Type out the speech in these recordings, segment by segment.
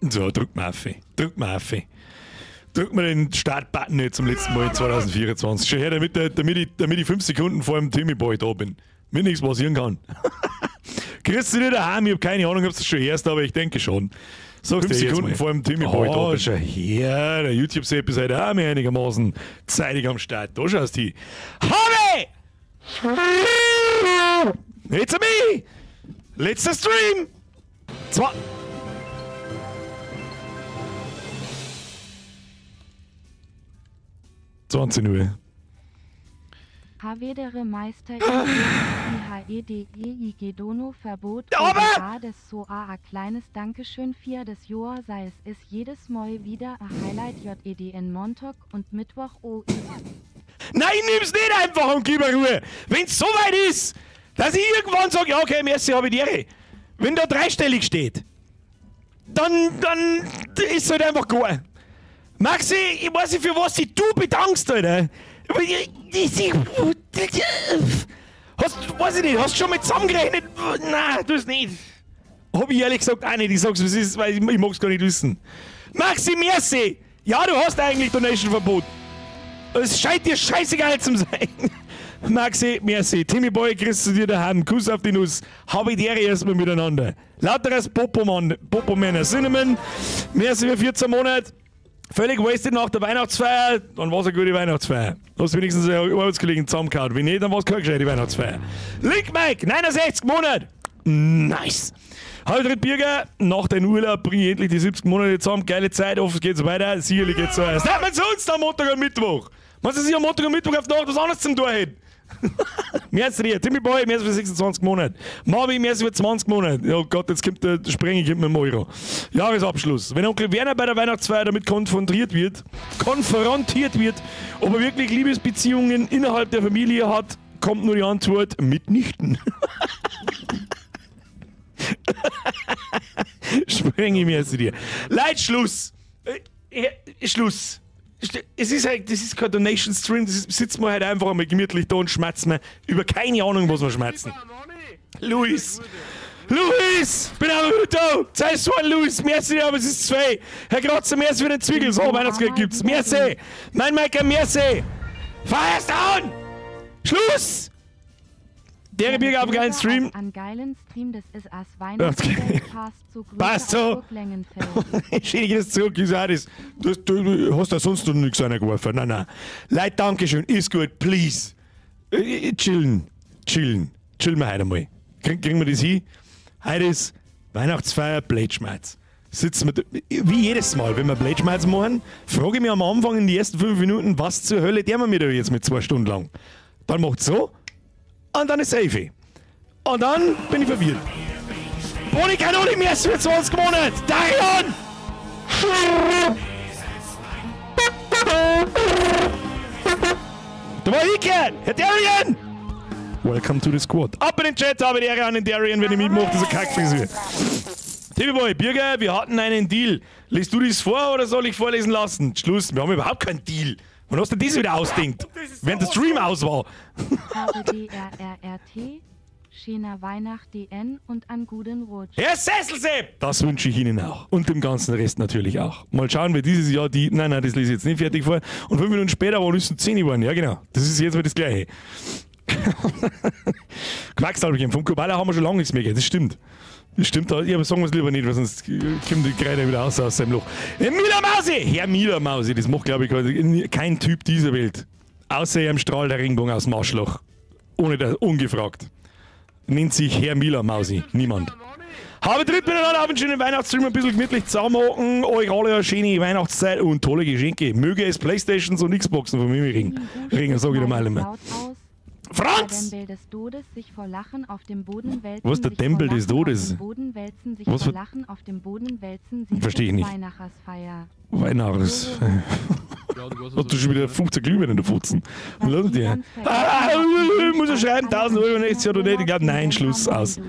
So, drück mal auf. Drück mal auf. Drück mal den Startbutton jetzt zum letzten Mal in 2024. Schon her, damit ich 5 Sekunden vor dem Timmy Boy da bin. Mir nichts passieren kann. Grüß dich daheim, ich hab keine Ahnung, ob du das schon hörst, aber ich denke schon. Sag's 5 dir jetzt Sekunden mal. vor dem Timmy Boy da Oh, bin. schon her. Der YouTube-Sepp ist heute auch mehr einigermaßen zeitig am Start. Da schaust du hin. Habe! It's a me! Letzter Stream! Zwei. 20 Uhr. Havedere Meister I H E D E I G Dono Verbot Aber! A des So A A kleines Dankeschön 4 des Joa sei es ist jedes Mal wieder a Highlight J E D N Montag und Mittwoch O I. Nein, nimm's nicht einfach und gib mir Ruhe. Wenn's so weit ist, dass ich irgendwann sag, ja okay, merci, hab ich die Ehre. Wenn da dreistellig steht, dann ist es halt einfach gut. Maxi, ich weiß nicht, für was dich du bedankst, Alter. Hast, weiß ich nicht, hast du schon mal zusammengerechnet? Nein, tu es nicht. Hab ich ehrlich gesagt auch nicht. Ich sag's, wie es ist, weil ich mag's gar nicht wissen. Maxi, merci! Ja, du hast eigentlich Donation-Verbot. Es scheint dir scheißegal zu sein. Maxi, merci. Timmy Boy, grüß zu dir daheim. Kuss auf die Nuss. Hab ich die Ehre erstmal miteinander. Lauteres Popomann, Popomänner Cinnamon. Merci für 14 Monate. Völlig wasted nach der Weihnachtsfeier, dann war's eine gute Weihnachtsfeier. Hast wenigstens einen Arbeitskollegen zusammengehauen. Wenn nicht, dann war's keine gescheite Weihnachtsfeier. Link Mike, 69 Monate. Nice. Halbdritt Birger, nach deinem Urlaub bring ich endlich die 70 Monate zusammen. Geile Zeit, hoffentlich geht's weiter. Sicherlich geht's weiter. Das man sonst am Montag und Mittwoch. Man sich am Montag und Mittwoch auf die Nacht was anderes zum Tor hätten. Merci dir, Timmy Boy, merci für 26 Monate. Marvin, merci für 20 Monate. Oh Gott, jetzt kommt der Sprenge, kommt mit dem Euro. Jahresabschluss. Wenn Onkel Werner bei der Weihnachtsfeier damit konfrontiert wird, ob er wirklich Liebesbeziehungen innerhalb der Familie hat, kommt nur die Antwort, mitnichten. Sprenge, merci dir. Leid, Schluss. Schluss. Es ist halt, das ist kein Donation Stream, das ist, sitzen wir halt einfach einmal gemütlich da und schmerzen wir über keine Ahnung, was wir schmerzen. Luis! Luis! Bin aber wieder da! Zeit ist one, Luis! Merci, aber es ist 2! Herr Kratzer, merci für den Zwiegel! So, Weihnachtsgeld gibt's! Merci! Mein Mike, merci! Feierst an! Schluss! Der Birger auf einen geilen Stream. An geilen Stream des ist as Weihnachtsgeld passt so Grüße Passt so. aus Burglängenfeld. Schön, ich das zurück, ich sag das. Du hast da sonst noch nichts reingeworfen. Nein, nein. Leute, Dankeschön, ist gut, please. Chillen, chillen. Chillen wir heute einmal. Kriegen wir das hin? Heute ist Weihnachtsfeier, Blödschmerz. Sitzen wir da, wie jedes Mal, wenn wir Blödschmerz machen, frage ich mich am Anfang in die ersten 5 Minuten, was zur Hölle der wir mir da jetzt mit 2 Stunden lang. Dann macht's so. Und dann ist safe. Und dann bin ich verwirrt. Ohne Kanone mehr für 20 Monate. Darion! Da war ich, Herr Darion! Welcome to the squad. Ab in den Chat, habe die Ehre an den Darion, wenn ich mitmache, diese Kackfrisur. Timmy Boy, Birger, wir hatten einen Deal. Liest du das vor oder soll ich vorlesen lassen? Schluss, wir haben überhaupt keinen Deal. Wann hast du das wieder ausdenkt? Während der Stream aus war. H D R R R T, schöner Weihnacht D N und an guten Rutsch. Herr Sesselsepp! Das wünsche ich Ihnen auch. Und dem ganzen Rest natürlich auch. Mal schauen, wer dieses Jahr die... Nein, nein, das lese ich jetzt nicht fertig vor. Und 5 Minuten später war es 10 geworden. Ja, genau. Das ist jetzt mal das Gleiche. Quacksalberchen. Vom Kubala haben wir schon lange nichts mehr gehört. Das stimmt. Das stimmt, ja, aber sagen wir es lieber nicht, weil sonst kommt die Kreide wieder raus aus seinem Loch. Herr Mielermausi! Herr Mielermausi, das macht, glaube ich, kein Typ dieser Welt. Außer ihm strahlt der Regenbogen aus dem Arschloch. Ohne das, ungefragt. Nennt sich Herr Mielermausi. Niemand. Habe dritt miteinander auf einen schönen Weihnachtsstream, ein bisschen gemütlich zusammenhocken. Euch alle eine schöne Weihnachtszeit und tolle Geschenke. Möge es Playstations und Xboxen von mir ringen. Ringen, sag ich dir mal immer. Franz! Der Tempel des Todes sich vor Lachen auf dem Boden wälzen, Was ist der sich vor Tempel des Lachen auf Todes? dem Boden wälzen, sich Was vor für Lachen auf dem Boden wälzen, sich Verstehe ich nicht. Weihnachtsfeier. Weihnachts. Ja, du weißt, Hast du schon wieder 15 Glühwein in der Futzen? Was Lass die dir. ganz vergessen Ah, haben, ich muss ja schreiben, 1000 Euro nächstes Jahr oder nicht. Ich glaub, nein, Schluss, aus.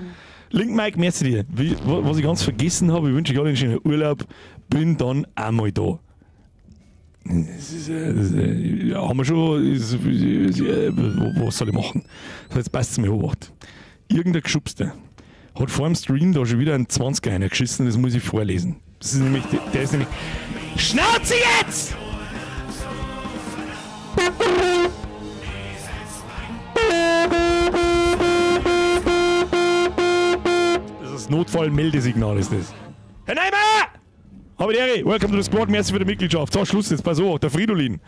Link Mike, merci dir. Was ich ganz vergessen habe, ich wünsche euch alle einen schönen Urlaub. Bin dann einmal da. Das ist, ja, haben wir schon. Was soll ich machen? So, jetzt passt es mir Obacht. Irgendein Geschubster hat vor dem Stream da schon wieder einen 20er reingeschissen, das muss ich vorlesen. Das ist nämlich, der ist nämlich... Schnauze jetzt! Das ist das Notfallmeldesignal, ist das. Herr Neimer! Habe die Ehre, welcome to the squad, merci für die Mitgliedschaft. So, Schluss jetzt, pass auf, der Fridolin.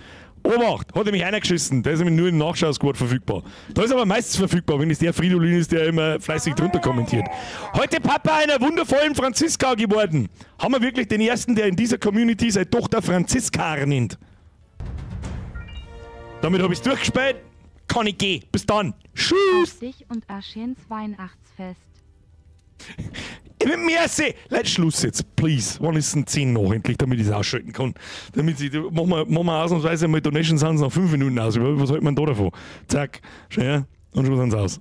Obacht, hat er mich einer geschissen, der ist nämlich nur im Nachschau-Squad verfügbar. Da ist aber meistens verfügbar, wenn es der Fridolin ist, der immer fleißig drunter kommentiert. Heute Papa einer wundervollen Franziska geworden. Haben wir wirklich den ersten, der in dieser Community seine Tochter Franziska nennt. Damit hab ich's durchgespielt. Kann ich gehen. Bis dann. Tschüss. Auf dich und Aschens Weihnachtsfest. Merci. Leute, Schluss jetzt, please. Wann ist denn 10 noch endlich, damit ich's ausschalten kann? Damit sie, machen wir ausnahmsweise mal Donations sind nach 5 Minuten aus. Was hält man da davon? Zack, schau her, und schon sind's aus.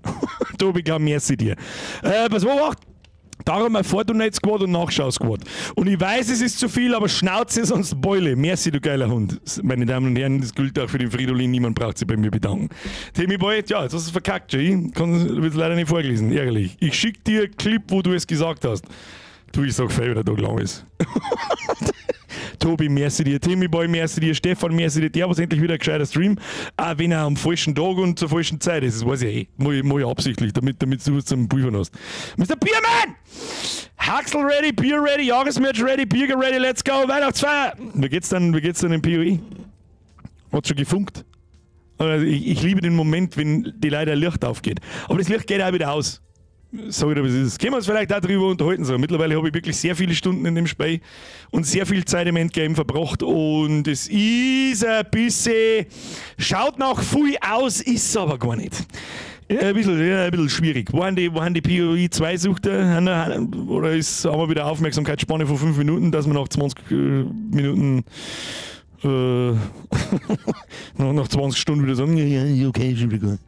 Tobi, glaub, merci dir. Pass auf, darum ein Vor-Donate Squad und Nachschau-Squad. Und ich weiß, es ist zu viel, aber Schnauze, sonst Beule. Merci, du geiler Hund. Meine Damen und Herren, das gilt auch für den Fridolin. Niemand braucht sich bei mir bedanken. Timmy Boy, ja, jetzt hast du es verkackt, Jay. Wird leider nicht vorgelesen, ärgerlich. Ich schick dir einen Clip, wo du es gesagt hast. Du, ich sag, weil der Tag lang ist. Tobi, merci dir. Timmy Boy, merci dir. Stefan, merci dir. Der war endlich wieder ein gescheiter Stream. Auch wenn er am falschen Tag und zur falschen Zeit ist. Das weiß ich eh. Mach ich absichtlich, damit du was zum Pulvern hast. Mr. Biermann! Haxel ready, Bier ready, Jahresmerch ready, Bierger ready, let's go, Weihnachtsfeier! Wie geht's denn im PoE? Hat schon gefunkt. Also ich liebe den Moment, wenn die leider Licht aufgeht. Aber das Licht geht auch wieder aus. Sag ich dir, was ist. Können wir uns vielleicht auch darüber unterhalten. So, mittlerweile habe ich wirklich sehr viele Stunden in dem Spiel und sehr viel Zeit im Endgame verbracht und es ist ein bisschen, schaut nach viel aus, ist aber gar nicht. Ja, ein bisschen schwierig. Waren die PoE 2 Suchter? Oder haben wir wieder Aufmerksamkeitsspanne von 5 Minuten, dass wir nach 20 Minuten nach 20 Stunden wieder sagen, ja, okay, schon wieder gut.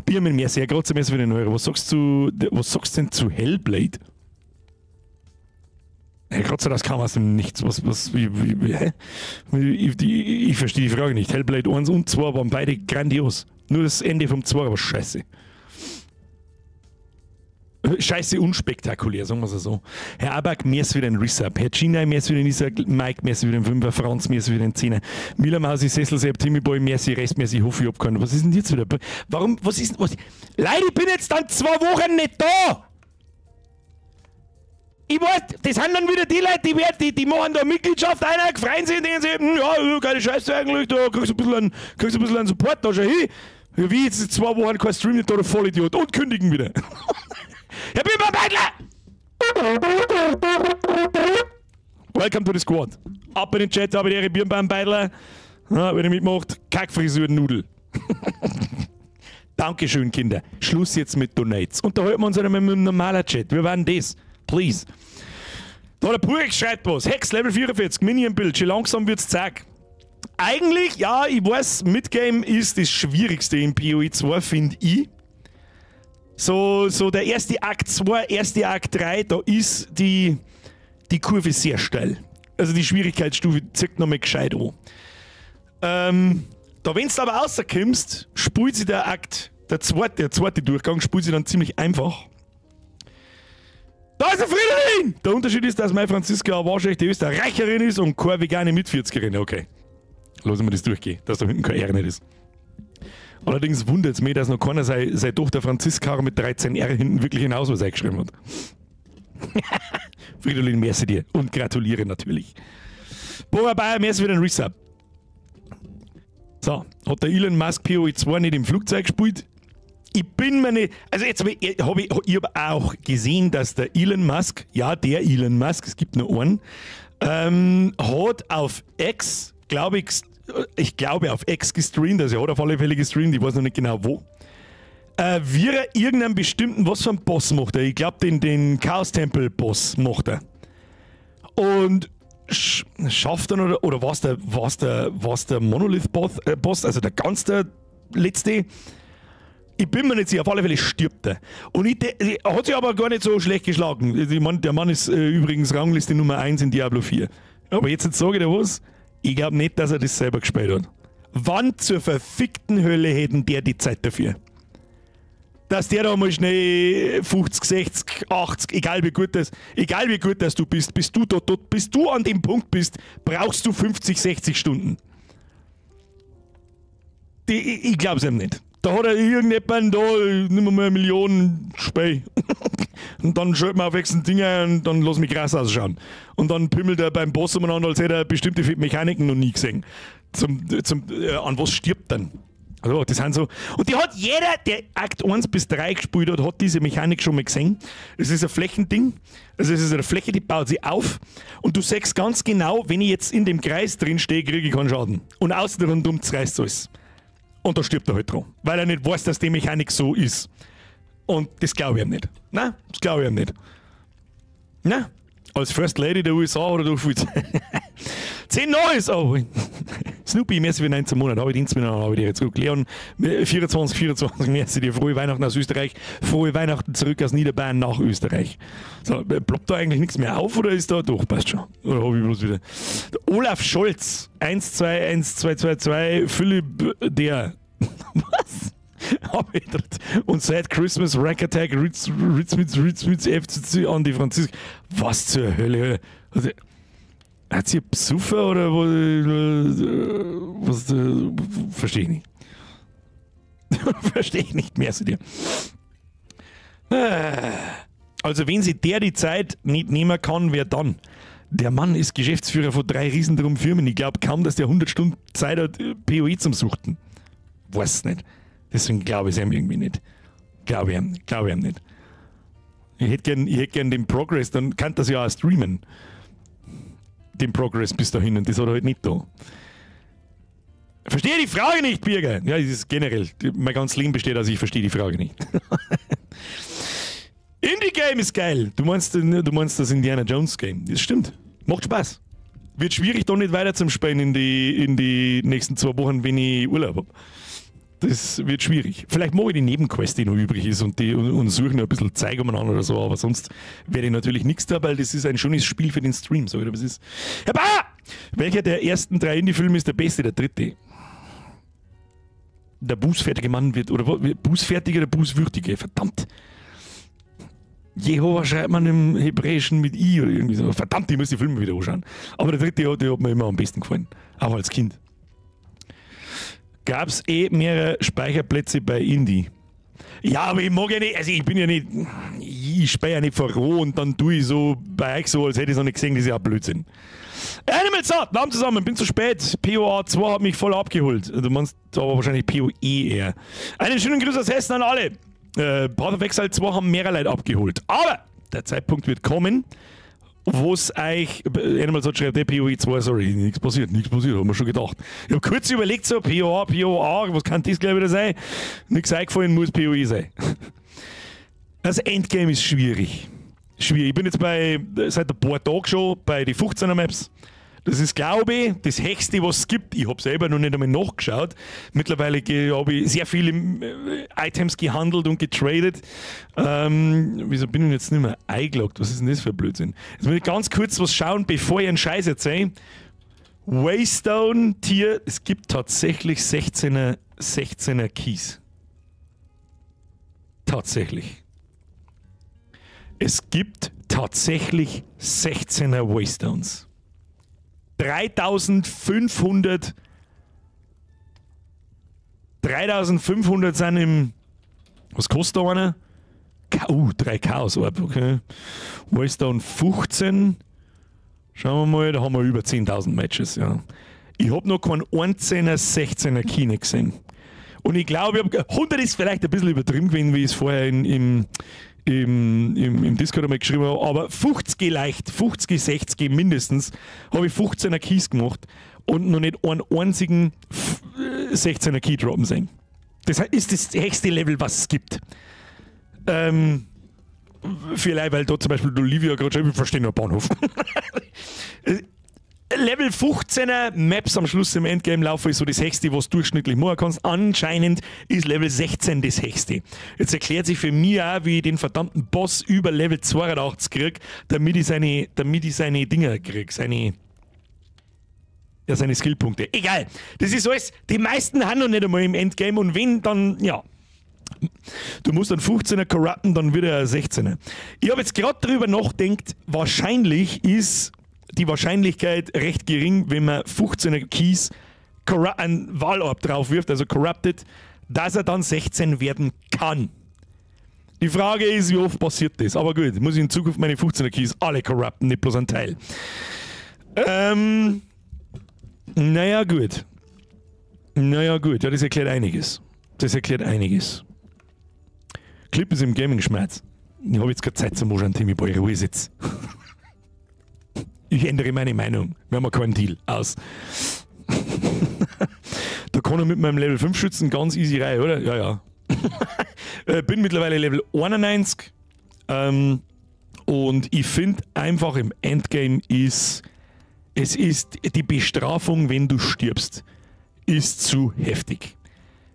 Bier mit mir sehr, gerade für den Euro. Was sagst du denn zu Hellblade? Herr Krotzer, das kam aus dem Nichts. Hä? Ich verstehe die Frage nicht. Hellblade 1 und 2 waren beide grandios. Nur das Ende vom 2 war scheiße. Scheiße unspektakulär, sagen wir es so. Herr Abak, mir ist wieder ein Resub. Herr Gina, mir ist wieder ein Isaac. Mike, mir ist wieder ein Fünfer. Franz, mir ist wieder ein Zehner. Mila Mausi, Sessel, Sepp, Timmy Boy, merci, Rest, merci, ich hoffe, ich hab keinen. Was ist denn jetzt wieder? Warum, was ist, was? Leute, ich bin jetzt dann 2 Wochen nicht da! Ich weiß, das sind dann wieder die Leute, die machen da Mitgliedschaft einer, freuen sich und denken sich, ja, geile Scheiße eigentlich, da kriegst du ein bisschen einen Support, da schau hin. Ja, wie jetzt 2 Wochen kein Stream nicht da, du Vollidiot. Und kündigen wieder. Herr Biberbeidler! Welcome to the squad. Ab in den Chat, habe ich die Birnbaumbeidler. Ja, wenn ihr mitmacht, Kackfrisur Nudel. Dankeschön, Kinder. Schluss jetzt mit Donates. Unterhalten wir uns einmal mit einem normalen Chat. Wir waren das. Please. Da der Purek schreibt was. Hex Level 44, Minion-Bild. Schon langsam wird's zack. Eigentlich, ja, ich weiß, Midgame ist das Schwierigste in PoE 2, finde ich. So der erste Akt 2, erste Akt 3, da ist die Kurve sehr steil. Also die Schwierigkeitsstufe zieht nochmal gescheit an. Da wenn du aber rauskommst, spult sich der Akt, der zweite Durchgang, spult sich dann ziemlich einfach. Da ist der Fridolin! Der Unterschied ist, dass meine Franziska eine wahrscheinlich die Österreicherin ist und keine vegane Mit-40erin. Okay. Lassen wir das durchgehen, dass da hinten kein R nicht ist. Allerdings wundert es mich, dass noch keiner seine Tochter Franziska mit 13 R hinten wirklich in den Ausweis eingeschrieben hat. Fridolin, merci dir und gratuliere natürlich. Bora Bayer, merci für den Resub. So, hat der Elon Musk PoE 2 nicht im Flugzeug gespielt? Ich bin mir nicht... Also jetzt habe ich hab auch gesehen, dass der Elon Musk, ja der Elon Musk, es gibt nur einen, hat auf X, glaube ich, auf X gestreamt, also er hat auf alle Fälle gestreamt, ich weiß noch nicht genau wo. Wie er irgendeinen bestimmten, was für einen Boss macht er? Ich glaube, den Chaos-Tempel-Boss macht er. Und schafft er oder was der Monolith-Boss, also der ganz der letzte? Ich bin mir nicht sicher, auf alle Fälle stirbt er. Und er hat sich aber gar nicht so schlecht geschlagen. Ich mein, der Mann ist übrigens Rangliste Nummer 1 in Diablo 4. Aber jetzt sage ich dir was, ich glaube nicht, dass er das selber gespielt hat. Wann zur verfickten Hölle hätten der die Zeit dafür? dass der da mal schnell 50, 60, 80, egal wie gut das du bist, bis du dort, bis du an dem Punkt bist, brauchst du 50, 60 Stunden. Ich glaub's ihm nicht. Da hat er irgendjemand da, nimm mal 1 Million Spiel. Und dann schalten wir auf nächsten Dinger und dann lass mich krass ausschauen. Und dann pimmelt er beim Boss umeinander, als hätte er bestimmte Mechaniken noch nie gesehen. An was stirbt dann? Also, das sind so. Und die hat jeder, der Akt 1 bis 3 gespielt hat, hat diese Mechanik schon mal gesehen. Es ist ein Flächending. Also es ist eine Fläche, die baut sich auf. Und du siehst ganz genau, wenn ich jetzt in dem Kreis drin stehe, kriege ich keinen Schaden. Und außen rundum zerreißt alles. Und da stirbt er halt dran. Weil er nicht weiß, dass die Mechanik so ist. Und das glaube ich ihm nicht. Nein, das glaube ich ihm nicht. Nein. Als First Lady der USA oder du viel 10 Neues! Oh. Snoopy, merci für 19 Monate. Habe ich Dienst miteinander, habe ich dir zurück. Leon, 24, 24, merci dir. Frohe Weihnachten aus Österreich. Frohe Weihnachten zurück aus Niederbayern nach Österreich. So, ploppt da eigentlich nichts mehr auf oder ist da? Doch, passt schon. Oder habe ich bloß wieder. Olaf Scholz, 1, 2, 1, 2, 2, 2, Philipp der. Was? Und seit Christmas Rack Attack Ritz, Ritz, Ritz, Ritz, Ritz, FCC an die Franzisk. Was zur Hölle? Also, hat sie Psuffer oder was? Verstehe ich nicht. Verstehe ich nicht mehr zu dir. Also, wenn sie der die Zeit nicht nehmen kann, wer dann? Der Mann ist Geschäftsführer von 3 riesendrum Firmen. Ich glaube kaum, dass der 100 Stunden Zeit hat, PoE zum Suchten. Weiß nicht. Deswegen glaube ich es ihm irgendwie nicht. Glaube ich ihm nicht. Ich hätte gern den Progress, dann kann das ja auch streamen. Den Progress bis dahin und das hat er halt nicht da. Verstehe die Frage nicht, Birger! Ja, das ist generell. Mein ganzes Leben besteht aus, ich verstehe die Frage nicht. Indie-Game ist geil! Du meinst das Indiana Jones Game. Das stimmt. Macht Spaß. Wird schwierig, da nicht weiter zum Spielen in die nächsten 2 Wochen, wenn ich Urlaub habe. Das wird schwierig. Vielleicht mache ich die Nebenquest, die noch übrig ist und suche noch ein bisschen Zeug umeinander oder so, aber sonst werde ich natürlich nichts da, weil das ist ein schönes Spiel für den Stream, so wie das ist. Herr Bauer! Welcher der ersten 3 Indie-Filme ist der beste? Der dritte. Der bußfertige Mann wird, oder bußfertige oder bußwürdige? Verdammt! Jehova schreibt man im Hebräischen mit I oder irgendwie so. Verdammt, ich muss die Filme wieder anschauen. Aber der dritte, der hat mir immer am besten gefallen. Auch als Kind. Gab es eh mehrere Speicherplätze bei Indie? Ja, aber ich mag ja nicht, also ich bin ja nicht, ich speichere ja nicht vor roh und dann tue ich so bei euch so, als hätte ich es noch nicht gesehen, das ist ja auch Blödsinn. Animal Saat, Namen zusammen, bin zu spät. POA 2 hat mich voll abgeholt. Du meinst aber wahrscheinlich POE eher. Einen schönen Gruß aus Hessen an alle. Path of Exile 2 haben mehrere Leute abgeholt. Aber der Zeitpunkt wird kommen, wo es euch, Animal Saat schreibt, POE 2, sorry, nichts passiert, haben wir schon gedacht. Ich habe kurz überlegt, so, POA, POA, was kann das gleich wieder sein? Nichts eingefallen, muss POE sein. Das Endgame ist schwierig. Schwierig. Ich bin jetzt seit ein paar Tagen schon bei den 15er Maps. Das ist, glaube ich, das Höchste, was es gibt. Ich habe selber noch nicht einmal nachgeschaut. Mittlerweile habe ich sehr viele Items gehandelt und getradet. Wieso bin ich jetzt nicht mehr eingeloggt? Was ist denn das für ein Blödsinn? Jetzt muss ich ganz kurz was schauen, bevor ich einen Scheiß erzähle. Waystone Tier, es gibt tatsächlich 16er Keys. Tatsächlich. Es gibt tatsächlich 16er Waystones. 3500 sind im. Was kostet da einer? 3 Chaos, okay. Waystone 15. Schauen wir mal, da haben wir über 10.000 Matches, ja. Ich habe noch keinen 1er, 16er Key nicht gesehen. Und ich glaube, ich hab, 100 ist vielleicht ein bisschen übertrieben gewesen, wie ich es vorher im Discord einmal geschrieben habe, aber 50 leicht, 50, 60 mindestens, habe ich 15er Keys gemacht und noch nicht einen einzigen 16er Key droppen sehen. Das ist das höchste Level, was es gibt. Vielleicht, weil da zum Beispiel Olivia gerade schreibt, ich verstehe nur Bahnhof. Level 15er Maps am Schluss im Endgame laufen ist so das höchste, was du durchschnittlich machen kannst. Anscheinend ist Level 16 das höchste. Jetzt erklärt sich für mich auch, wie ich den verdammten Boss über Level 82 kriege, damit ich seine Dinger kriege, seine Skillpunkte. Egal, das ist alles. Die meisten haben noch nicht einmal im Endgame und wenn, dann, ja. Du musst einen 15er corrupten, dann wird er ein 16er. Ich habe jetzt gerade drüber nachgedacht, wahrscheinlich ist die Wahrscheinlichkeit recht gering, wenn man 15er Keys einen Vaal Orb drauf wirft, also corrupted, dass er dann 16 werden kann. Die Frage ist, wie oft passiert das? Aber gut, muss ich in Zukunft meine 15er Keys alle corrupten, nicht bloß einen Teil. Naja, gut. Naja, gut, ja, das erklärt einiges. Das erklärt einiges. Clip ist im Gaming-Schmerz. Ich habe jetzt keine Zeit zum Anschauen, Timmy Boy, Ruhe ist jetzt. Ich ändere meine Meinung. Wir haben keinen Deal. Aus. Da kann ich mit meinem Level 5 Schützen ganz easy rein, oder? Ja, ja. Bin mittlerweile Level 91. Und ich finde einfach im Endgame ist, es ist die Bestrafung, wenn du stirbst, ist zu heftig.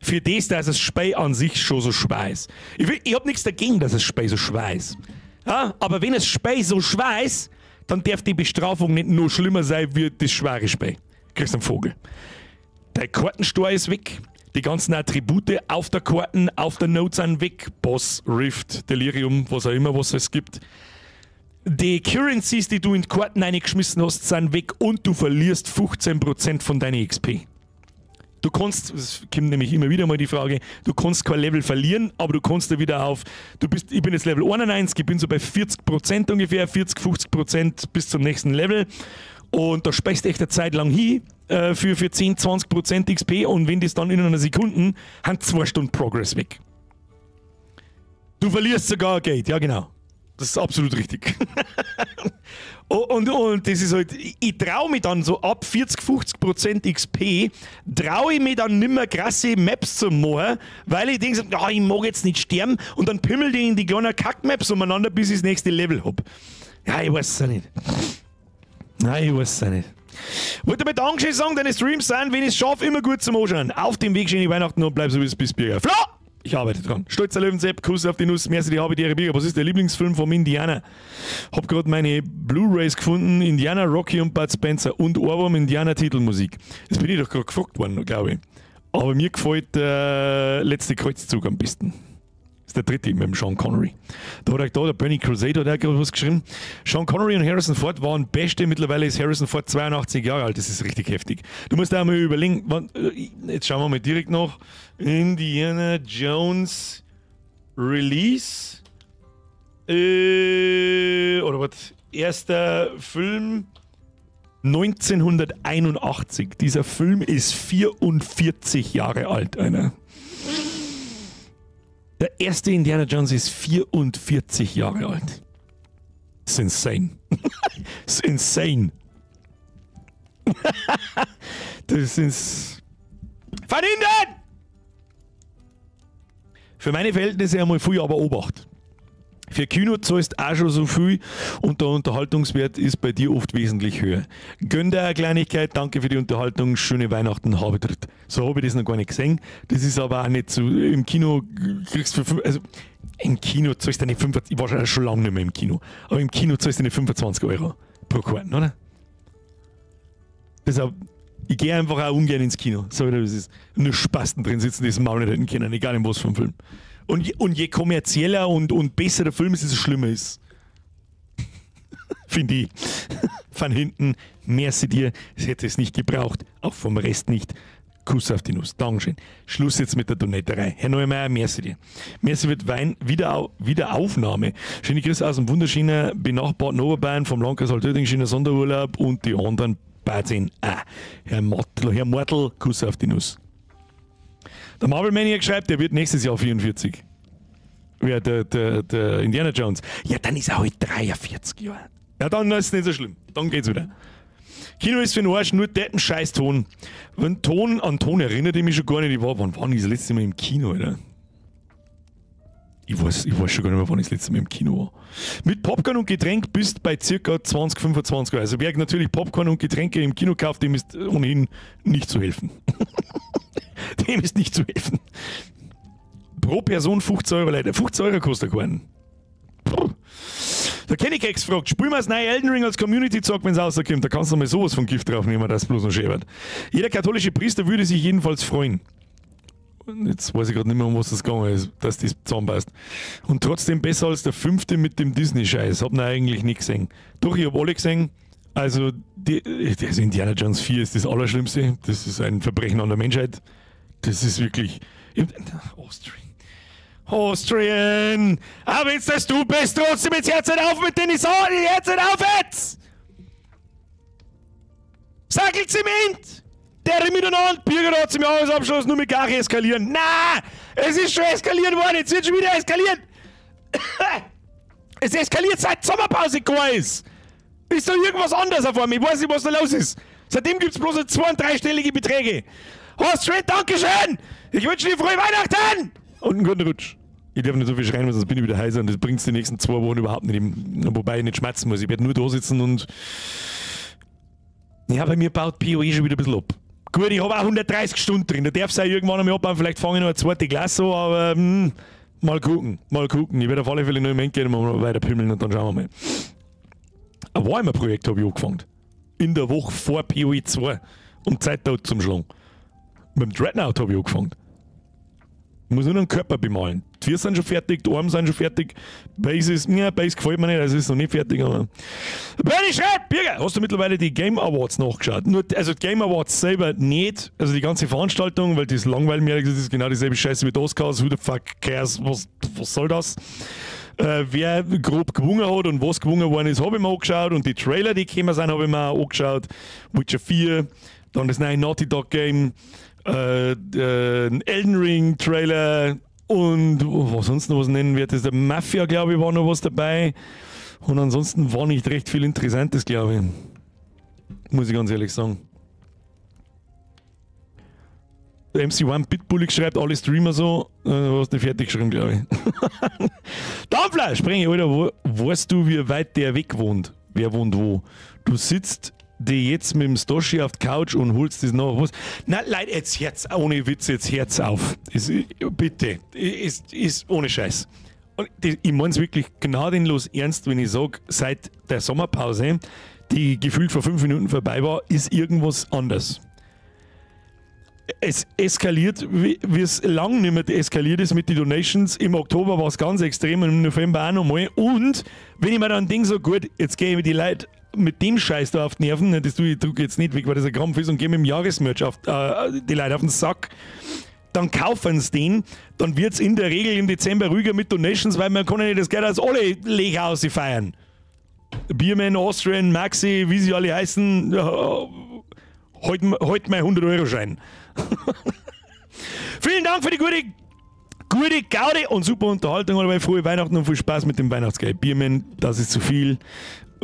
Für das, dass das Spiel an sich schon so schwer ist. Ich hab nichts dagegen, dass das Spiel so schwer ist. Ja, aber wenn das Spiel so schwer ist, dann darf die Bestrafung nicht nur schlimmer sein wie das schwere Spiel. Kriegst einen Vogel. Dein Kartenstore ist weg. Die ganzen Attribute auf der Karten, auf der Node sind weg. Boss, Rift, Delirium, was auch immer, was es gibt. Die Currencies, die du in die Karten reingeschmissen hast, sind weg und du verlierst 15% von deiner XP. Du kannst, es kommt nämlich immer wieder mal die Frage, du kannst kein Level verlieren, aber du kannst da wieder auf, du bist, ich bin jetzt Level 91, ich bin so bei 40% ungefähr, 40, 50% bis zum nächsten Level. Und da speichst du echt eine Zeit lang hin für 10, 20% XP und wenn das dann in einer Sekunde, haben 2 Stunden Progress weg. Du verlierst sogar Geld, ja genau. Das ist absolut richtig. Und das ist halt, ich trau mich dann so ab 40, 50% XP, trau ich mich dann nimmer krasse Maps zu machen, weil ich denk so, ja, ich mag jetzt nicht sterben und dann pimmel ich in die kleinen Kack-Maps umeinander, bis ich das nächste Level hab. Ja, ich weiß es ja nicht. Nein, ich weiß es ja nicht. Wollte mal Dankeschön sagen, deine Streams sind, wenn ich es schaffe, immer gut zum Anschauen. Auf dem Weg schöne Weihnachten und bleib so wie es bist, Birger. Flo! Ich arbeite dran. Stolzer Löwensepp, Kuss auf die Nuss, merci, die habe die Ehre, Birger. Was ist der Lieblingsfilm vom Indiana? Hab grad meine Blu-Rays gefunden, Indiana, Rocky und Bud Spencer und Ohrwurm Indiana Titelmusik. Das bin ich doch grad gefragt worden, glaube ich. Aber mir gefällt der letzte Kreuzzug am besten. Das ist der dritte mit dem Sean Connery. Da hat er da, der Bernie Crusade hat auch gerade was geschrieben. Sean Connery und Harrison Ford waren Beste. Mittlerweile ist Harrison Ford 82 Jahre alt. Das ist richtig heftig. Du musst da mal überlegen, wann, jetzt schauen wir mal direkt nach. Indiana Jones Release. Oder was? Erster Film 1981. Dieser Film ist 44 Jahre alt, einer. Der erste Indiana Jones ist 44 Jahre alt. Das ist insane. Das ist insane. Das ist... Von hinten! Für meine Verhältnisse einmal viel, aber Obacht. Für Kino zahlst auch schon so viel und der Unterhaltungswert ist bei dir oft wesentlich höher. Gönn dir eine Kleinigkeit, danke für die Unterhaltung, schöne Weihnachten, habe dritt. So habe ich das noch gar nicht gesehen. Das ist aber auch nicht so. Im Kino kriegst du für fünf, also im Kino zahlst du nicht 25, ich war schon lange nicht mehr im Kino, aber im Kino zahlst du nicht 25 Euro pro Karten, oder? Deshalb, ich gehe einfach auch ungern ins Kino. So wie das ist. Nur Spasten drin sitzen, die das Maul nicht halten können, egal in was für einem Film. Und je kommerzieller und besser der Film ist, desto schlimmer ist. Finde ich. Von hinten, merci dir, es hätte es nicht gebraucht, auch vom Rest nicht. Kuss auf die Nuss. Dankeschön. Schluss jetzt mit der Donaterei. Herr Neumeier, merci dir. Merci wird Wein Wiederaufnahme. Schöne Grüße aus dem wunderschönen benachbarten Oberbayern vom Landkreis Altötting, schöner Sonderurlaub und die anderen beiden auch. Herr Mortl, Herr Mortl, Kuss auf die Nuss. Der Marvel Maniac schreibt, der wird nächstes Jahr 44. Ja, der Indiana Jones. Ja, dann ist er halt 43 Jahre. Ja, dann ist es nicht so schlimm. Dann geht's wieder. Kino ist für den Arsch nur der scheiß Ton. Wenn Ton, an Ton erinnert ich mich schon gar nicht. Wann war ich das letzte Mal im Kino, Alter? Ich weiß schon gar nicht mehr, wann ich das letzte Mal im Kino war. Mit Popcorn und Getränk bist du bei circa 20, 25 Euro. Also wer natürlich Popcorn und Getränke im Kino kauft, dem ist ohnehin nicht zu helfen. Dem ist nicht zu helfen. Pro Person 15 Euro, Leute. 15 Euro kostet der Karten. Puh. Der Kenny Keks fragt, spielen wir das neue Elden Ring als Community-Zock, wenn's rauskommt? Da kannst du mal sowas von Gift drauf nehmen, dass es bloß noch schön wird. Jeder katholische Priester würde sich jedenfalls freuen. Jetzt weiß ich gerade nicht mehr, um was das gegangen ist, dass das zusammenpasst. Und trotzdem besser als der fünfte mit dem Disney-Scheiß. Hab ihn eigentlich nicht gesehen. Doch, ich hab alle gesehen. Also, das Indiana Jones 4 ist das Allerschlimmste. Das ist ein Verbrechen an der Menschheit. Das ist wirklich. Austrian. Austrian! Aber jetzt, dass du bist, trotzdem jetzt hört's nicht auf mit den Sachen! Hört's nicht auf jetzt! Sackelzement! Der miteinander, Birger hat zum Jahresabschluss nur mit Gache eskalieren. Na, es ist schon eskaliert worden, jetzt wird schon wieder eskaliert. Es eskaliert seit Sommerpause, Guys. Ist da irgendwas anders auf einmal? Ich weiß nicht, was da los ist. Seitdem gibt's bloß 2- und 3-stellige Beträge. Horst Schmidt, Dankeschön! Ich wünsche dir frohe Weihnachten! Und einen guten Rutsch. Ich darf nicht so viel schreien, weil sonst bin ich wieder heiser und das bringt's die nächsten 2 Wochen überhaupt nicht. Wobei ich nicht schmerzen muss. Ich werde nur da sitzen und... Ja, bei mir baut PoE schon wieder ein bisschen ab. Gut, ich habe auch 130 Stunden drin. Da darf es auch irgendwann einmal abbauen. Vielleicht fange ich noch eine zweite Klasse an, aber mal gucken. Mal gucken. Ich werde auf alle Fälle noch im Endgame mal weiter pimmeln und dann schauen wir mal. Ein Warhammer-Projekt habe ich angefangen. In der Woche vor PoE 2. Um Zeit dort zum Schlagen. Mit dem Dreadnought habe ich angefangen. Ich muss nur noch den Körper bemalen. Die Füße sind schon fertig, die Arme sind schon fertig. Base ist, ja, Base gefällt mir nicht, also ist noch nicht fertig. Aber Bernie schreibt, Birger, hast du mittlerweile die Game Awards nachgeschaut? Nur, also die Game Awards selber nicht, also die ganze Veranstaltung, weil das langweilt mir, das ist genau dieselbe Scheiße mit Oscars, who the fuck cares, was soll das? Wer grob gewonnen hat und was gewonnen worden ist, habe ich mir angeschaut und die Trailer, die gekommen sind, habe ich mir auch angeschaut. Witcher 4, dann das neue Naughty Dog Game, Elden Ring Trailer und was sonst noch was nennen wird, ist der Mafia, glaube ich, war noch was dabei. Und ansonsten war nicht recht viel Interessantes, glaube ich. Muss ich ganz ehrlich sagen. Der MC1 Bitbully schreibt, alle Streamer so, du hast nicht fertig geschrieben, glaube ich. Dampfler, Sprenge, Alter, wo, weißt du, wie weit der weg wohnt? Wer wohnt wo? Du sitzt die jetzt mit dem Stoshi auf die Couch und holst das noch. Was? Na, Leute, jetzt Herz, ohne Witz, jetzt Herz auf. Ist, bitte, ist ohne Scheiß. Und ich mein's wirklich gnadenlos ernst, wenn ich sag, seit der Sommerpause, die gefühlt vor 5 Minuten vorbei war, ist irgendwas anders. Es eskaliert, wie es lang nicht mehr eskaliert ist mit den Donations. Im Oktober war es ganz extrem und im November auch nochmal. Und wenn ich mir dann denke, so gut, jetzt gehe ich mit die Leute mit dem Scheiß da auf die Nerven, ne, das tue ich, drücke jetzt nicht weg, weil das ein Krampf ist, und gehe mit dem Jahresmerch auf, die Leute auf den Sack, dann kaufen sie den, dann wird's in der Regel im Dezember ruhiger mit Donations, weil man kann ja nicht das Geld als alle Lechhause feiern. Bierman, Austrian, Maxi, wie sie alle heißen, halt mein 100-Euro-Schein. Vielen Dank für die gute Gaudi und super Unterhaltung, aber frohe Weihnachten und viel Spaß mit dem Weihnachtsgeld. Bierman, das ist zu viel.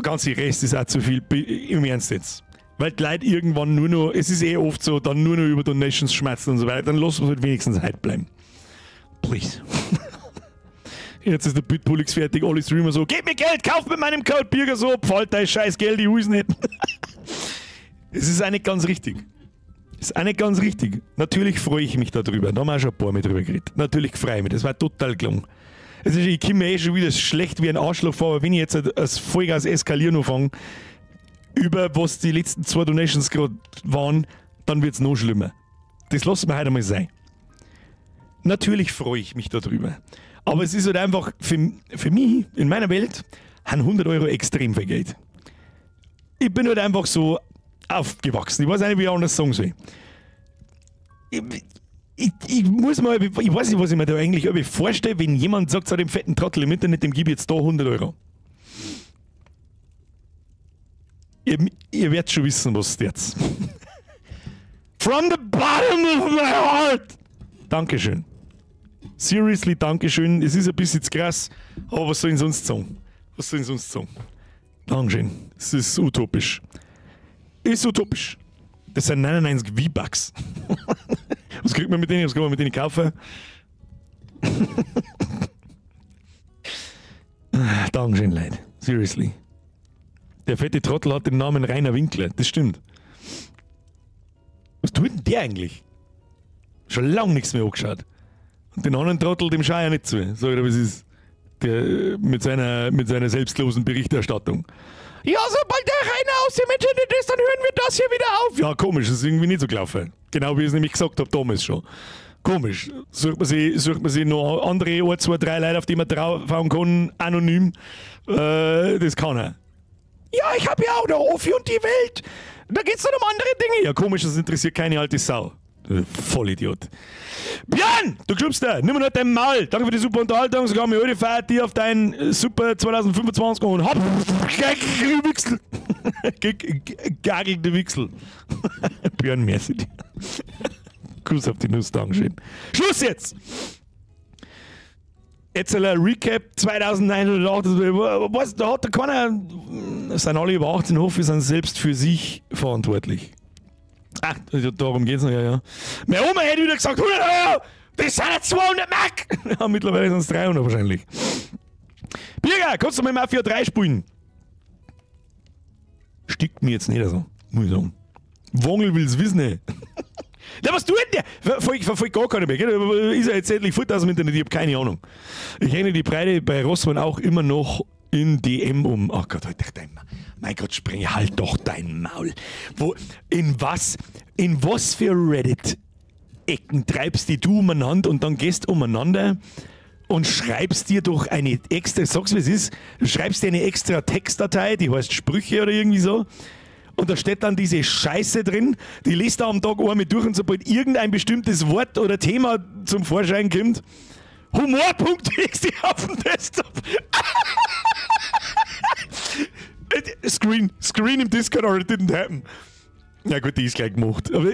Ganz der Rest ist auch zu viel, im Ernst jetzt. Weil die Leute irgendwann nur noch, es ist eh oft so, dann nur noch über Donations schmerzen und so weiter, dann lassen wir halt wenigstens heute bleiben. Please. Jetzt ist der Bitbullix fertig, alle Streamer so, gebt mir Geld, kauft mit meinem Code Birger so, pfallt dein scheiß Geld, ich will's nicht. Es ist auch nicht ganz richtig. Ist auch nicht ganz richtig. Natürlich freue ich mich darüber, da haben wir auch schon ein paar Mal drüber geredet. Natürlich freue ich mich, das war total gelungen. Es ist, ich komme mir eh schon wieder schlecht wie ein Arschloch vor, aber wenn ich jetzt als Vollgas eskalieren anfange, über was die letzten 2 Donations gerade waren, dann wird's noch schlimmer. Das lassen wir heute mal sein. Natürlich freue ich mich darüber. Aber es ist halt einfach, für mich, in meiner Welt, haben 100 Euro extrem viel Geld. Ich bin halt einfach so aufgewachsen. Ich weiß auch nicht, wie ich anders sagen soll. Ich muss mal, ich weiß nicht, was ich mir da eigentlich vorstelle, wenn jemand sagt, zu dem fetten Trottel im Internet, dem gebe ich jetzt da 100 Euro. Ihr werdet schon wissen, was jetzt. From the bottom of my heart! Dankeschön. Seriously, Dankeschön. Es ist ein bisschen zu krass, aber was soll ich sonst sagen? Was soll ich sonst sagen? Dankeschön. Es ist utopisch. Ist utopisch. Das sind 99 V-Bucks. Was kriegt man mit denen? Was kann man mit denen kaufen? Dankeschön, Leute. Seriously. Der fette Trottel hat den Namen Rainer Winkler. Das stimmt. Was tut denn der eigentlich? Schon lange nichts mehr angeschaut. Und den anderen Trottel, dem schau ich ja nicht zu. Sag ich dir, was ist. Der mit seiner selbstlosen Berichterstattung. Ja, sobald der Rainer aus dem Internet ist, dann hören wir das hier wieder auf. Ja, komisch, das ist irgendwie nicht so gelaufen. Genau wie ich es nämlich gesagt habe, damals schon. Komisch. Sucht man sich noch andere 1, 2, 3 Leute, auf die man draufhauen kann, anonym. Das kann er. Ja, ich hab ja auch noch Offi und die Welt. Da geht's dann um andere Dinge. Ja, komisch, das interessiert keine alte Sau. Vollidiot. Björn, du glaubst da, nimm mir nur dein Maul. Danke für die super Unterhaltung. Sogar mir heute feiert dir auf dein super 2025 und hopp, Wichsel. Gagelte Wichsel. Björn, merci dir. Kuss auf die Nuss, Dankeschön. Schluss jetzt! Jetzt ein Recap 2009 was, da hat da keiner, sind alle über 18, hoffe ich, sind selbst für sich verantwortlich. Ach, darum geht's noch, ja, ja. Meine Oma hätte wieder gesagt, 100 Euro, das sind ja 200 Mark! Ja, mittlerweile sind es 300 wahrscheinlich. Birger, kannst du mit Mafia 3 spielen? Stickt mir jetzt nicht so, muss ich sagen. Wongel will's wissen, ey. Ja, was tut denn der? Verfolgt gar keiner mehr. Gell? Ist ja jetzt endlich fort aus dem Internet, ich hab keine Ahnung. Ich hänge die Breite bei Rossmann auch immer noch in DM um. Oh Gott, halt doch dein Maul. Mein Gott, springe, halt doch dein Maul. Wo, in was für Reddit-Ecken treibst die du umeinander und dann gehst umeinander und schreibst dir durch eine extra, sag's wie es ist, du schreibst dir eine extra Textdatei, die heißt Sprüche oder irgendwie so. Und da steht dann diese Scheiße drin, die liest da am Tag einmal durch und sobald irgendein bestimmtes Wort oder Thema zum Vorschein kommt, Humor.txt auf dem Desktop. Screen im Discord or it didn't happen. Ja gut, die ist gleich gemacht. Aber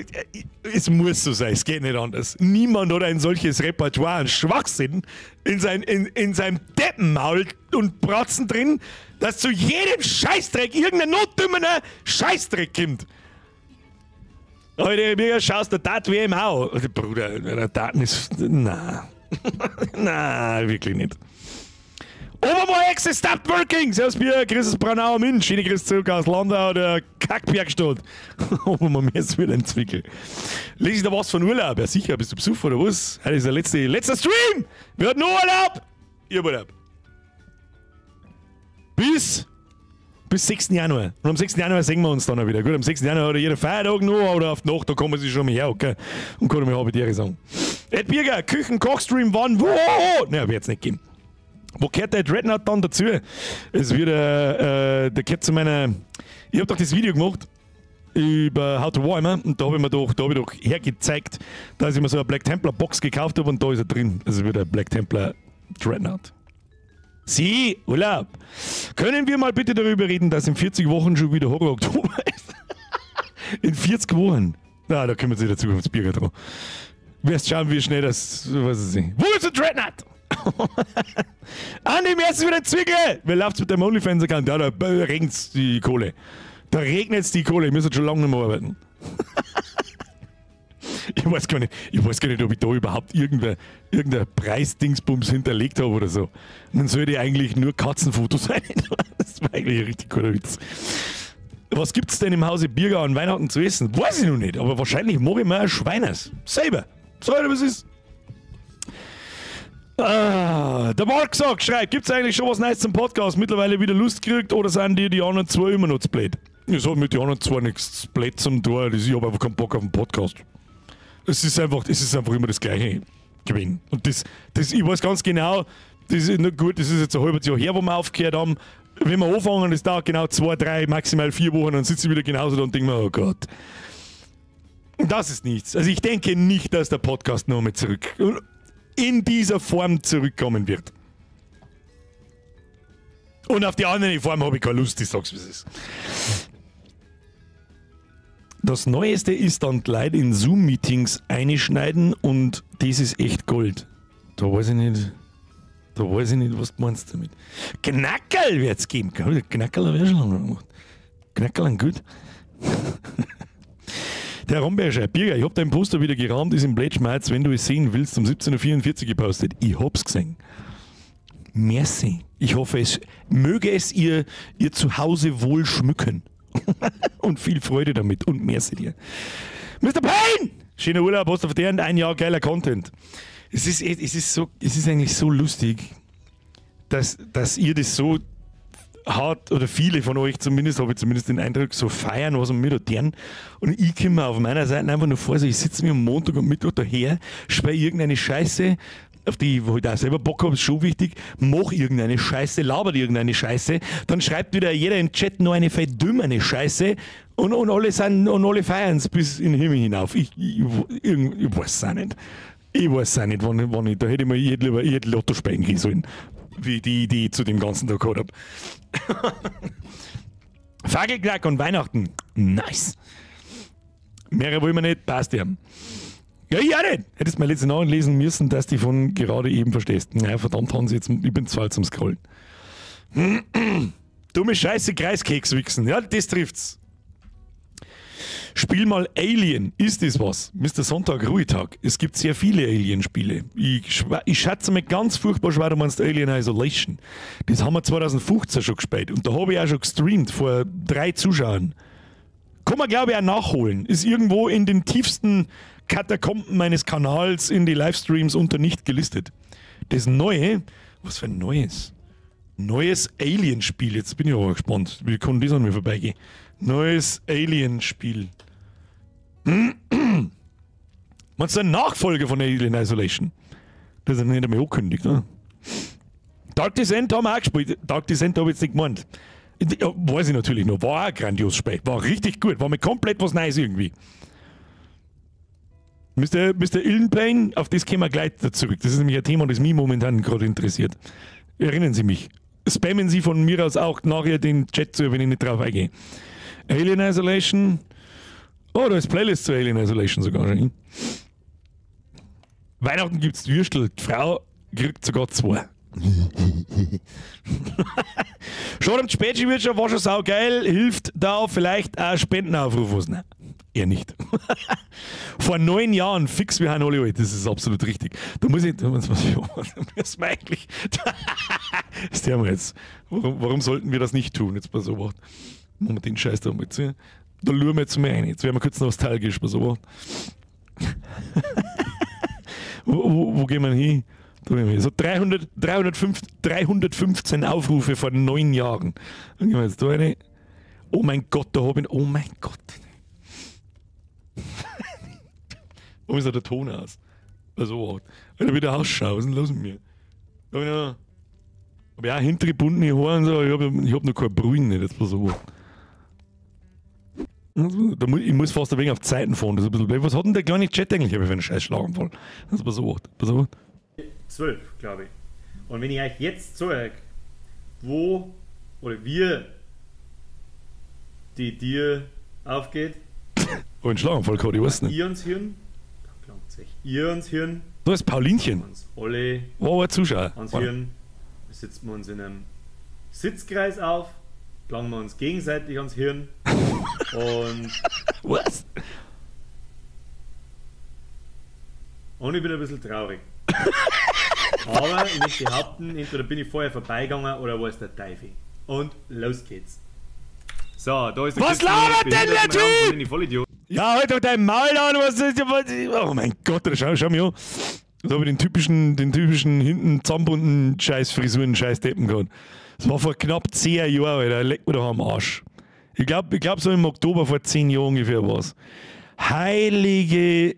es muss so sein, es geht nicht anders. Niemand hat ein solches Repertoire an Schwachsinn in seinem Deppenmaul und Bratzen drin, dass zu jedem Scheißdreck irgendein notdümmener Scheißdreck kommt. Heute, mir schaust der Tat wie im Hau. Bruder, der Daten ist... Na. Na, wirklich nicht. Obermoor-Exe stopped working! Servus Bier, Chris Branauer Münch, schöne Grüße zurück aus Landau, der Kackbergstadt. Obermoor ist wieder ein Zwickel. Lese ich da was von Urlaub? Ja sicher, bist du besoffen oder was? Heute ist der letzte Stream! Wir hatten Urlaub! Ich hab Urlaub. Bis 6. Januar. Und am 6. Januar sehen wir uns dann auch wieder. Gut, am 6. Januar hat jeder Feiertag noch, oder auf die Nacht, da kommen sie schon mal her, okay? Und kann ich mir habe die sagen. Ed Birger, Küchen-Kochstream wann? Wo? Ne, hab ich jetzt nicht gegeben. Wo gehört der Dreadnought dann dazu? Es wird, der gehört zu meiner. Ich hab doch das Video gemacht über How to Warhammer und da habe ich mir doch, hergezeigt, dass ich mir so eine Black Templar Box gekauft habe und da ist er drin. Also wird der Black Templar Dreadnought. Sie, Urlaub. Können wir mal bitte darüber reden, dass in 40 Wochen schon wieder Horror Oktober ist? In 40 Wochen? Na, da kümmert sich der Zukunftsbürger dran. Wirst schauen, wie schnell das. Was ist es? Wo ist der Dreadnought? Andi, mir ist wieder Zwickel! Wer läuft's mit dem OnlyFans-Account? Ja, da regnet's die Kohle. Da regnet's die Kohle. Ich muss jetzt schon lange nicht mehr arbeiten. Ich weiß gar nicht, ob ich da überhaupt irgendein Preisdingsbums hinterlegt habe oder so. Dann sollte ich eigentlich nur Katzenfotos sein. Das war eigentlich ein richtig guter Witz. Was gibt's denn im Hause Birger an Weihnachten zu essen? Weiß ich noch nicht, aber wahrscheinlich mache ich mir ein Schweines. Selber. Sag ich, was ist. Ah, der Mark sagt, schreibt, gibt's eigentlich schon was Neues zum Podcast? Mittlerweile wieder Lust gekriegt oder sind dir die anderen zwei immer noch zu blöd? Ich sag mit den anderen zwei nichts zu blöd zum Tor, ich hab einfach keinen Bock auf den Podcast. Es ist einfach immer das Gleiche gewesen. Und das, ich weiß ganz genau, das ist nicht gut, das ist jetzt ein halbes Jahr her, wo wir aufgehört haben. Wenn wir anfangen, das dauert genau 2, 3, maximal 4 Wochen, dann sitze ich wieder genauso da und denke mir, oh Gott. Das ist nichts. Also ich denke nicht, dass der Podcast noch mal zurück in dieser Form zurückkommen wird. Und auf die andere Form habe ich keine Lust, ich sag's, wie es ist. Das Neueste ist dann Leute in Zoom-Meetings einschneiden und das ist echt Gold. Da weiß ich nicht, was du meinst damit. Knackerl wird's geben. Knackerl habe ich schon lange gemacht. Knackerl sind gut. Der Romberg schreibt, Birger, ich hab dein Poster wieder gerahmt, ist im Blätschmerz, wenn du es sehen willst, um 17:44 Uhr gepostet. Ich hab's gesehen. Merci. Ich hoffe, es möge es ihr Zuhause wohl schmücken. Und viel Freude damit. Und merci dir. Mr. Payne! Schöner Urlaub, hast du verdient, ein Jahr geiler Content. Es ist eigentlich so lustig, dass ihr das so hat, oder viele von euch zumindest, habe ich zumindest den Eindruck, so feiern, was wir da tun. Und ich komme mir auf meiner Seite einfach nur vor, so ich sitze mir am Montag und Mittwoch daher, spiele irgendeine Scheiße, auf die ich halt auch selber Bock habe, ist schon wichtig, mach irgendeine Scheiße, labert irgendeine Scheiße, dann schreibt wieder jeder im Chat noch eine verdümmerne Scheiße und alle sind, und alle feiern es bis in den Himmel hinauf. Ich weiß es auch nicht. Ich weiß auch nicht, wann ich, da hätte ich mir lieber, ich hätte Lotto spielen gehen sollen, wie die Idee zu dem ganzen Tag gehabt habe. Fackelknack und Weihnachten. Nice. Mehrere wollen wir nicht, passt ja. Ja, ich auch nicht. Hättest mal letzte Nachricht lesen müssen, dass die von gerade eben verstehst. Naja, verdammt, Hans, jetzt, ich bin zu alt zum Scrollen. Dumme Scheiße, Kreiskeks wichsen. Ja, das trifft's. Spiel mal Alien. Ist das was? Mr. Sonntag, Ruhetag. Es gibt sehr viele Alien-Spiele. Ich schätze mir ganz furchtbar schwer, du meinst Alien Isolation. Das haben wir 2015 schon gespielt. Und da habe ich auch schon gestreamt vor 3 Zuschauern. Kann man, glaube ich, auch nachholen. Ist irgendwo in den tiefsten Katakomben meines Kanals in die Livestreams unter nicht gelistet. Das neue, was für ein neues? Neues Alien-Spiel. Jetzt bin ich aber gespannt. Wie kann das an mir vorbeigehen? Neues Alien-Spiel. Meinst du eine Nachfolge von Alien Isolation? Das ist nicht einmal angekündigt, ne? Dark Descent haben wir auch gespielt. Dark Descent habe ich jetzt nicht gemeint. Ja, weiß ich natürlich noch. War auch ein grandioses Spiel. War richtig gut. War mir komplett was Neues irgendwie. Mr. Illenplane, auf das kommen wir gleich zurück. Das ist nämlich ein Thema, das mich momentan gerade interessiert. Erinnern Sie mich. Spammen Sie von mir aus auch nachher den Chat zu, wenn ich nicht drauf eingehe. Alien Isolation. Oh, da ist Playlist zu Alien Isolation sogar schon. Weihnachten gibt's Würstel. Die Frau kriegt sogar 2. Schon am Spätschi-Wirtschaft war schon saugeil. Hilft da vielleicht auch Spendenaufruf was? Nein, eher nicht. Vor 9 Jahren, fix, wir haben alle alt. Das ist absolut richtig. Da muss ich, da müssen wir eigentlich, das tun wir jetzt. Warum sollten wir das nicht tun? Jetzt pass auf. Machen wir den Scheiß da mal zu. Da luren wir jetzt mal rein. Jetzt werden wir kurz nostalgisch. Pass auf. Wo gehen wir hin? So 315 Aufrufe vor 9 Jahren. Dann gehen wir jetzt da rein. Oh mein Gott, da hab ich. Oh mein Gott. Warum ist da der Ton aus? Also, wenn er wieder ausschaut, was ist denn los mit mir? Da hab ich noch. Hab ich auch hintere bunte Haare und so, ich hab noch keine Brühen, nicht, jetzt pass auf. Ich muss fast ein wenig auf Zeiten fahren, das ist ein bisschen blöd. Was hat denn der kleine Chat eigentlich für einen scheiß Schlaganfall? Das pass auf, pass auf. 12, glaube ich. Und wenn ich euch jetzt zeige, wo oder wie die Tür aufgeht. Oh, ein Schlaganfall gehabt, ich weiß nicht. Ihr ans Hirn. Da klangt's echt. Ihr ans Hirn. Da ist Paulinchen. Uns alle. Wow, ein Zuschauer. Ans Hirn. Da sitzen wir uns in einem Sitzkreis auf, klangen wir uns gegenseitig ans Hirn. Und. Was? Und ich bin ein bisschen traurig. Aber ich möchte behaupten, entweder bin ich vorher vorbeigegangen oder war es der Teufel. Und los geht's. So, da ist der Was labert denn der Typ? Ja, halt doch dein Maul an, was ist denn? Oh mein Gott, schau mich an. Da habe ich den typischen hinten zusammenbundenen Scheiß-Frisuren, Scheiß-Deppen gehabt. Das war vor knapp 10 Jahren, Alter. Leck mir doch am Arsch. Ich glaub, so im Oktober vor 10 Jahren ungefähr war's. Heilige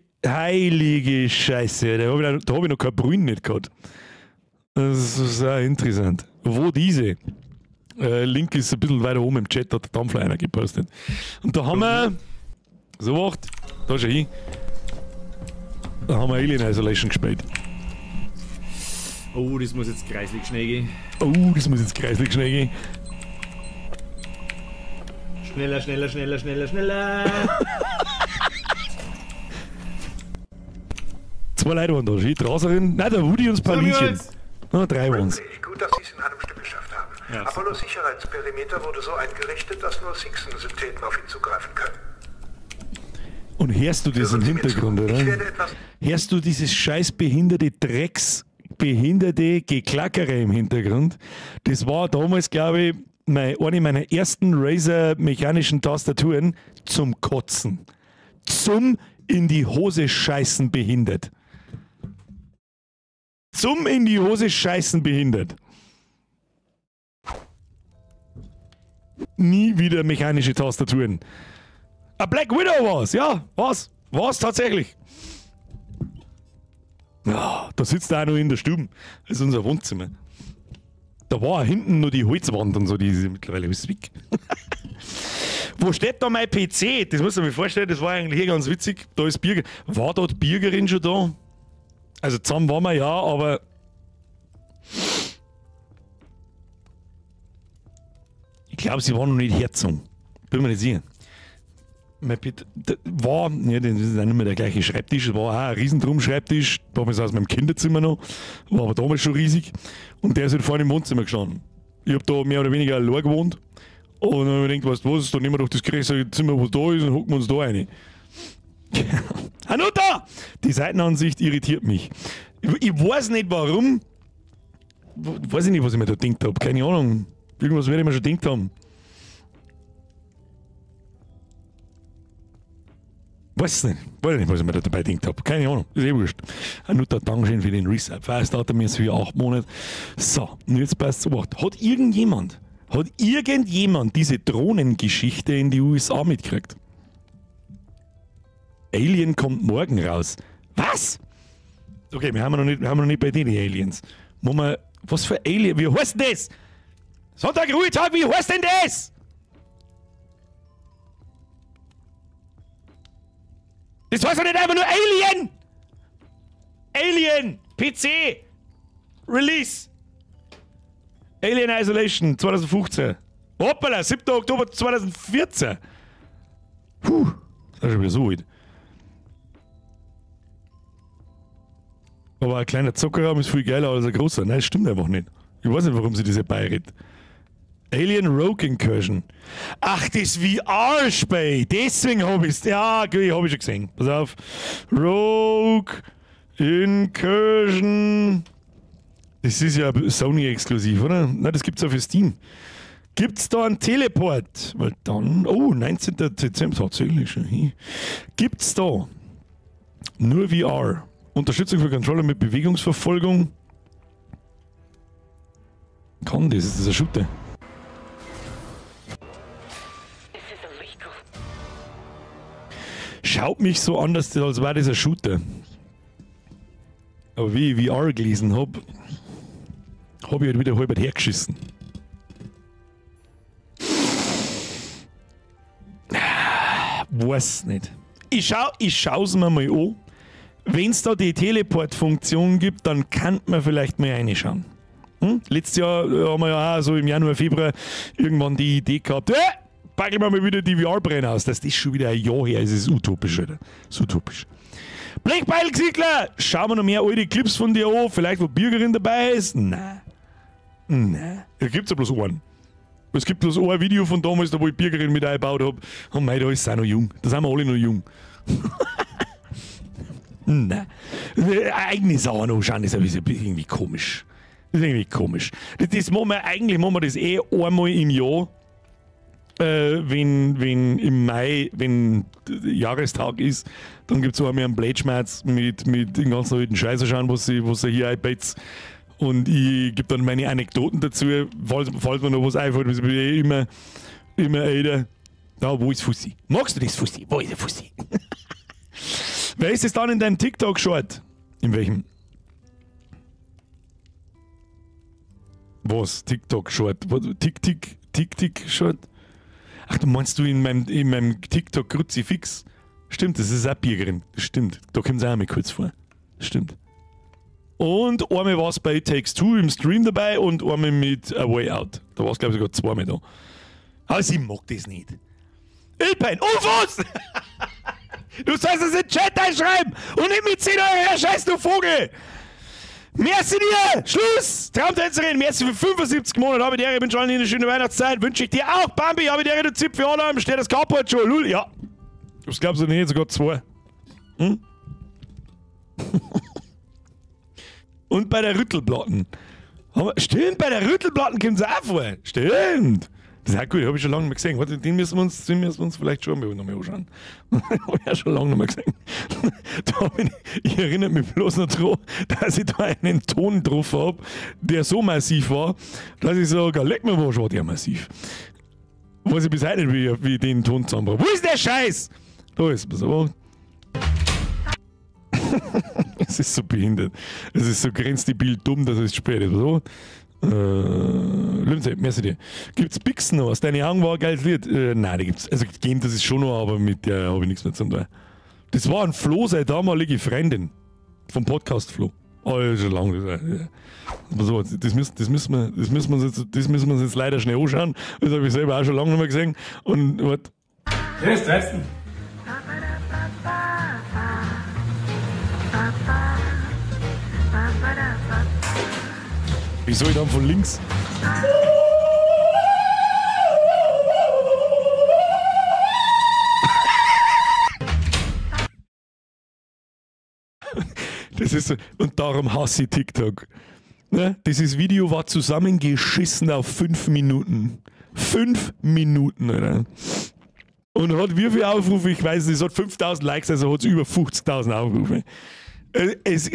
Scheiße, da hab ich noch kein Brünn nicht gehabt. Das ist auch interessant. Wo diese? Link ist ein bisschen weiter oben im Chat, hat der Dampfler einer gepostet. Und da haben wir. So wacht, da schau hin. Da haben wir Alien Isolation gespielt. Oh, das muss jetzt kreislig schnell gehen. Oh, das muss jetzt kreislig schnell gehen. Schneller, schneller, schneller, schneller, schneller. 2 Leute waren da, die Draserin, nein, der Woody und das Paulinchen. Na, 3 waren's. Gut, dass Sie es in einem Stück geschafft haben. Ja, Apollos Sicherheitsperimeter wurde so eingerichtet, dass nur Sixen-Syntheten auf ihn zugreifen können. Und hörst du das im Hintergrund, oder? Hörst du dieses scheiß behinderte Drecks, behinderte Geklackere im Hintergrund? Das war damals, glaube ich, eine meiner ersten Razer mechanischen Tastaturen zum Kotzen. Zum in die Hose scheißen behindert. Zum in die Hose scheißen behindert. Nie wieder mechanische Tastaturen. A Black Widow war's, ja, war's. War's tatsächlich. Ja, da sitzt er auch noch in der Stube. Das ist unser Wohnzimmer. Da war hinten nur die Holzwand und so, die ist mittlerweile alles weg. Wo steht da mein PC? Das muss man sich vorstellen, das war eigentlich hier ganz witzig. Da ist Birger. War dort Birgerin schon da? Also zusammen waren wir ja, aber. Ich glaube, sie war noch nicht hergezogen. Bin mir nicht sicher. Mein PC war, ja, das ist auch nicht mehr der gleiche Schreibtisch, es war auch ein Riesendrum-Schreibtisch, damals aus meinem Kinderzimmer noch, war aber damals schon riesig. Und der ist halt vorne im Wohnzimmer gestanden. Ich hab da mehr oder weniger allein gewohnt. Und dann hab ich mir gedacht, weißt du was, dann nehmen wir doch das größere Zimmer, was da ist, und hocken wir uns da rein. Hanuta! Die Seitenansicht irritiert mich. Ich weiß nicht warum. Weiß ich nicht, was ich mir da gedacht hab. Keine Ahnung. Irgendwas werde ich mir schon gedacht haben. Weiß nicht. Weiß nicht, was ich mir da dabei gedacht hab. Keine Ahnung. Ist eh wurscht. Hanuta, Dankeschön für den Resub. Firestarter mir für 8 Monate. So, und jetzt passt's auf. Hat irgendjemand diese Drohnengeschichte in die USA mitgekriegt? Alien kommt morgen raus. Was? Okay, wir haben noch nicht, wir haben noch nicht bei denen die Aliens. Machen wir, was für Alien? Wie heißt denn das? Sonntag, Ruhetag, wie heißt denn das? Das heißt doch nicht einfach nur Alien! Alien! PC! Release! Alien Isolation 2015. Hoppala, 7. Oktober 2014. Puh, das ist schon wieder so alt. Aber ein kleiner Zockerraum ist viel geiler als ein großer. Nein, das stimmt einfach nicht. Ich weiß nicht, warum sie diese beiredet. Alien Rogue Incursion. Ach, das VR-Spiel. Deswegen hab ich's. Ja, okay, hab ich schon gesehen. Pass auf. Rogue Incursion. Das ist ja Sony-exklusiv, oder? Nein, das gibt's ja für Steam. Gibt's da einen Teleport? Weil dann. Oh, 19. Dezember tatsächlich schon. Gibt's da nur VR? Unterstützung für Controller mit Bewegungsverfolgung. Kann das? Ist das ein Shooter? Schaut mich so an, dass das, als wäre das ein Shooter. Aber wie ich VR gelesen hab, hab ich halt wieder halb hergeschissen. Weiß nicht. Ich schau's mir mal an. Wenn's da die Teleport-Funktion gibt, dann kann man vielleicht mal reinschauen. Hm? Letztes Jahr haben wir ja auch so im Januar, Februar irgendwann die Idee gehabt, packen wir mal wieder die VR-Brillen aus. Dass das schon wieder ein Jahr her ist, ist utopisch, Alter. Ist utopisch. Blechbeil-Gesichtler! Schauen wir noch mehr alte Clips von dir an, vielleicht wo Birgerin dabei ist? Nein. Nein. Da gibt's ja bloß einen. Es gibt bloß ein Video von damals, da wo ich Birgerin mit eingebaut hab. Und mei, da ist es auch noch jung. Da sind wir alle noch jung. Nein. Eigene Sachen anschauen, das ist irgendwie komisch. Das ist irgendwie komisch. Das machen wir, eigentlich machen wir das eh einmal im Jahr. Wenn im Mai, wenn Jahrestag ist, dann gibt es einmal einen Blätschmerz mit den ganzen alten Scheiße schauen, was sie hier einbetzt. Und ich gebe dann meine Anekdoten dazu, falls mir noch was einfällt, das bin ich immer älter. Da, wo ist Fussi? Magst du das, Fussi? Wo ist der Fussi? Wer ist es dann in deinem TikTok-Short? In welchem? Was? TikTok-Short? Tick-Tick-Tick-Tick-Short? Ach, du meinst du in meinem TikTok-Kruzifix? Stimmt, das ist auch Birgerin. Das stimmt. Da kommt es auch mal kurz vor. Stimmt. Und einmal war es bei It Takes Two im Stream dabei und einmal mit A Way Out. Da war es, glaube ich, sogar zweimal da. Aber sie mag das nicht. Ilpen, UFOs! Du sollst es in den Chat einschreiben und nicht mit 10 Euro her, scheiß du Vogel! Merci dir! Schluss! Traumtänzerin, merci für 75 Monate. Habe ich bin schon in eine schöne Weihnachtszeit. Wünsche ich dir auch, Bambi. Habe ich du Zip für alle. Steht das Carport schon. Lul, ja. Das glaubst du nicht, sogar zwei. Hm? Und bei der Rüttelplatten. Stimmt, bei der Rüttelplatten kommt es auch vor. Stimmt. Das ist auch gut, habe ich schon lange nicht mehr gesehen. Warte, den müssen wir uns vielleicht schon mal noch mal anschauen. Habe ich auch schon lange nicht mehr gesehen. Ich erinnere mich bloß noch daran, dass ich da einen Ton drauf habe, der so massiv war, dass ich sage, leck mir was, war der massiv. Weiß ich bis heute nicht, wie ich den Ton zusammenbrauche. Wo ist der Scheiß? Da ist es. So. Es ist so behindert. Es ist so grenzdebil dumm, dass es spät ist. So. Löwense, merci dir. Gibt's Pixen noch? Aus deinen Augen war ein geiles Lied. Nein, die gibt's. Also gegeben, das ist schon noch, aber mit der habe ich nichts mehr zu tun. Das war ein Flo, seine damalige Freundin. Vom Podcast Flo. Oh, das ist schon lange. Aber so, das müssen wir uns jetzt leider schnell anschauen. Das habe ich selber auch schon lange nicht mehr gesehen. Und warte. Das ist Dresden. Wieso ich dann von links? Das ist so, und darum hasse ich TikTok. Ne? Dieses Video war zusammengeschissen auf 5 Minuten. 5 Minuten, oder? Und hat wie viele Aufrufe? Ich weiß nicht, es hat 5000 Likes, also hat es über 50.000 Aufrufe.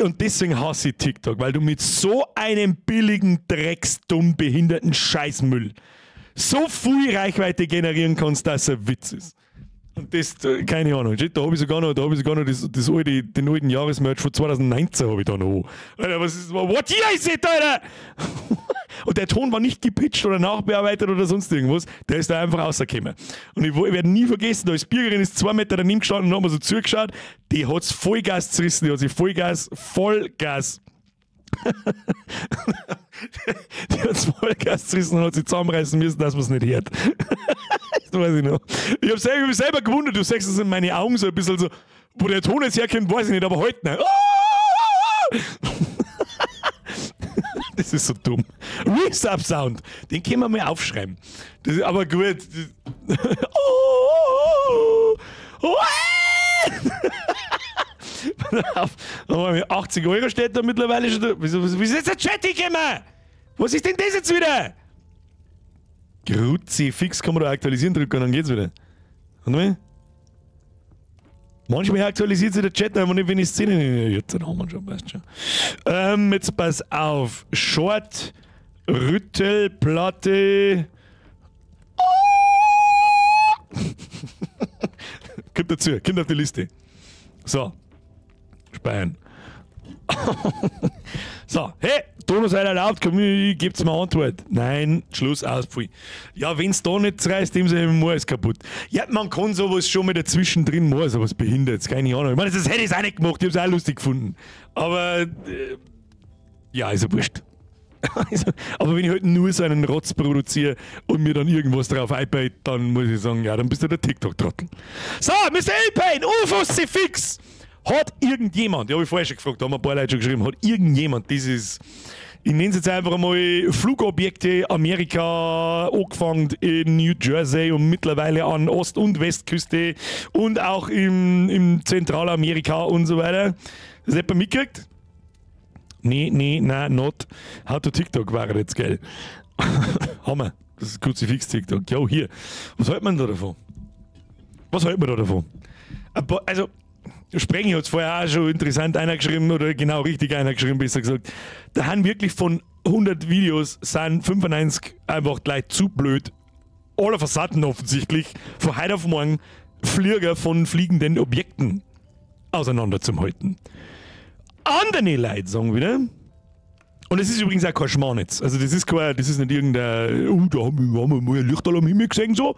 Und deswegen hasse ich TikTok, weil du mit so einem billigen, drecksdumm, behinderten Scheißmüll so viel Reichweite generieren kannst, dass es ein Witz ist. Und das, keine Ahnung, da habe ich sogar noch, das alte, den alten Jahresmerch von 2019 habe ich da noch. Alter, was ist, what year is it, Alter? Und der Ton war nicht gepitcht oder nachbearbeitet oder sonst irgendwas, der ist da einfach rausgekommen. Und ich werde nie vergessen, da ist Birgerin ist 2 Meter daneben gestanden und hat mir so zugeschaut, die hat's Vollgas zerrissen, die hat sich Vollgas. Die hat's Vollgas zerrissen und hat sich zusammenreißen müssen, dass man es nicht hört. Das weiß ich noch. Ich hab mich selber gewundert, du siehst es in meine Augen so ein bisschen so, wo der Ton jetzt herkommt, weiß ich nicht, aber heute nicht. Das ist so dumm. Resub-Sound, den können wir mal aufschreiben. Das ist aber gut. Oh, 80 Euro steht da mittlerweile schon da. Wieso ist jetzt der Chat gekommen? Was ist denn das jetzt wieder? Kruzifix kann man da aktualisieren drücken und dann geht's wieder. Und mal? Manchmal aktualisiert sich der Chat einfach nicht, wenn ich Szene. Jetzt haben wir schon, weißt schon. Jetzt pass auf. Short, Rüttelplatte. Oh! Kommt dazu, kommt auf die Liste. So. Speiern. So, hey, Tonus seid erlaubt, komm, gebt's mir Antwort. Nein, Schluss, aus, pfui. Ja, wenn's da nicht zerreißt, dem sei immer ist kaputt. Ja, man kann sowas schon mal dazwischen drin machen, sowas behindert, keine Ahnung. Ich meine, das hätte ich auch nicht gemacht, ich hab's auch lustig gefunden. Aber, ja, ist ja wurscht. Also, aber wenn ich halt nur so einen Rotz produziere und mir dann irgendwas drauf einbaut, dann muss ich sagen, ja, dann bist du der TikTok-Trottel. So, Mr. L-Pain, UFOs fix! Hat irgendjemand, ich habe ich vorher schon gefragt, da haben ein paar Leute schon geschrieben, hat irgendjemand dieses, ich nenne es jetzt einfach einmal Flugobjekte Amerika, angefangen in New Jersey und mittlerweile an Ost- und Westküste und auch im Zentralamerika und so weiter. Das hat jemand mitgekriegt? Nee, nee, nein, not. How to TikTok war jetzt, gell? Hammer. Das ist Kruzifix TikTok. Jo, hier. Was hält man da davon? Was hält man da davon? Also, Sprengi hat es vorher auch schon interessant einer geschrieben, oder genau richtig einer geschrieben, besser gesagt. Da haben wirklich von 100 Videos sind 95 einfach gleich zu blöd. Alle Versatten offensichtlich, von heute auf morgen Flieger von fliegenden Objekten auseinander zum halten. Andere Leute sagen wieder, und es ist übrigens auch kein Schmarrn jetzt. Also das ist kein, das ist nicht irgendein, oh, da haben wir mal ein Lichterl am Himmel gesehen, so,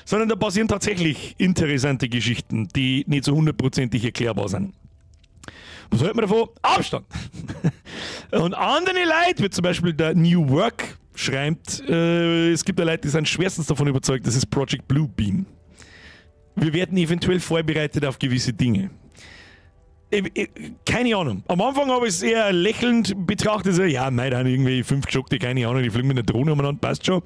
sondern da passieren tatsächlich interessante Geschichten, die nicht so hundertprozentig erklärbar sind. Was hält man davon? Abstand! Und andere Leute, wie zum Beispiel der New Work schreibt, es gibt ja Leute, die sind schwerstens davon überzeugt, das ist Project Bluebeam. Wir werden eventuell vorbereitet auf gewisse Dinge. Keine Ahnung. Am Anfang habe ich es eher lächelnd betrachtet, so, ja, mei, da haben irgendwie 5 Geschockte, keine Ahnung, die fliegen mit einer Drohne umeinander, passt schon.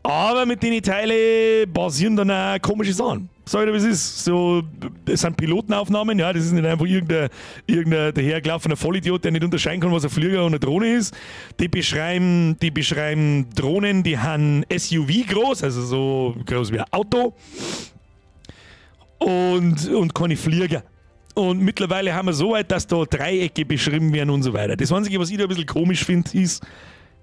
Aber mit den Teilen basieren dann auch komische Sachen. Sag ich dir, wie es ist. So, es sind Pilotenaufnahmen, ja, das ist nicht einfach irgendein dahergelaufener Vollidiot, der nicht unterscheiden kann, was ein Flieger und eine Drohne ist. Die beschreiben Drohnen, die haben SUV groß, also so groß wie ein Auto. Und keine Flieger. Und mittlerweile haben wir so weit, dass da Dreiecke beschrieben werden und so weiter. Das Einzige, was ich da ein bisschen komisch finde, ist,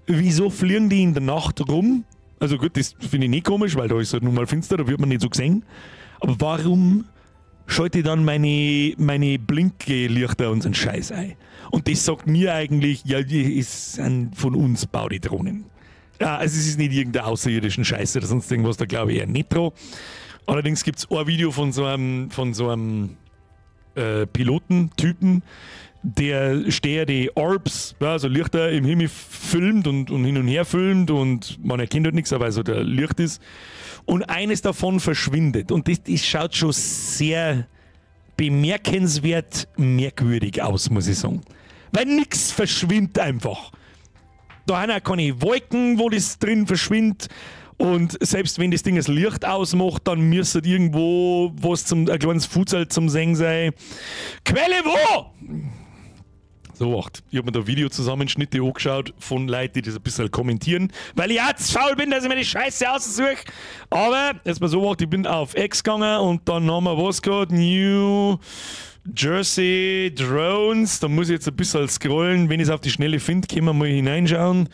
wieso fliegen die in der Nacht rum? Also gut, das finde ich nicht komisch, weil da ist halt nun mal finster, da wird man nicht so gesehen. Aber warum schalte ich dann meine Blinkelichter und so einen Scheiß ein? Und das sagt mir eigentlich, ja, die sind von uns baut die Drohnen. Ja, also es ist nicht irgendein außerirdischen Scheiß oder sonst irgendwas, da glaube ich eher nicht dran. Allerdings gibt es ein Video von so einem Pilotentypen, der steht die Orbs, ja, also Lichter im Himmel filmt und hin und her filmt und man erkennt halt nichts, aber also der Licht ist. Und eines davon verschwindet. Und das schaut schon sehr bemerkenswert merkwürdig aus, muss ich sagen. Weil nichts verschwindet einfach. Da haben auch keine Wolken, wo das drin verschwindet. Und selbst wenn das Ding das Licht ausmacht, dann müsste irgendwo was zum, ein kleines Fußball zum Sehen sein. Quelle wo? So, acht. Ich habe mir da Videozusammenschnitte angeschaut von Leuten, die das ein bisschen kommentieren, weil ich auch zu faul bin, dass ich mir die Scheiße aussuche. Aber jetzt mal so, acht, ich bin auf X gegangen und dann haben wir was gehabt? New Jersey Drones. Da muss ich jetzt ein bisschen scrollen. Wenn ich es auf die Schnelle finde, können wir mal hineinschauen.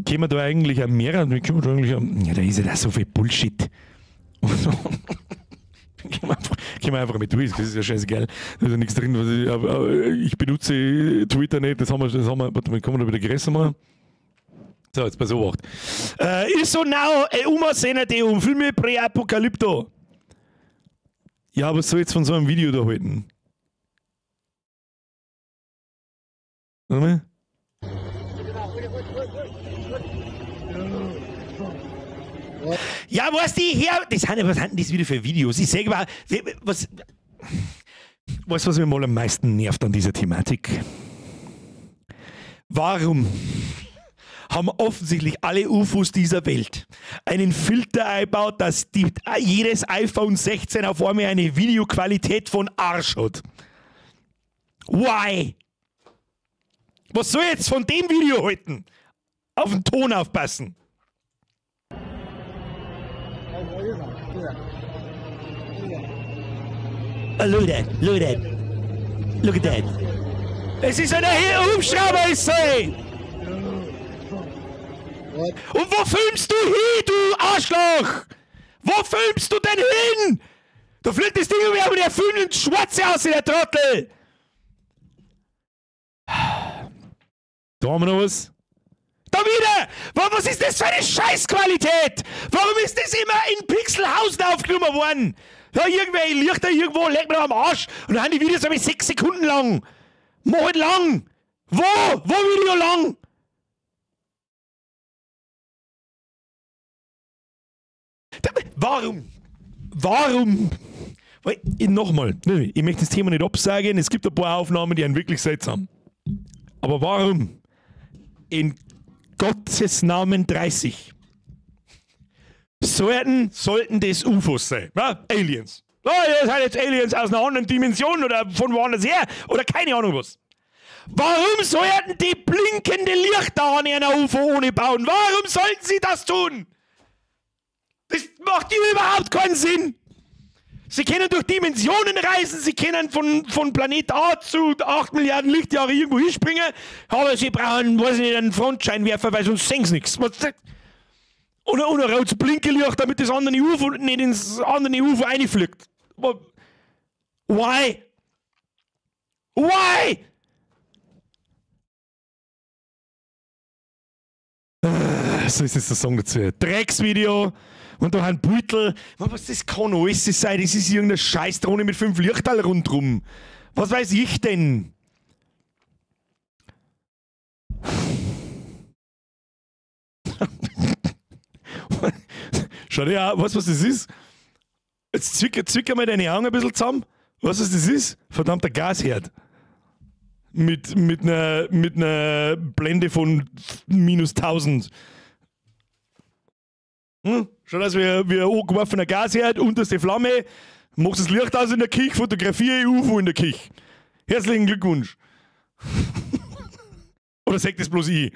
Können wir da eigentlich auch mehrere? Können wir da eigentlich auch, ja, da ist ja da so viel Bullshit. Gehen wir einfach mit durch, das ist ja scheißegal. Da ist ja nichts drin. Was ich benutze Twitter nicht, das haben wir, warte mal, kann man da wieder größer machen? So, jetzt pass auf. Ist so now, uma sena de um Filme Prä-Apokalypto. Ja, was soll ich jetzt von so einem Video da halten? Warte mal. Ja, weißt du, her, das sind, was sind denn das wieder für Videos? Ich sage mal, was, weißt du, was mir mal am meisten nervt an dieser Thematik? Warum haben offensichtlich alle UFOs dieser Welt einen Filter eingebaut, dass jedes iPhone 16 auf einmal eine Videoqualität von Arsch hat? Why? Was soll ich jetzt von dem Video halten? Auf den Ton aufpassen. Oh, look at that, look at that. Look at that. Es ist ein Hubschrauber, ist es! Und wo filmst du hin, du Arschloch? Wo filmst du denn hin? Da fliegt das Ding über, aber der filmt ins Schwarze aus, der Trottel! Da haben wir noch was. Da wieder! Was ist das für eine Scheißqualität? Warum ist das immer in Pixelhausen aufgenommen worden? Ja, irgendwelche Lichter irgendwo, leg mir am Arsch. Und dann haben die Videos aber 6 Sekunden lang. Mach halt lang! Wo? Wo Video lang? Warum? Warum? Nochmal, ich möchte das Thema nicht absagen. Es gibt ein paar Aufnahmen, die einen wirklich seltsam. Aber warum? In Gottes Namen 30. Sollten das UFOs sein? Ja? Aliens. Oh, das sind jetzt Aliens aus einer anderen Dimension oder von woanders her oder keine Ahnung was. Warum sollten die blinkende Lichter an einer UFO ohne bauen? Warum sollten sie das tun? Das macht überhaupt keinen Sinn. Sie können durch Dimensionen reisen, sie können von Planet A zu 8 Milliarden Lichtjahre irgendwo hinspringen, aber sie brauchen, weiß ich nicht, einen Frontscheinwerfer, weil sonst sehen sie nichts. Oder ein rotes Blinkelicht, damit das andere UFO nicht ins andere UFO reinfliegt. Why? Why? So ist jetzt der Song dazu. Drecksvideo. Und da ein Beutel. Was, das kann alles sein. Das ist irgendeine Scheißdrohne mit 5 Lichterl rundrum. Was weiß ich denn? Schau dir an, weißt du, was das ist? Jetzt zwicker mal deine Augen ein bisschen zusammen. Weißt du, was das ist? Verdammter Gasherd. Mit einer Blende von minus 1000. Hm? Schau aus wie ein angeworfener Gasherd, unterste Flamme, machst das Licht aus in der Küche, fotografiere UFO in der Küche. Herzlichen Glückwunsch. Oder sagt das bloß ich?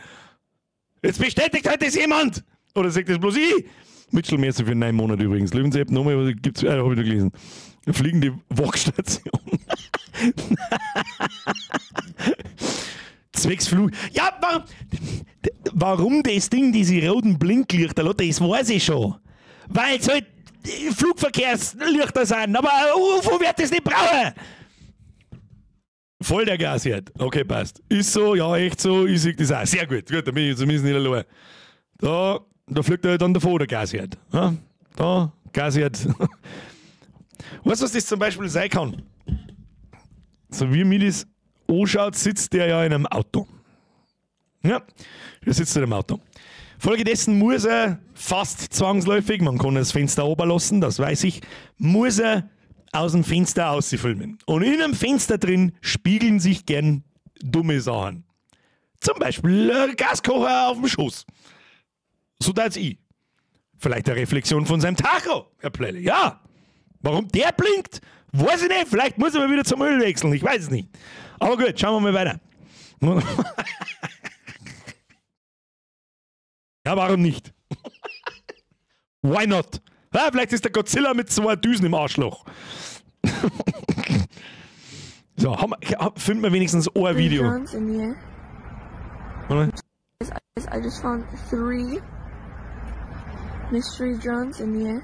Jetzt bestätigt halt das jemand! Oder sagt das bloß ich? Mitchell Mercer für 9 Monate übrigens. Löwensepp, nochmal, gibt's, hab ich noch gelesen. Fliegende Wachstation. Zwecksflug. Ja, warum? Warum das Ding diese roten Blinklichter hat, das weiß ich schon. Weil es halt Flugverkehrslichter sind, aber UFO wird das nicht brauchen. Voll der Gasherd. Okay, passt. Ist so, ja, echt so, ich sehe das auch. Sehr gut, gut, da bin ich zumindest nicht allein. Da fliegt er dann davor, der Gasherd. Ja, da, Gasherd. Weißt du, was das zum Beispiel sein kann? So wie mir das anschaut, sitzt der ja in einem Auto. Ja, der sitzt in einem Auto. Folgedessen muss er fast zwangsläufig, man kann das Fenster oben lassen, das weiß ich, muss er aus dem Fenster ausfilmen. Und in einem Fenster drin spiegeln sich gern dumme Sachen. Zum Beispiel Gaskocher auf dem Schoß. So das ich. Vielleicht eine Reflexion von seinem Tacho, Herr Plelle. Ja. Warum der blinkt, weiß ich nicht. Vielleicht muss er mal wieder zum Öl wechseln. Ich weiß es nicht. Aber gut, schauen wir mal weiter. Ja, warum nicht? Why not? Ja, vielleicht ist der Godzilla mit 2 Düsen im Arschloch. So, finden wir wenigstens ein Video. I just found 3 mystery drones in the air.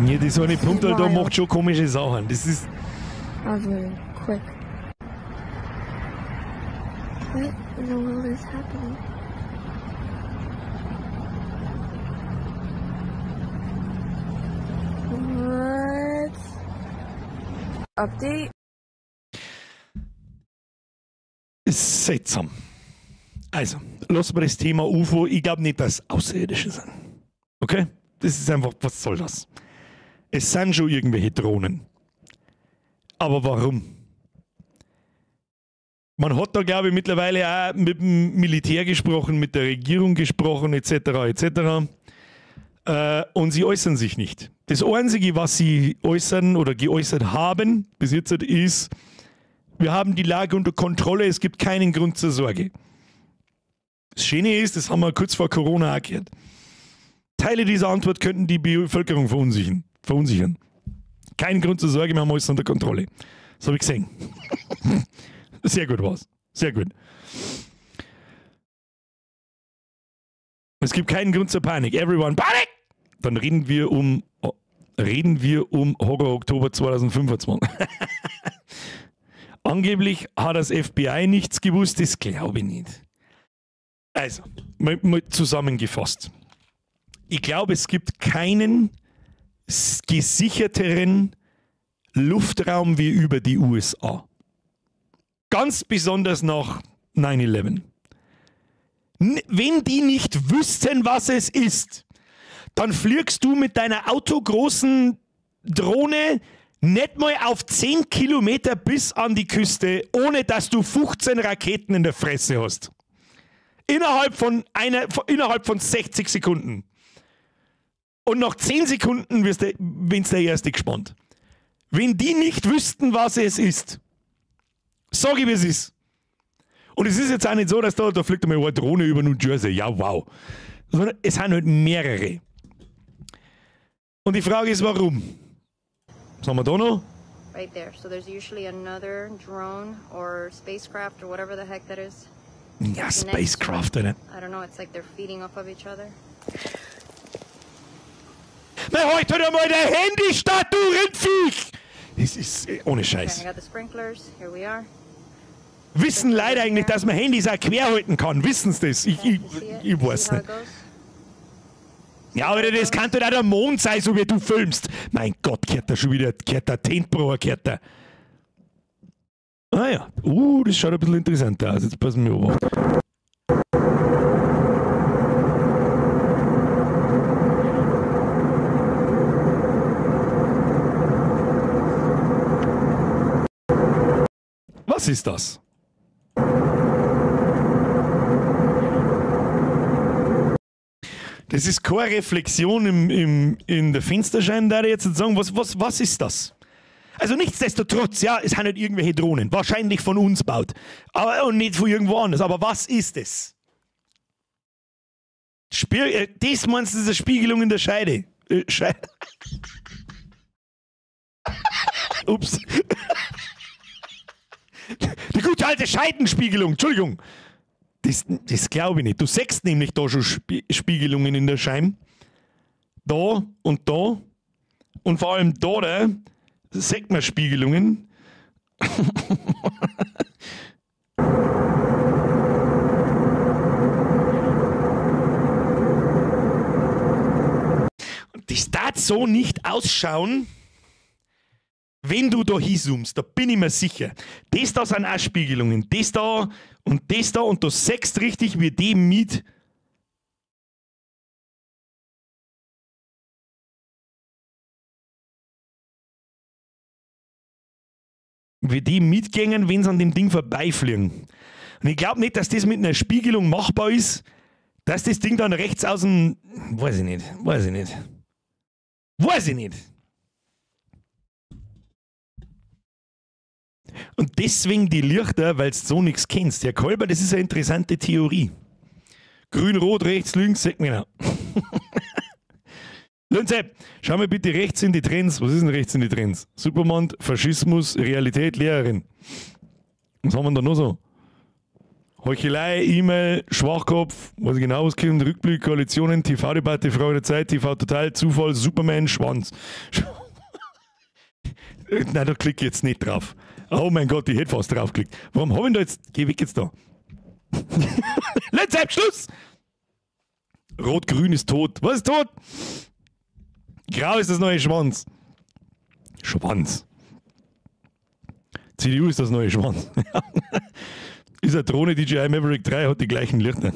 Ja, das eine Pumpe da macht schon komische Sachen. Das ist. Also, quick. What in the world is happening? What? Update? Ist seltsam. Also, lassen wir das Thema UFO. Ich glaube nicht, dass Außerirdische sind. Okay? Das ist einfach, was soll das? Es sind schon irgendwelche Drohnen. Aber warum? Man hat da, glaube ich, mittlerweile auch mit dem Militär gesprochen, mit der Regierung gesprochen, etc., etc. Und sie äußern sich nicht. Das Einzige, was sie äußern oder geäußert haben bis jetzt, ist, wir haben die Lage unter Kontrolle, es gibt keinen Grund zur Sorge. Das Schöne ist, das haben wir kurz vor Corona auch gehört. Teile dieser Antwort könnten die Bevölkerung verunsichern. Kein Grund zur Sorge, wir haben alles unter Kontrolle. Das habe ich gesehen. Sehr gut war's. Sehr gut. Es gibt keinen Grund zur Panik. Everyone panic! Dann reden wir um Horror Oktober 2025. Angeblich hat das FBI nichts gewusst, das glaube ich nicht. Also, mal zusammengefasst. Ich glaube, es gibt keinen gesicherteren Luftraum wie über die USA. Ganz besonders nach 9/11. Wenn die nicht wüssten, was es ist, dann fliegst du mit deiner autogroßen Drohne nicht mal auf 10 Kilometer bis an die Küste, ohne dass du 15 Raketen in der Fresse hast. Innerhalb von 60 Sekunden. Und nach 10 Sekunden wirst du, wenn's der Erste gespannt. Wenn die nicht wüssten, was es ist, sag ich, wie es ist. Und es ist jetzt auch nicht so, dass da fliegt einmal eine Drohne über New Jersey. Ja, wow. Sondern es sind halt mehrere. Und die Frage ist, warum? Was haben wir da noch? Right there. So there's usually another drone or spacecraft or whatever the heck that is. Ja, Spacecraft, oder? I don't know, it's like they're feeding off of each other. Na, heute halt einmal dein Handy statt, du Rindviech! Das ist ohne Scheiß. Okay, I got the sprinklers. Here we are. Wissen Leute eigentlich, dass man Handys auch quer halten kann? Wissen sie das? Ich weiß nicht. Ja, aber das kann doch auch der Mond sein, so wie du filmst. Mein Gott, gehört da schon wieder, gehört der Tentbrower, gehört da. Ah ja, das schaut ein bisschen interessanter aus. Jetzt passen wir auf. Was ist das? Das ist keine Reflexion in der Fensterscheibe, da ich jetzt sagen, was ist das? Also nichtsdestotrotz, ja, es sind nicht irgendwelche Drohnen, wahrscheinlich von uns baut, aber, und nicht von irgendwo anders, aber was ist es? Das meinst du, ist eine Spiegelung in der Scheide. Scheide. Ups. Die gute alte Scheidenspiegelung, Entschuldigung. Das glaube ich nicht. Du siehst nämlich da schon Spiegelungen in der Scheibe. Da und da. Und vor allem da sieht man Spiegelungen. Und das darf so nicht ausschauen, wenn du da hinzoomst, da bin ich mir sicher. Das da sind auch Spiegelungen. Das da und das da und du siehst richtig, wie die mit. Wie die mitgängen, wenn sie an dem Ding vorbeifliegen. Und ich glaube nicht, dass das mit einer Spiegelung machbar ist, dass das Ding dann rechts aus dem. Weiß ich nicht, weiß ich nicht. Weiß ich nicht. Und deswegen die Lichter, weil du so nichts kennst. Herr Kolber, das ist eine interessante Theorie. Grün, Rot, rechts, links, sagt mir genau. Lunze, schau mal bitte rechts in die Trends. Was ist denn rechts in die Trends? Superman, Faschismus, Realität, Lehrerin. Was haben wir da noch so? Heuchelei, E-Mail, Schwachkopf, was genau was kommt, Rückblick, Koalitionen, TV-Debatte, Frage der Zeit, TV Total, Zufall, Superman, Schwanz. Nein, da klicke ich jetzt nicht drauf. Oh mein Gott, ich hätte fast draufgeklickt. Warum habe ich da jetzt... Geh weg jetzt da. Letzter Schluss! Rot-Grün ist tot. Was ist tot? Grau ist das neue Schwanz. Schwanz. CDU ist das neue Schwanz. Ist eine Drohne DJI Maverick 3, hat die gleichen Lichter.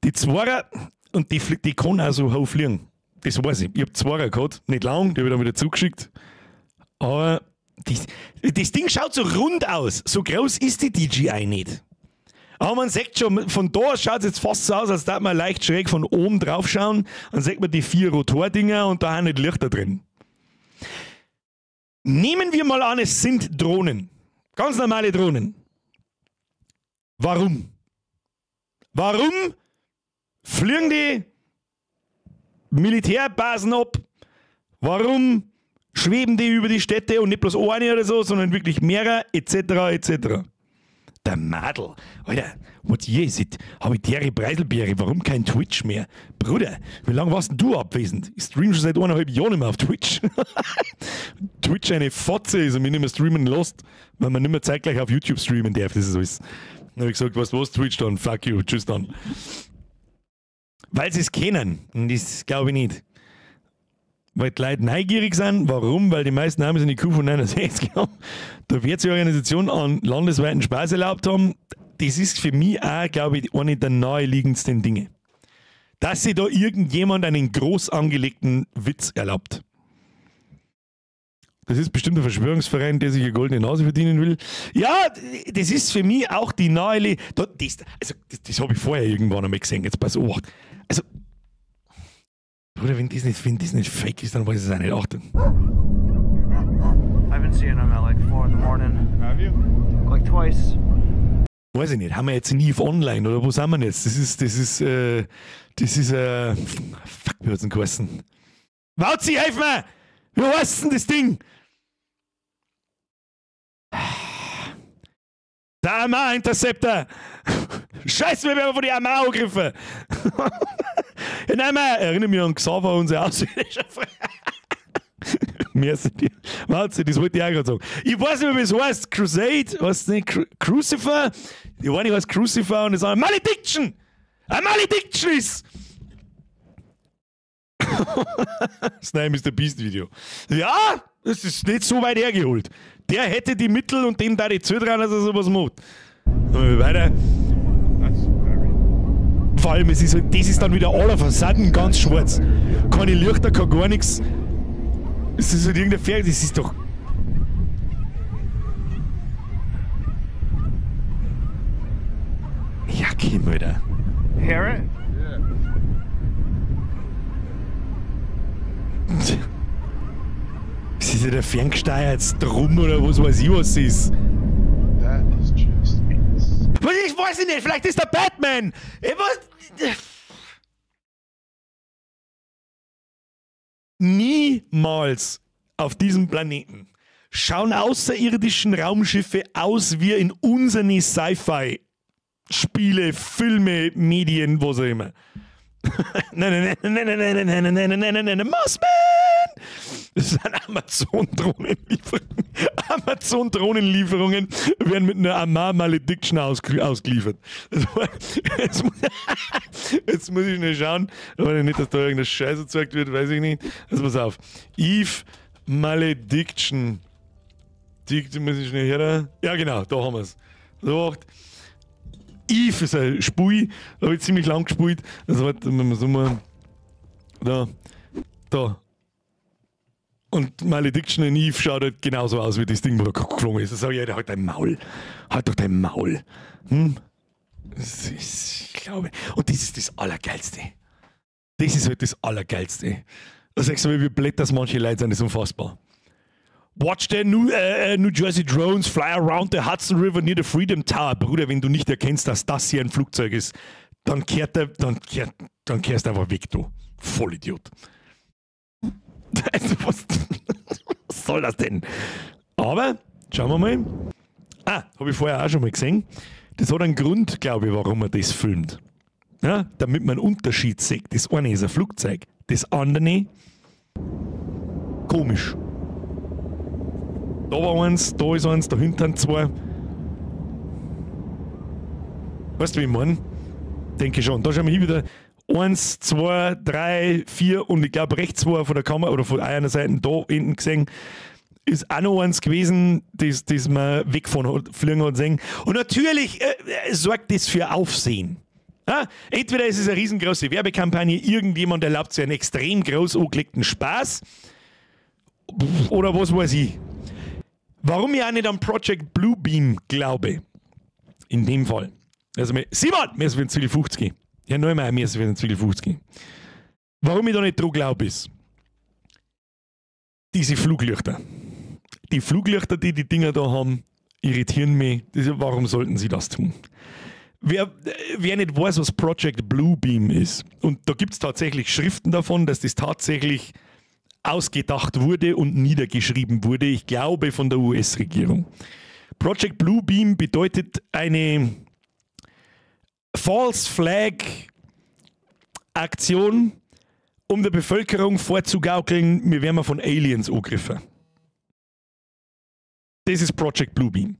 Die Zwarer, und die kann auch so hoch fliegen. Das weiß ich. Ich habe Zwarer gehabt. Nicht lang, die habe ich dann wieder zugeschickt. Aber das Ding schaut so rund aus. So groß ist die DJI nicht. Aber man sieht schon, von da schaut es jetzt fast so aus, als würde man leicht schräg von oben drauf schauen. Dann sieht man die 4 Rotordinger und da haben nicht Lichter drin. Nehmen wir mal an, es sind Drohnen. Ganz normale Drohnen. Warum? Warum fliegen die Militärbasen ab? Warum schweben die über die Städte und nicht bloß eine oder so, sondern wirklich mehrere, etc., etc.? Der Madel. Alter, what year is it? Habe ich Terry Preiselbeere, warum kein Twitch mehr? Bruder, wie lange warst denn du abwesend? Ich stream schon seit 1,5 Jahren nicht mehr auf Twitch. Twitch eine Fotze ist und mich nicht mehr streamen lässt, weil man nicht mehr zeitgleich auf YouTube streamen darf. Das ist alles. Dann habe ich gesagt, weißt du was, Twitch dann, fuck you, tschüss dann. Weil sie es kennen. Und das glaube ich nicht. Weil die Leute neugierig sind. Warum? Weil die meisten haben in die Kuh von 69 haben. Da wird sich die Organisation an landesweiten Spaß erlaubt haben. Das ist für mich auch, glaube ich, eine der naheliegendsten Dinge. Dass sich da irgendjemand einen groß angelegten Witz erlaubt. Das ist bestimmt ein Verschwörungsverein, der sich eine goldene Nase verdienen will. Ja, das ist für mich auch die naheliegende. Das habe ich vorher irgendwann einmal gesehen. Jetzt pass auf. Also, Bruder, wenn das nicht fake ist, dann weiß ich es auch nicht. Achtung. I've been seeing them at like 4 in the morning. Have you? Like twice. Weiß ich nicht. Haben wir jetzt nie online oder wo sind wir jetzt? Das ist, fuck, wie hat's denn geheißen? Wauzi, helf mir! Wie heißt denn das Ding? Der Amar Interceptor! Scheiße, wir werden von der Amar angegriffen! Nein, nein, erinnere mich an Xaver, unser außerirdischer Freund. Merci dir. Warte, das wollte ich auch gerade sagen. Ich weiß nicht mehr, wie es heißt. Crusade, was nicht? Crucifer? Ich weiß nicht, was Crucifer und das andere. Malediction! Eine Malediction ist! Das neue Mr. Beast Video. Ja, das ist nicht so weit hergeholt. Der hätte die Mittel und dem da die zutrauen, dass er sowas macht. Dann weiter. Vor allem, es ist halt, das ist dann wieder all of a sudden ganz schwarz. Keine Lichter, kein gar nichts. Es ist halt irgendein Fertig, das ist doch. Ja, komm, Alter. Hear it? Yeah. Das ist ja der ferngesteuert Drum oder was weiß ich, was ist. That is just insane. Ich weiß nicht, vielleicht ist der Batman! Ich weiß. Niemals auf diesem Planeten Schauen außerirdischen Raumschiffe aus wie in unseren Sci-Fi-Spiele, Filme, Medien, was auch immer. Nein, nein, nein, nein, nein, nein, nein, nein, nein, nein, nein, nein, Mossman! Das sind Amazon-Drohnenlieferungen. Amazon-Drohnenlieferungen werden mit einer Amarr Malediction ausgeliefert. Jetzt muss ich schnell schauen, aber nicht, dass da irgendeine Scheiße gezeigt wird, weiß ich nicht. Also pass auf. Eve Malediction. Die muss ich schnell her. Ja, genau, da haben wir es. So, acht. Eve ist ein Spiel, da habe ich ziemlich lang gespielt. Das war, wenn wir so mal. Da. Da. Und Malediction in Eve schaut halt genauso aus wie das Ding, wo da geflogen ist. Da sage ich, halt dein Maul. Halt doch dein Maul. Hm? Das ist, ich glaube. Und das ist das Allergeilste. Das ist halt das Allergeilste. Da sagst du mir, wie blöd das manche Leute sind, das ist unfassbar. Watch the New Jersey drones fly around the Hudson River near the Freedom Tower. Bruder, wenn du nicht erkennst, dass das hier ein Flugzeug ist, dann kehrst du einfach weg, du Vollidiot. Also, was soll das denn? Aber, schauen wir mal. Ah, habe ich vorher auch schon mal gesehen. Das hat einen Grund, glaube ich, warum man das filmt. Ja, damit man einen Unterschied sieht. Das eine ist ein Flugzeug, das andere komisch. Da war eins, da ist eins, dahinter zwei. Weißt du, wie ich meine? Denke schon. Da schauen wir hier wieder 1, 2, 3, 4 und ich glaube rechts war von der Kamera oder von einer Seite da hinten gesehen, ist auch noch eins gewesen, das man wegfahren hat, fliegen hat sehen. Und natürlich sorgt das für Aufsehen. Ja? Entweder ist es eine riesengroße Werbekampagne, irgendjemand erlaubt sich einen extrem groß angelegten Spaß oder was weiß ich. Warum ich auch nicht an Project Bluebeam glaube, in dem Fall. Also, Simon, mir ist für den Zwiegel 50. Ja, noch einmal, mir ist für den Zwiegel 50. Warum ich da nicht dran glaube, ist, diese Fluglichter. Die Fluglichter, die die Dinger da haben, irritieren mich. Warum sollten sie das tun? Wer nicht weiß, was Project Bluebeam ist, und da gibt es tatsächlich Schriften davon, dass das tatsächlich ausgedacht wurde und niedergeschrieben wurde, ich glaube von der US-Regierung. Project Bluebeam bedeutet eine False Flag Aktion, um der Bevölkerung vorzugaukeln, wir werden von Aliens angegriffen. Das ist Project Bluebeam.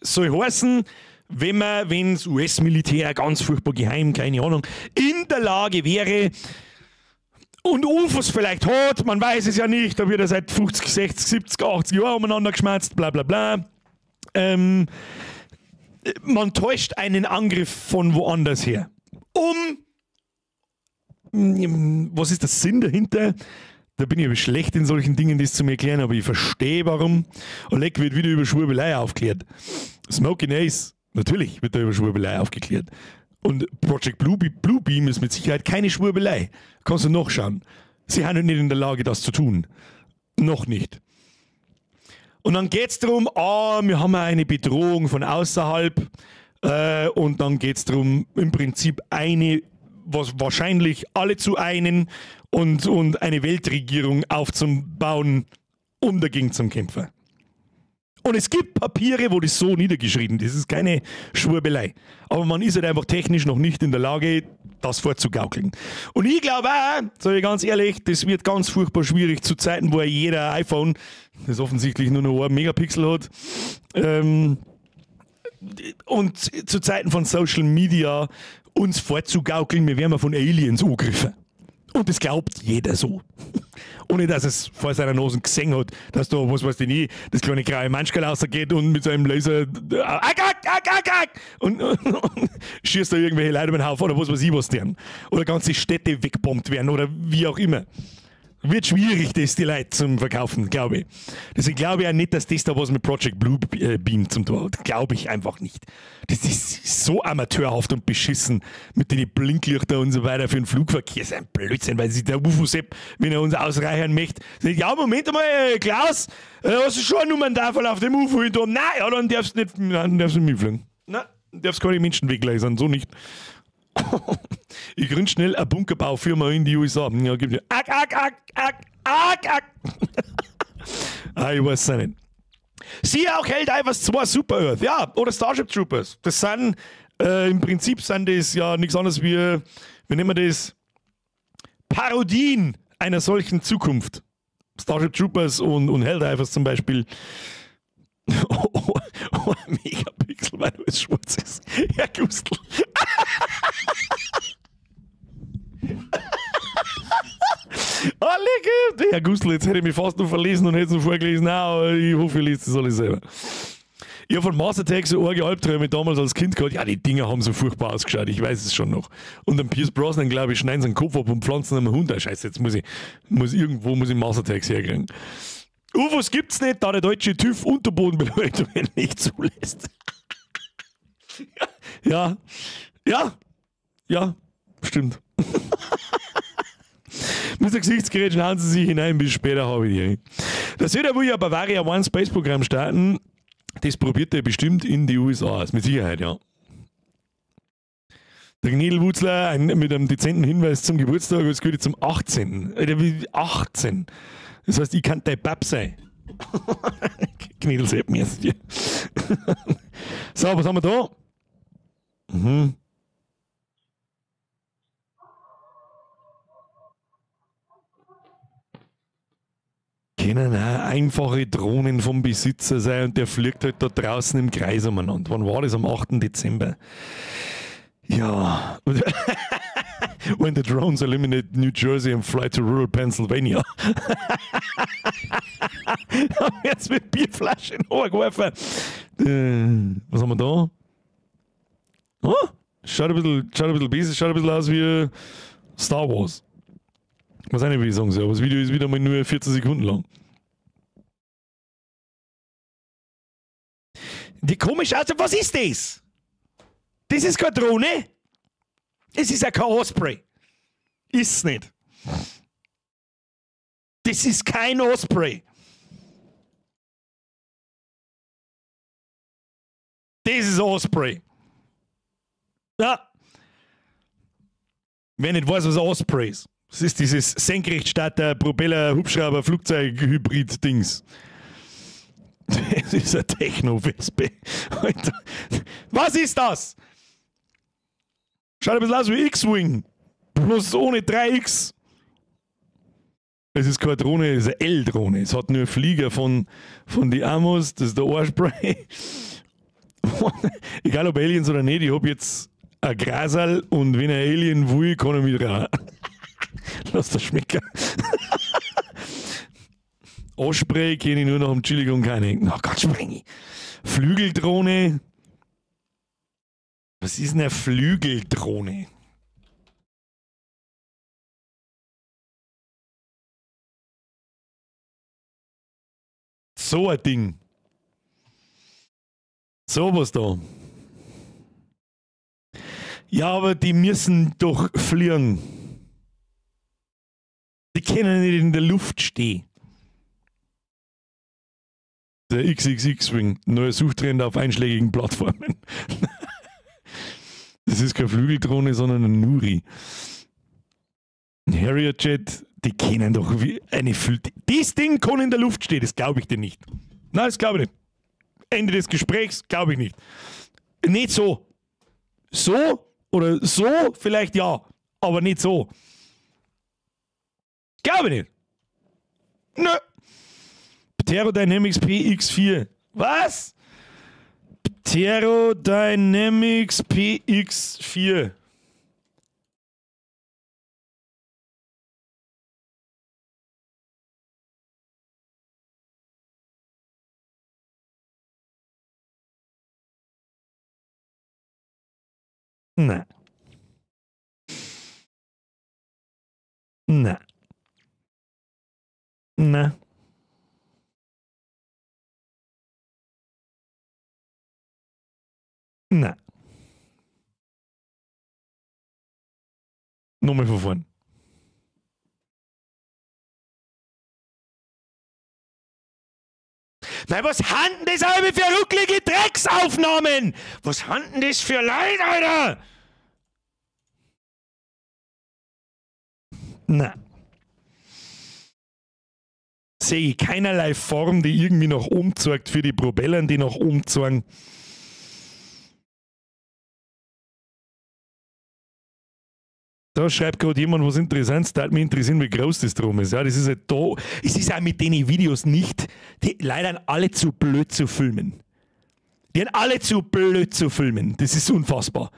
Soll heißen, wenn das US-Militär ganz furchtbar geheim, keine Ahnung, in der Lage wäre, und UFOs vielleicht hat, man weiß es ja nicht, da wird er seit 50, 60, 70, 80 Jahren umeinander geschmerzt, bla bla bla. Man täuscht einen Angriff von woanders her. Was ist der Sinn dahinter? Da bin ich aber schlecht in solchen Dingen, das zu mir erklären, aber ich verstehe warum. Oleg wird wieder über Schwurbelei aufgeklärt. Smoking Ace, natürlich wird da über Schwurbelei aufgeklärt. Und Project Bluebeam ist mit Sicherheit keine Schwurbelei. Kannst du nachschauen. Sie sind nicht in der Lage, das zu tun. Noch nicht. Und dann geht es darum, wir haben eine Bedrohung von außerhalb. Und dann geht es darum, im Prinzip eine, was wahrscheinlich alle zu einen und eine Weltregierung aufzubauen, um dagegen zu kämpfen. Und es gibt Papiere, wo das so niedergeschrieben ist. Das ist keine Schwurbelei. Aber man ist halt einfach technisch noch nicht in der Lage, das vorzugaukeln. Und ich glaube auch, sage ich ganz ehrlich, das wird ganz furchtbar schwierig zu Zeiten, wo jeder iPhone, das offensichtlich nur noch 1 Megapixel hat, und zu Zeiten von Social Media uns vorzugaukeln, wir werden von Aliens angegriffen. Und das glaubt jeder so. Ohne dass es vor seiner Nase gesehen hat, dass da, was weiß ich nicht, das kleine graue Manschkerl rausgeht und mit seinem Laser ack, ack, ack, ack, ack, und schießt da irgendwelche Leute über den Haufen oder was weiß ich was deren. Oder ganze Städte wegbombt werden oder wie auch immer. Wird schwierig, das die Leute zum Verkaufen, glaube ich. Deswegen glaube ich auch nicht, dass das da was mit Project Bluebeam zum tun hat. Glaube ich einfach nicht. Das ist so amateurhaft und beschissen mit den Blinklichter und so weiter für den Flugverkehr. Das ist ein Blödsinn, weil sich der UFO-Sepp, wenn er uns ausreichern möchte, sagt, ja, Moment einmal, Klaus, hast du schon eine Nummerntafel auf dem UFO hinter? Nein, ja, dann darfst du nicht, dann darfst du nicht mitfliegen. Nein, darfst keine Menschen weglasern, so nicht. Ich gründe schnell eine Bunkerbaufirma in die USA. Ja, gib mir. Ack, ack, ack, ack, ack, ack. Ah, ich weiß es nicht. Siehe auch Helldivers 2 Super Earth. Ja, oder Starship Troopers. Das sind, im Prinzip sind das ja nichts anderes wie, wie nennen wir das? Parodien einer solchen Zukunft. Starship Troopers und Helldivers zum Beispiel. Oh, ein Megapixel, weil alles schwarz ist. Herr Gustl. Alle Herr Gustl, jetzt hätte ich mich fast noch verlesen und hätte es noch vorgelesen. Nein, aber ich hoffe, ihr lest das alles selber. Ich habe von Mars Attack so arge Albträume damals als Kind gehabt. Ja, die Dinger haben so furchtbar ausgeschaut, ich weiß es schon noch. Und dann Pierce Brosnan, glaube ich, schneiden seinen Kopf ab und pflanzen einem Hund. Scheiße, jetzt muss ich Mars Attacks herkriegen. UFOs gibt's nicht, da der deutsche TÜV Unterbodenbeleuchtungen nicht zulässt. Ja, ja, ja, stimmt. Mr. Gesichtsgerät, hauen Sie sich hinein, bis später habe ich die. Das wird ja wohl ja Bavaria One Space Programm starten. Das probiert er bestimmt in die USA, ist mit Sicherheit, ja. Der Gnädelwutzler mit einem dezenten Hinweis zum Geburtstag, es gehört zum 18. 18. Das heißt, ich kann dein Bab sein. Gnädelsepp mir jetzt dir. So, was haben wir da? Mhm. Können auch einfache Drohnen vom Besitzer sein und der fliegt halt da draußen im Kreis umeinander. Wann war das? Am 8. Dezember. Ja. When the drones eliminate New Jersey and fly to rural Pennsylvania. Haben jetzt mit Bierflaschen hochgeworfen. Was haben wir da? Oh, schaut ein bisschen besser, schaut ein bisschen aus wie Star Wars. Ich weiß auch nicht, wie ich sagen soll, aber das Video ist wieder mal nur 14 Sekunden lang. Die komisch aussieht, was ist das? Das ist keine Drohne. Es ist ja kein Osprey. Ist's nicht. Das ist kein Osprey. Das ist Osprey. Ja. Wer nicht weiß, was Osprey ist. Das ist dieses Senkrechtstarter, Propeller, Hubschrauber, Flugzeug, Hybrid-Dings. Das ist eine Techno-Wespe. Was ist das? Schaut ein bisschen aus wie X-Wing. Bloß ohne 3X. Es ist keine Drohne, es ist eine L-Drohne. Es hat nur Flieger von die Amos, das ist der Osprey. Egal ob Aliens oder nicht, ich hab jetzt ein Grasal und wenn ein Alien will, kann er mit rein. Lass das schmecken. Osprey kenne ich nur noch am Chili con Carne. Oh Gott, spring ich. Flügeldrohne. Was ist denn eine Flügeldrohne? So ein Ding. So was da. Ja, aber die müssen doch fliegen. Die können nicht in der Luft stehen. Der XXX-Wing, neuer Suchtrend auf einschlägigen Plattformen. Das ist keine Flügeldrohne, sondern ein Nuri. Ein Harrier Jet, die kennen doch wie eine Flügel. Das Ding kann in der Luft stehen, das glaube ich dir nicht. Nein, das glaube ich nicht. Ende des Gesprächs, glaube ich nicht. Nicht so. So oder so, vielleicht ja, aber nicht so. Glaube ich nicht. Nö. Pterodynamics PX4. Was? Pterodynamics PX4. Nein. Nein. Nein. Nein. Nochmal von vorn. Nein, was haben das alle für rucklige Drecksaufnahmen? Was haben das für Leute, Alter? Nein. Sehe ich keinerlei Form, die irgendwie nach oben zeigt für die Propellern, die nach oben zeigen. Da schreibt gerade jemand was Interessantes, da hat mich interessieren, wie groß das drum ist. Ja, das ist halt da. Es ist auch mit den Videos nicht, die leider alle zu blöd zu filmen. Die sind alle zu blöd zu filmen. Das ist unfassbar.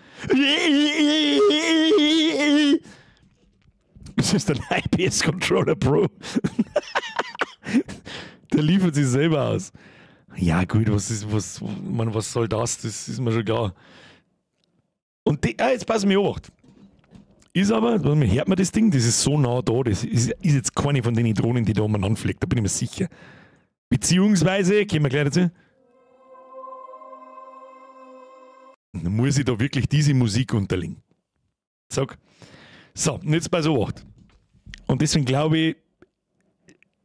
Das ist ein IPS Controller Pro. Der liefert sich selber aus. Ja gut, was ist, was, man, was soll das? Das ist mir schon klar. Und die, jetzt pass mir auf. Ist aber, hört man das Ding? Das ist so nah da. Das ist jetzt keine von den Drohnen, die da umeinander fliegt, da bin ich mir sicher. Beziehungsweise, kommen wir gleich dazu. Dann muss ich da wirklich diese Musik unterlegen. Sag. So, und jetzt pass auf. Und deswegen glaube ich,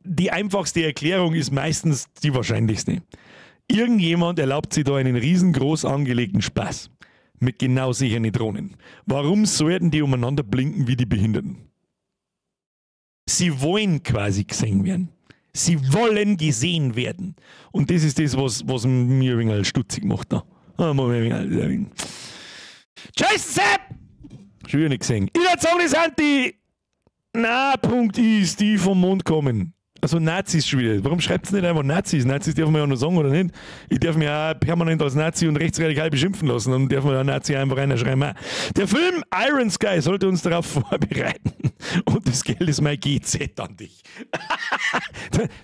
die einfachste Erklärung ist meistens die wahrscheinlichste. Irgendjemand erlaubt sich da einen riesengroß angelegten Spaß. Mit genau sicheren Drohnen. Warum sollten die umeinander blinken wie die Behinderten? Sie wollen quasi gesehen werden. Sie wollen gesehen werden. Und das ist das, was mir ein wenig stutzig macht da. Jason Sepp! Schon wieder nicht gesehen. Ich würde sagen, das sind die Na.is, die vom Mond kommen. Also Nazis schon wieder. Warum schreibt es nicht einfach Nazis? Nazis dürfen wir ja noch sagen, oder nicht? Ich darf mich auch permanent als Nazi und rechtsradikal beschimpfen lassen. Dann darf man ja Nazi einfach reinschreiben. Der Film Iron Sky sollte uns darauf vorbereiten. Und das Geld ist mein GZ an dich.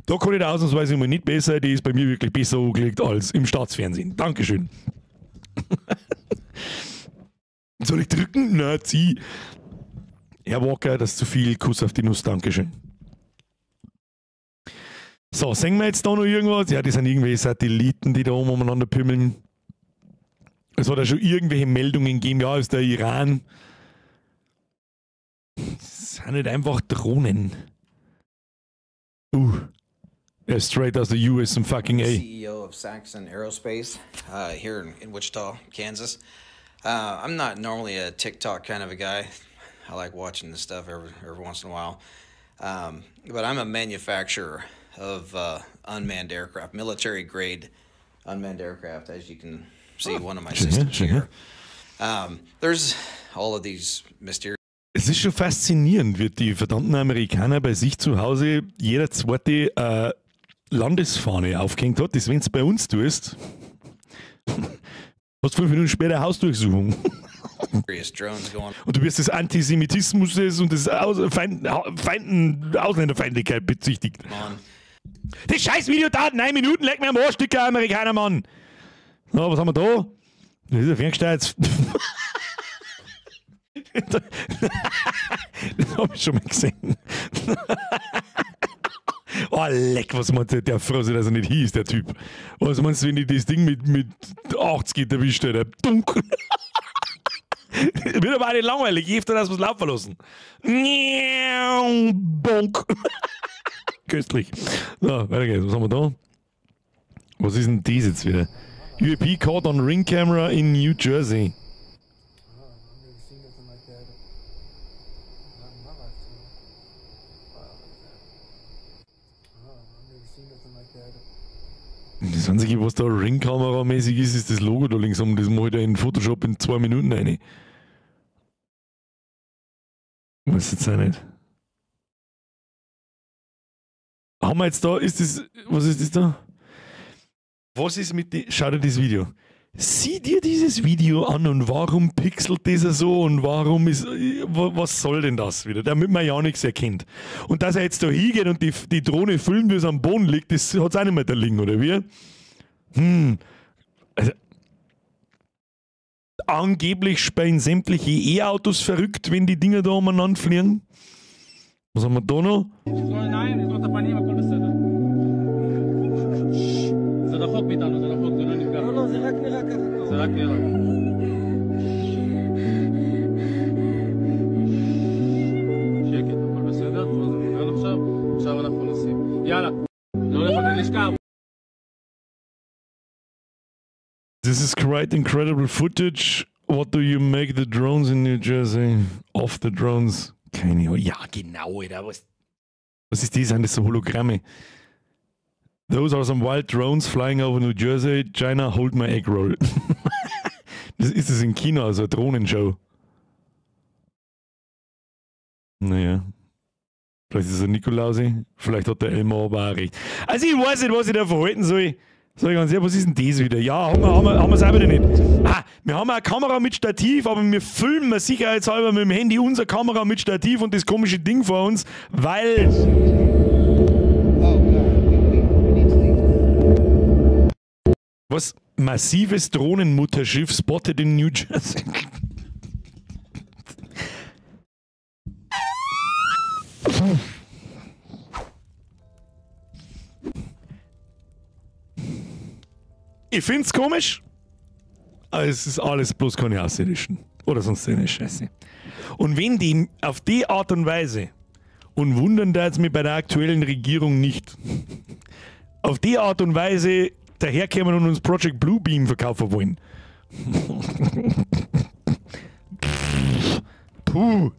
Da kann ich da ausnahmsweise immer nicht besser. Die ist bei mir wirklich besser angelegt als im Staatsfernsehen. Dankeschön. Soll ich drücken? Nazi. Herr Walker, das ist zu viel. Kuss auf die Nuss. Dankeschön. So, sehen wir jetzt da noch irgendwas? Ja, das sind irgendwelche Satelliten, die da oben umeinander pümmeln. Es hat ja schon irgendwelche Meldungen gegeben, ja, ist der Iran. Das sind nicht einfach Drohnen. Straight aus der US and fucking A. CEO of Saxon Aerospace here in Wichita, Kansas. I'm not normally a TikTok kind of a guy. I like watching this stuff every once in a while. But I'm a manufacturer of unmanned aircraft, military grade unmanned aircraft, as you can see, one of my systems here. There's all of these mysterious. Es ist schon faszinierend, wird die verdammten Amerikaner bei sich zu Hause jeder zweite Landesfahne aufgehängt hat. Das, wenn es bei uns tust, hast 5 Minuten später Hausdurchsuchung. Und du wirst des Antisemitismus und des Ausländerfeindlichkeit bezichtigt. Das scheiß Video dauert 9 Minuten, leck mir am Arsch, dicker Amerikaner, Mann. So, was haben wir da? Das ist ein ferngesteuertes. Das habe ich schon mal gesehen. Oh, leck, was meint der? Der froh, dass er nicht hieß, der Typ. Was meinst du, wenn ich das Ding mit 80 erwischt hätte? Dunkel. Wird aber auch nicht langweilig. Ich öfter das was laufen lassen. Bonk. Köstlich. So, weiter geht's. Was haben wir da? Was ist denn das jetzt wieder? UAP caught on ring camera in New Jersey. Das Einzige, was da Ringkamera-mäßig ist, ist das Logo da links um. Das mache ich da in Photoshop in 2 Minuten rein. Weiß jetzt auch nicht. Haben wir jetzt da, ist das, was ist das da? Was ist mit die, schau dir das Video. Sieh dir dieses Video an und warum pixelt dieser so und warum ist, was soll denn das wieder, damit man ja nichts erkennt. Und dass er jetzt da hingeht und die Drohne filmt, wie es am Boden liegt, das hat es auch nicht mehr da liegen, oder wie? Also, angeblich spielen sämtliche E-Autos verrückt, wenn die Dinger da umeinander fliegen. Was haben wir da noch? This is quite incredible footage. What do you make the drones in New Jersey? Off the drones. Keine Ahnung. Ja, genau, Alter. Was ist das? Sind das so Hologramme? Those are some wild drones flying over New Jersey. China, hold my egg roll. Das ist es in China, also eine Drohnenshow. Naja. Vielleicht ist er Nikolausi, vielleicht hat der Elmar aber auch recht. Also ich weiß nicht, was ich da verhalten soll. Sag ich ganz ehrlich, was ist denn das wieder? Ja, haben wir selber nicht. Ah, wir haben eine Kamera mit Stativ, aber wir filmen sicherheitshalber mit dem Handy unsere Kamera mit Stativ und das komische Ding vor uns, weil... Was? Massives Drohnenmutterschiff spotted in New Jersey. Ich find's komisch, aber es ist alles bloß keine Außerirdischen. Oder sonst eine Scheiße. Und wenn die auf die Art und Weise, und wundern da jetzt mich bei der aktuellen Regierung nicht, auf die Art und Weise daherkommen und uns Project Bluebeam verkaufen wollen. Puh.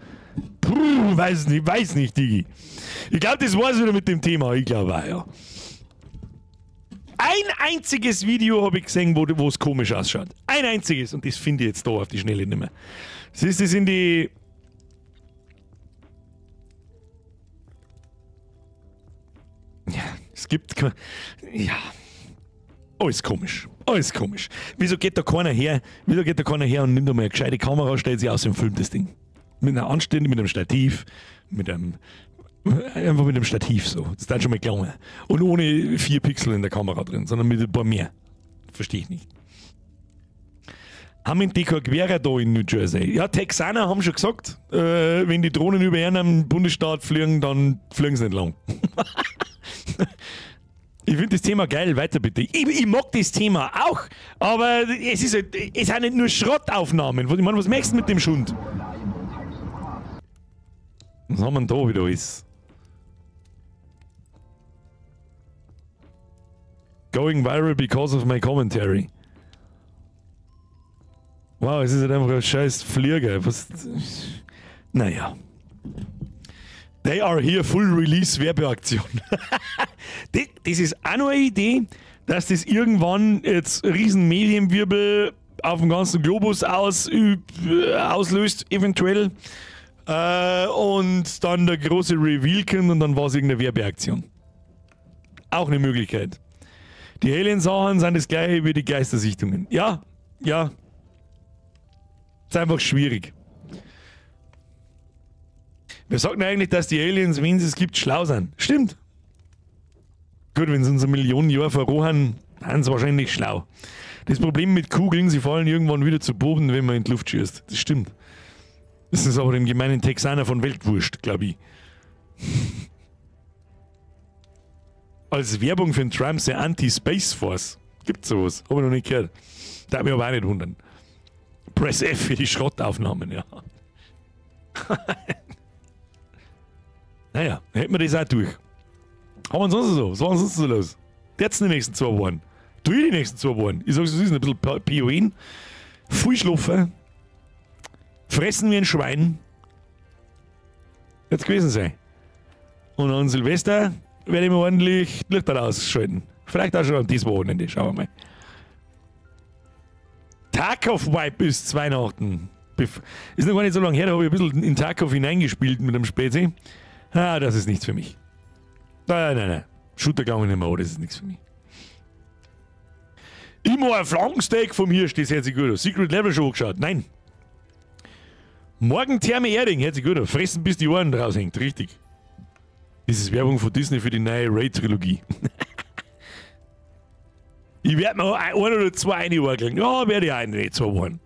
Puh, weiß nicht, Digi. Ich glaube, das war's wieder mit dem Thema. Ich glaube auch, ja. Ein einziges Video habe ich gesehen, wo es komisch ausschaut. Ein einziges. Und das finde ich jetzt da auf die Schnelle nicht mehr. Siehst du, das sind die... Ja, es gibt... Ja... Alles komisch. Alles komisch. Wieso geht da keiner her? Wieso geht da keiner her und nimmt einmal eine gescheite Kamera, stellt sich aus und filmt das Ding? Mit einer anständigen, mit einem Stativ, mit einem... Einfach mit einem Stativ so. Das ist dann schon mal gelangen. Und ohne 4 Pixel in der Kamera drin, sondern mit ein paar mehr. Verstehe ich nicht. Haben die keine Gewehre da in New Jersey? Ja, Texaner haben schon gesagt, wenn die Drohnen über ihren Bundesstaat fliegen, dann fliegen sie nicht lang. Ich finde das Thema geil, weiter bitte. Ich mag das Thema auch, aber es ist halt, es sind nicht nur Schrottaufnahmen. Ich meine, was machst du mit dem Schund? Was haben wir denn da wieder alles? Going viral because of my commentary. Wow, es ist halt einfach ein scheiß Flieger. Was? Naja. They are here, full release Werbeaktion. Das ist auch noch eine Idee, dass das irgendwann jetzt riesen Medienwirbel auf dem ganzen Globus auslöst, eventuell. Und dann der große Reveal kommt und dann war es irgendeine Werbeaktion. Auch eine Möglichkeit. Die Alien-Sachen sind das gleiche wie die Geistersichtungen. Ja, ja. Ist einfach schwierig. Wer sagt denn eigentlich, dass die Aliens, wenn es gibt, schlau sind? Stimmt. Gut, wenn sie uns 1 Million Jahre verrohen, sind sie wahrscheinlich schlau. Das Problem mit Kugeln, sie fallen irgendwann wieder zu Boden, wenn man in die Luft schießt. Das stimmt. Das ist aber dem gemeinen Texaner von Weltwurscht, glaube ich. Als Werbung für den Trump seine Anti-Space Force. Gibt sowas? Hab ich noch nicht gehört. Darf mich aber auch nicht wundern. Press F für die Schrottaufnahmen, ja. Naja, dann hätten wir das auch durch. Haben wir sonst so? Was war denn sonst so los? Jetzt die nächsten 2 Wochen. Du die nächsten 2 Wochen. Ich sag's, es ist ein bisschen PON. Viel schlafen. Fressen wie ein Schwein. Wird's gewesen sein. Und an Silvester werde ich mir ordentlich die Lichter ausschalten. Vielleicht auch schon am diesem Wochenende. Schauen wir mal. Tarkov Wipe ist Weihnachten. Ist noch gar nicht so lange her, da habe ich ein bisschen in Tarkov hineingespielt mit dem Spezi. Ah, das ist nichts für mich. Nein, nein, nein. Shooter glaube ich nicht mehr, oh, das ist nichts für mich. Immer ein Flankensteak vom Hirsch, das hört sich gut an. Secret Level schon angeschaut. Nein. Morgen Therme Erding, hört sich gut an. Fressen bis die Ohren raushängt, richtig. Das ist Werbung von Disney für die neue Ray-Trilogie. Ich werde noch ein oder zwei einorgeln. Ja, werde ich ein, nee, 2 wollen.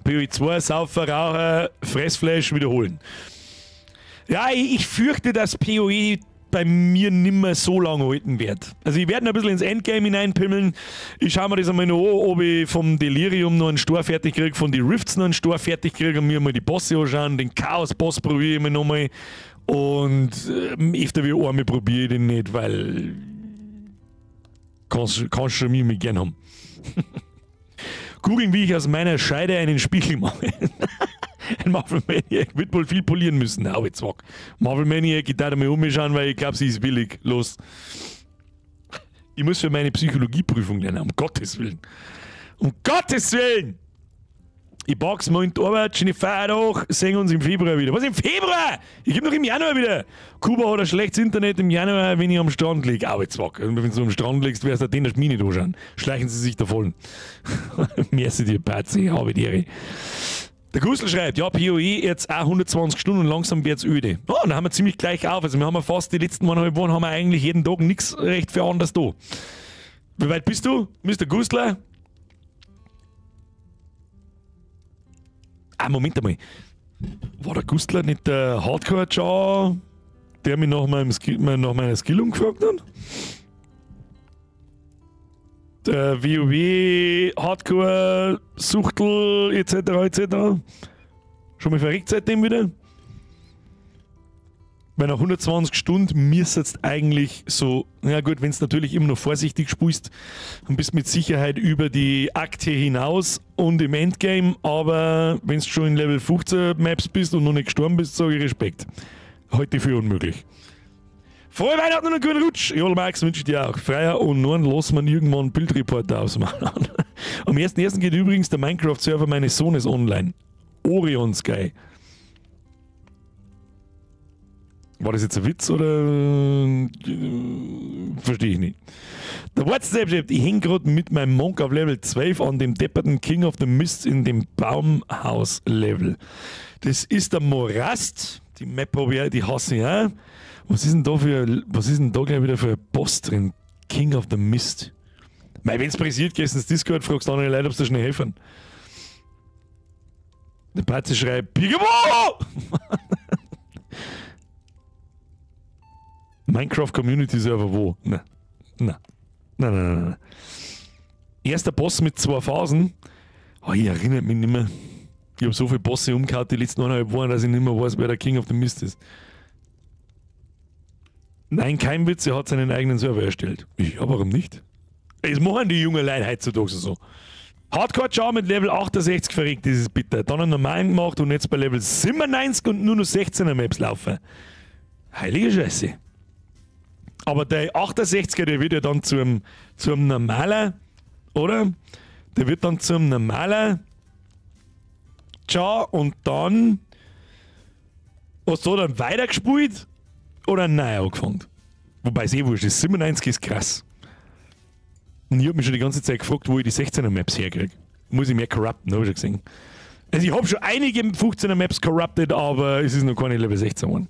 PoE 2, Saufer, Raucher, Fressfleisch wiederholen. Ja, ich fürchte, dass PoE bei mir nimmer so lange halten wird. Also ich werde noch ein bisschen ins Endgame hineinpimmeln. Ich schaue mir das einmal noch an, ob ich vom Delirium noch einen Stor fertig kriege, von den Rifts noch einen Stor fertig kriege und mir mal die Bosse anschauen. Den Chaos-Boss probiere ich mir nochmal. Und öfter wie einmal probiere ich den nicht, weil kannst schon mich gern haben. Googeln, wie ich aus meiner Scheide einen Spiegel mache. Ein Marvel Maniac wird wohl viel polieren müssen. Aber jetzt wack. Marvel Maniac, ich darf mal umschauen, weil ich glaube, sie ist billig. Los. Ich muss für meine Psychologieprüfung lernen, um Gottes Willen. Um Gottes Willen! Ich pack's mal in die Arbeit, schöne Feiertag, sehen uns im Februar wieder. Was im Februar? Ich geb noch im Januar wieder. Kuba hat ein schlechtes Internet im Januar, wenn ich am Strand lieg. Au, jetzt wack. Wenn du am Strand liegst, wirst du den der mich nicht anschauen. Schleichen sie sich davon. Merci dir, Patsy, habe die Ehre. Der Gustl schreibt, ja, PoE jetzt auch 120 Stunden und langsam wird's öde. Oh, dann haben wir ziemlich gleich auf. Also wir haben ja fast die letzten 1,5 Wochen haben wir eigentlich jeden Tag nichts recht für anders da. Wie weit bist du, Mr. Gustler? Ah, Moment einmal. War der Gustler nicht der Hardcore-Jar, der mich nach meinem Skill, nach meiner Skillung gefragt hat? Der WoW, Hardcore, Suchtel, etc., etc. Schon mal verreckt seitdem wieder? Weil nach 120 Stunden müsstest eigentlich so, na gut, wenn du natürlich immer noch vorsichtig spielst, dann bist mit Sicherheit über die Akte hinaus und im Endgame, aber wenn du schon in Level 15 Maps bist und noch nicht gestorben bist, sage ich Respekt. Heute für unmöglich. Frohe Weihnachten und einen guten Rutsch! Ja, Max, wünsche ich dir auch. Freier und Norden lass man irgendwann einen Bildreporter ausmachen. Am 1.1. geht übrigens der Minecraft-Server meines Sohnes online. Orion Sky. War das jetzt ein Witz oder? Verstehe ich nicht. Der WhatsApp schreibt, ich häng grad mit meinem Monk auf Level 12 an dem depperten King of the Mist in dem Baumhaus-Level. Das ist der Morast. Die Map hab ich auch, die hasse ich auch. Was ist denn da für, was ist denn da gleich wieder für ein Boss drin? King of the Mist. Mei, wenn's pressiert, gehst ins Discord, fragst andere Leute, ob sie da schnell helfen. Der Patze schreibt, Pigabo! Minecraft Community Server wo? Nein. Nein. Nein, nein, nein, nein. Erster Boss mit 2 Phasen. Oh, ich erinnere mich nicht mehr. Ich hab so viele Bosse umgehauen die letzten 1,5 Wochen, dass ich nicht mehr weiß, wer der King of the Mist ist. Nein, kein Witz, er hat seinen eigenen Server erstellt. Ja, warum nicht? Es machen die jungen Leute heutzutage so. Hardcore-Char mit Level 68 verreckt, das ist bitter. Dann einen normalen gemacht und jetzt bei Level 97 und nur noch 16er Maps laufen. Heilige Scheiße. Aber der 68er, der wird ja dann zum normaler, oder? Der wird dann zum normaler Char und dann hast du dann weitergespielt oder neu angefangen? Wobei es eh wurscht ist, 97 ist krass. Und ich hab mich schon die ganze Zeit gefragt, wo ich die 16er Maps herkriege. Muss ich mehr corrupten, hab ich schon gesehen. Also ich hab schon einige 15er Maps corrupted, aber es ist noch keine Level 16 geworden.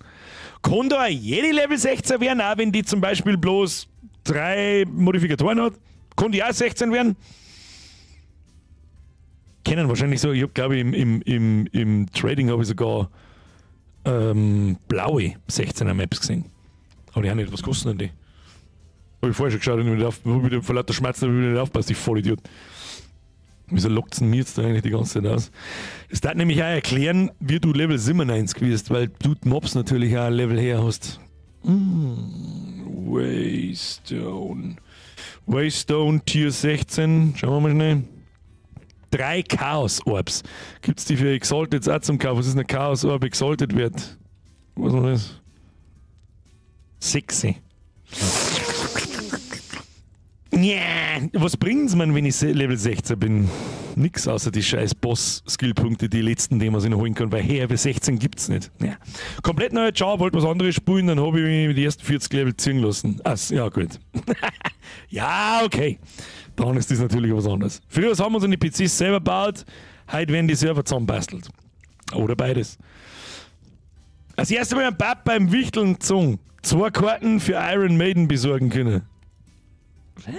Kann da jede Level 16 werden, auch wenn die zum Beispiel bloß 3 Modifikatoren hat? Kann die auch 16 werden? Kennen wahrscheinlich so, ich hab glaube ich im Trading habe ich sogar blaue 16er Maps gesehen. Aber die haben nicht, was kosten denn die? Hab ich vorher schon geschaut und wieder vor lauter Schmerzen hab ich wieder nicht aufpasst, ich Vollidiot. Wieso lockt's denn mir jetzt da eigentlich die ganze Zeit aus? Es darf nämlich auch erklären, wie du Level 97 wirst, weil du die Mobs natürlich auch ein Level her hast. Waystone. Waystone Tier 16. Schauen wir mal schnell. 3 Chaos Orbs. Gibt's die für Exalted jetzt auch zum Kauf? Was ist ein Chaos Orb Exalted wert? Was war das? 6. Yeah. Was bringt's mir, wenn ich Level 16 bin? Nix außer die scheiß Boss-Skillpunkte, die letzten, die man sich noch holen kann, weil hey, für 16 gibt's nicht. Ja. Komplett neuer Char, wollte was anderes spielen, dann habe ich mich mit die ersten 40 Level ziehen lassen. Ach, ja, gut. Ja, okay. Dann ist das natürlich was anderes. Früher haben wir uns an die PCs selber gebaut, heute werden die Server zusammenbastelt. Oder beides. Das erste Mal ein Bab beim Wichteln gezogen. 2 Karten für Iron Maiden besorgen können. Was?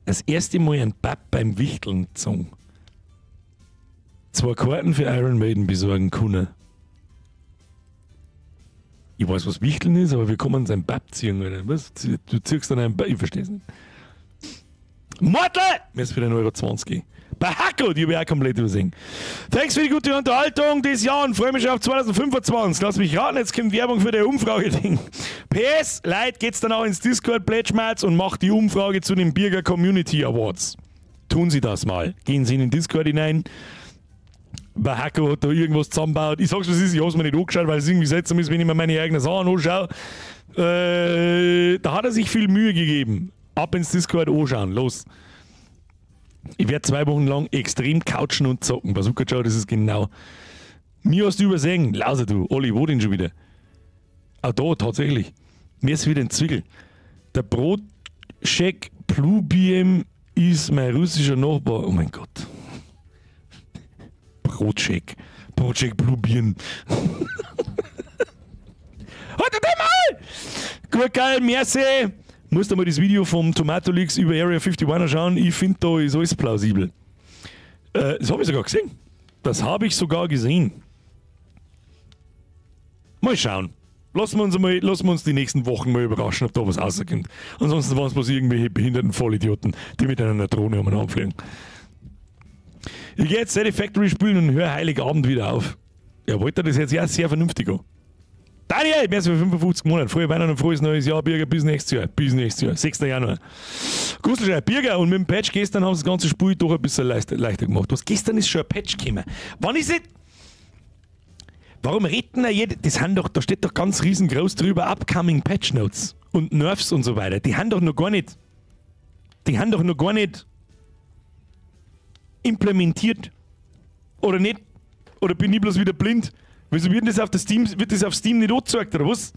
Das erste Mal ein Bab beim Wichteln gezogen. 2 Karten für Iron Maiden besorgen können. Ich weiß, was Wichteln ist, aber wie kann man sein Bab ziehen? Oder? Was? Du ziehst dann einen Bab, ich versteh's nicht. Mortal! Mir ist für den Euro 20. Bei Hacko, die habe ich auch komplett übersehen. Thanks für die gute Unterhaltung dieses Jahr und freue mich schon auf 2025. Lass mich raten, jetzt kommt Werbung für die Umfrage-Ding. PS, Leute, geht's dann auch ins Discord Pledgemarts und macht die Umfrage zu den Birger Community Awards. Tun Sie das mal. Gehen Sie in den Discord hinein. Bahako hat da irgendwas zusammengebaut. Ich sag's, was ist, ich hab's mir nicht angeschaut, weil es irgendwie seltsam ist, wenn ich mir meine eigenen Sachen anschaue. Da hat er sich viel Mühe gegeben. Ab ins Discord anschauen, los. Ich werde 2 Wochen lang extrem couchen und zocken. Bazooka Joe, das ist genau. Mir hast du übersehen. Lauser du, Olli, wo denn schon wieder? Ah, da, tatsächlich. Mir ist wieder ein Zwickel. Der Brotscheck Plubiem ist mein russischer Nachbar. Oh mein Gott. Brotscheck. Brotscheck Plubien. Halt den mal! Gut, geil, merci. Musst du mal das Video vom Tomato Leaks über Area 51 anschauen. Ich finde, da ist alles plausibel. Das habe ich sogar gesehen. Das habe ich sogar gesehen. Mal schauen. Lassen wir uns die nächsten Wochen mal überraschen, ob da was rauskommt. Ansonsten waren es bloß irgendwelche behinderten Vollidioten, die mit einer Drohne umeinander fliegen. Ich gehe jetzt Satisfactory spielen und höre Heiligabend wieder auf. Ja, wollte das jetzt ja sehr vernünftig an. Daniel, mehr als 55 Monate. Frohe Weihnachten und frohes neues Jahr, Birger, bis nächstes Jahr. Bis nächstes Jahr, 6. Januar. Gustl, Birger, und mit dem Patch gestern haben sie das ganze Spiel doch ein bisschen leichter gemacht. Was, gestern ist schon ein Patch gekommen. Wann ist es? Warum reden da jede, das haben doch, da steht doch ganz riesengroß drüber, upcoming Patch Notes und Nerfs und so weiter. Die haben doch noch gar nicht, die haben doch noch gar nicht implementiert. Oder nicht? Oder bin ich bloß wieder blind? Wieso wird das auf der Steam, wird das auf Steam nicht angezeigt, oder was?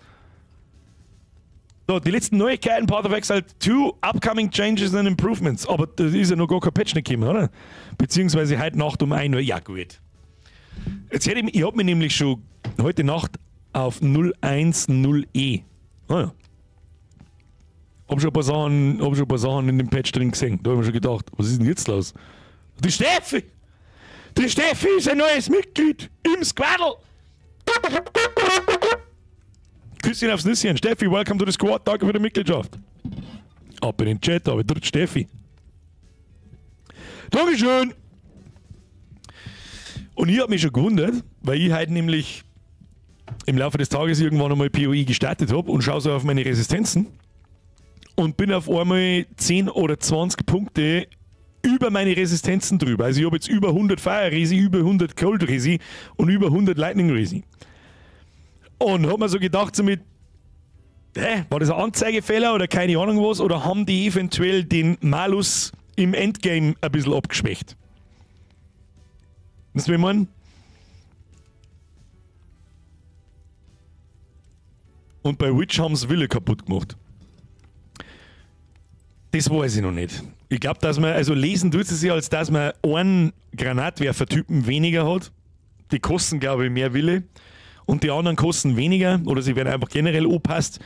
So, die letzten Neuigkeiten, Path of Exile 2, upcoming changes and improvements. Aber da ist ja noch gar kein Patch nicht gekommen, oder? Beziehungsweise heute Nacht um 1 Uhr. Ja, gut. Jetzt hätte ich hab mich nämlich schon heute Nacht auf 010E. Ah ja. Hab schon ein paar Sachen, in dem Patch drin gesehen. Da hab ich mir schon gedacht, was ist denn jetzt los? Die Steffi! Die Steffi ist ein neues Mitglied im Squadl! Küsschen aufs Nüsschen. Steffi, welcome to the squad. Danke für die Mitgliedschaft. Ab in den Chat, aber drückt Steffi. Dankeschön! Und ich hab mich schon gewundert, weil ich heute nämlich im Laufe des Tages irgendwann einmal PoE gestartet hab und schaue so auf meine Resistenzen und bin auf einmal 10 oder 20 Punkte über meine Resistenzen drüber. Also ich hab jetzt über 100 Fire Resi, über 100 Cold Resi und über 100 Lightning Resi. Und hab mir so gedacht, so mit, hä, war das ein Anzeigefehler oder keine Ahnung was, oder haben die eventuell den Malus im Endgame ein bisschen abgeschwächt? Weißt du, wie ich mein? Und bei Witch haben sie Wille kaputt gemacht. Das weiß ich noch nicht. Ich glaube, dass man, also lesen tut es sich, als dass man einen Granatwerfertypen weniger hat. Die kosten, glaube ich, mehr Wille. Und die anderen kosten weniger oder sie werden einfach generell angepasst.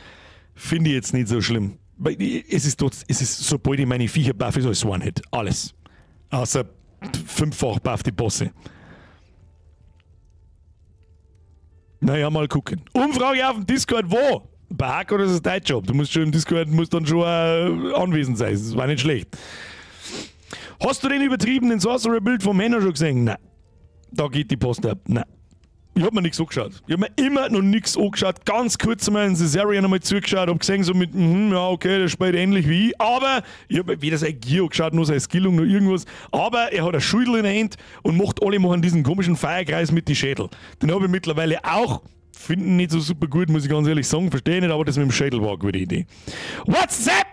Finde ich jetzt nicht so schlimm. Weil es ist, sobald ich meine Viecher buff, ist alles One-Hit. Alles. Außer fünffach buff die Bosse. Naja, mal gucken. Umfrage auf dem Discord, wo? Bei Hako, das ist dein Job. Du musst schon im Discord, musst dann schon anwesend sein. Das war nicht schlecht. Hast du den übertriebenen Sorcerer-Bild vom Henner schon gesehen? Nein. Da geht die Post ab. Nein. Ich hab mir nichts angeschaut. Ich hab mir immer noch nichts angeschaut. Ganz kurz mal in Caesarion einmal zugeschaut, hab gesehen, so mit, ja, okay, der spielt ähnlich wie ich. Aber ich hab mir weder sein Gear angeschaut, noch seine Skillung, noch irgendwas. Aber er hat eine Schüttel in der Hand und macht alle machen diesen komischen Feierkreis mit den Schädel. Den hab ich mittlerweile auch. Finden nicht so super gut, muss ich ganz ehrlich sagen. Verstehe nicht, aber das mit dem Schädel war eine gute Idee. WhatsApp!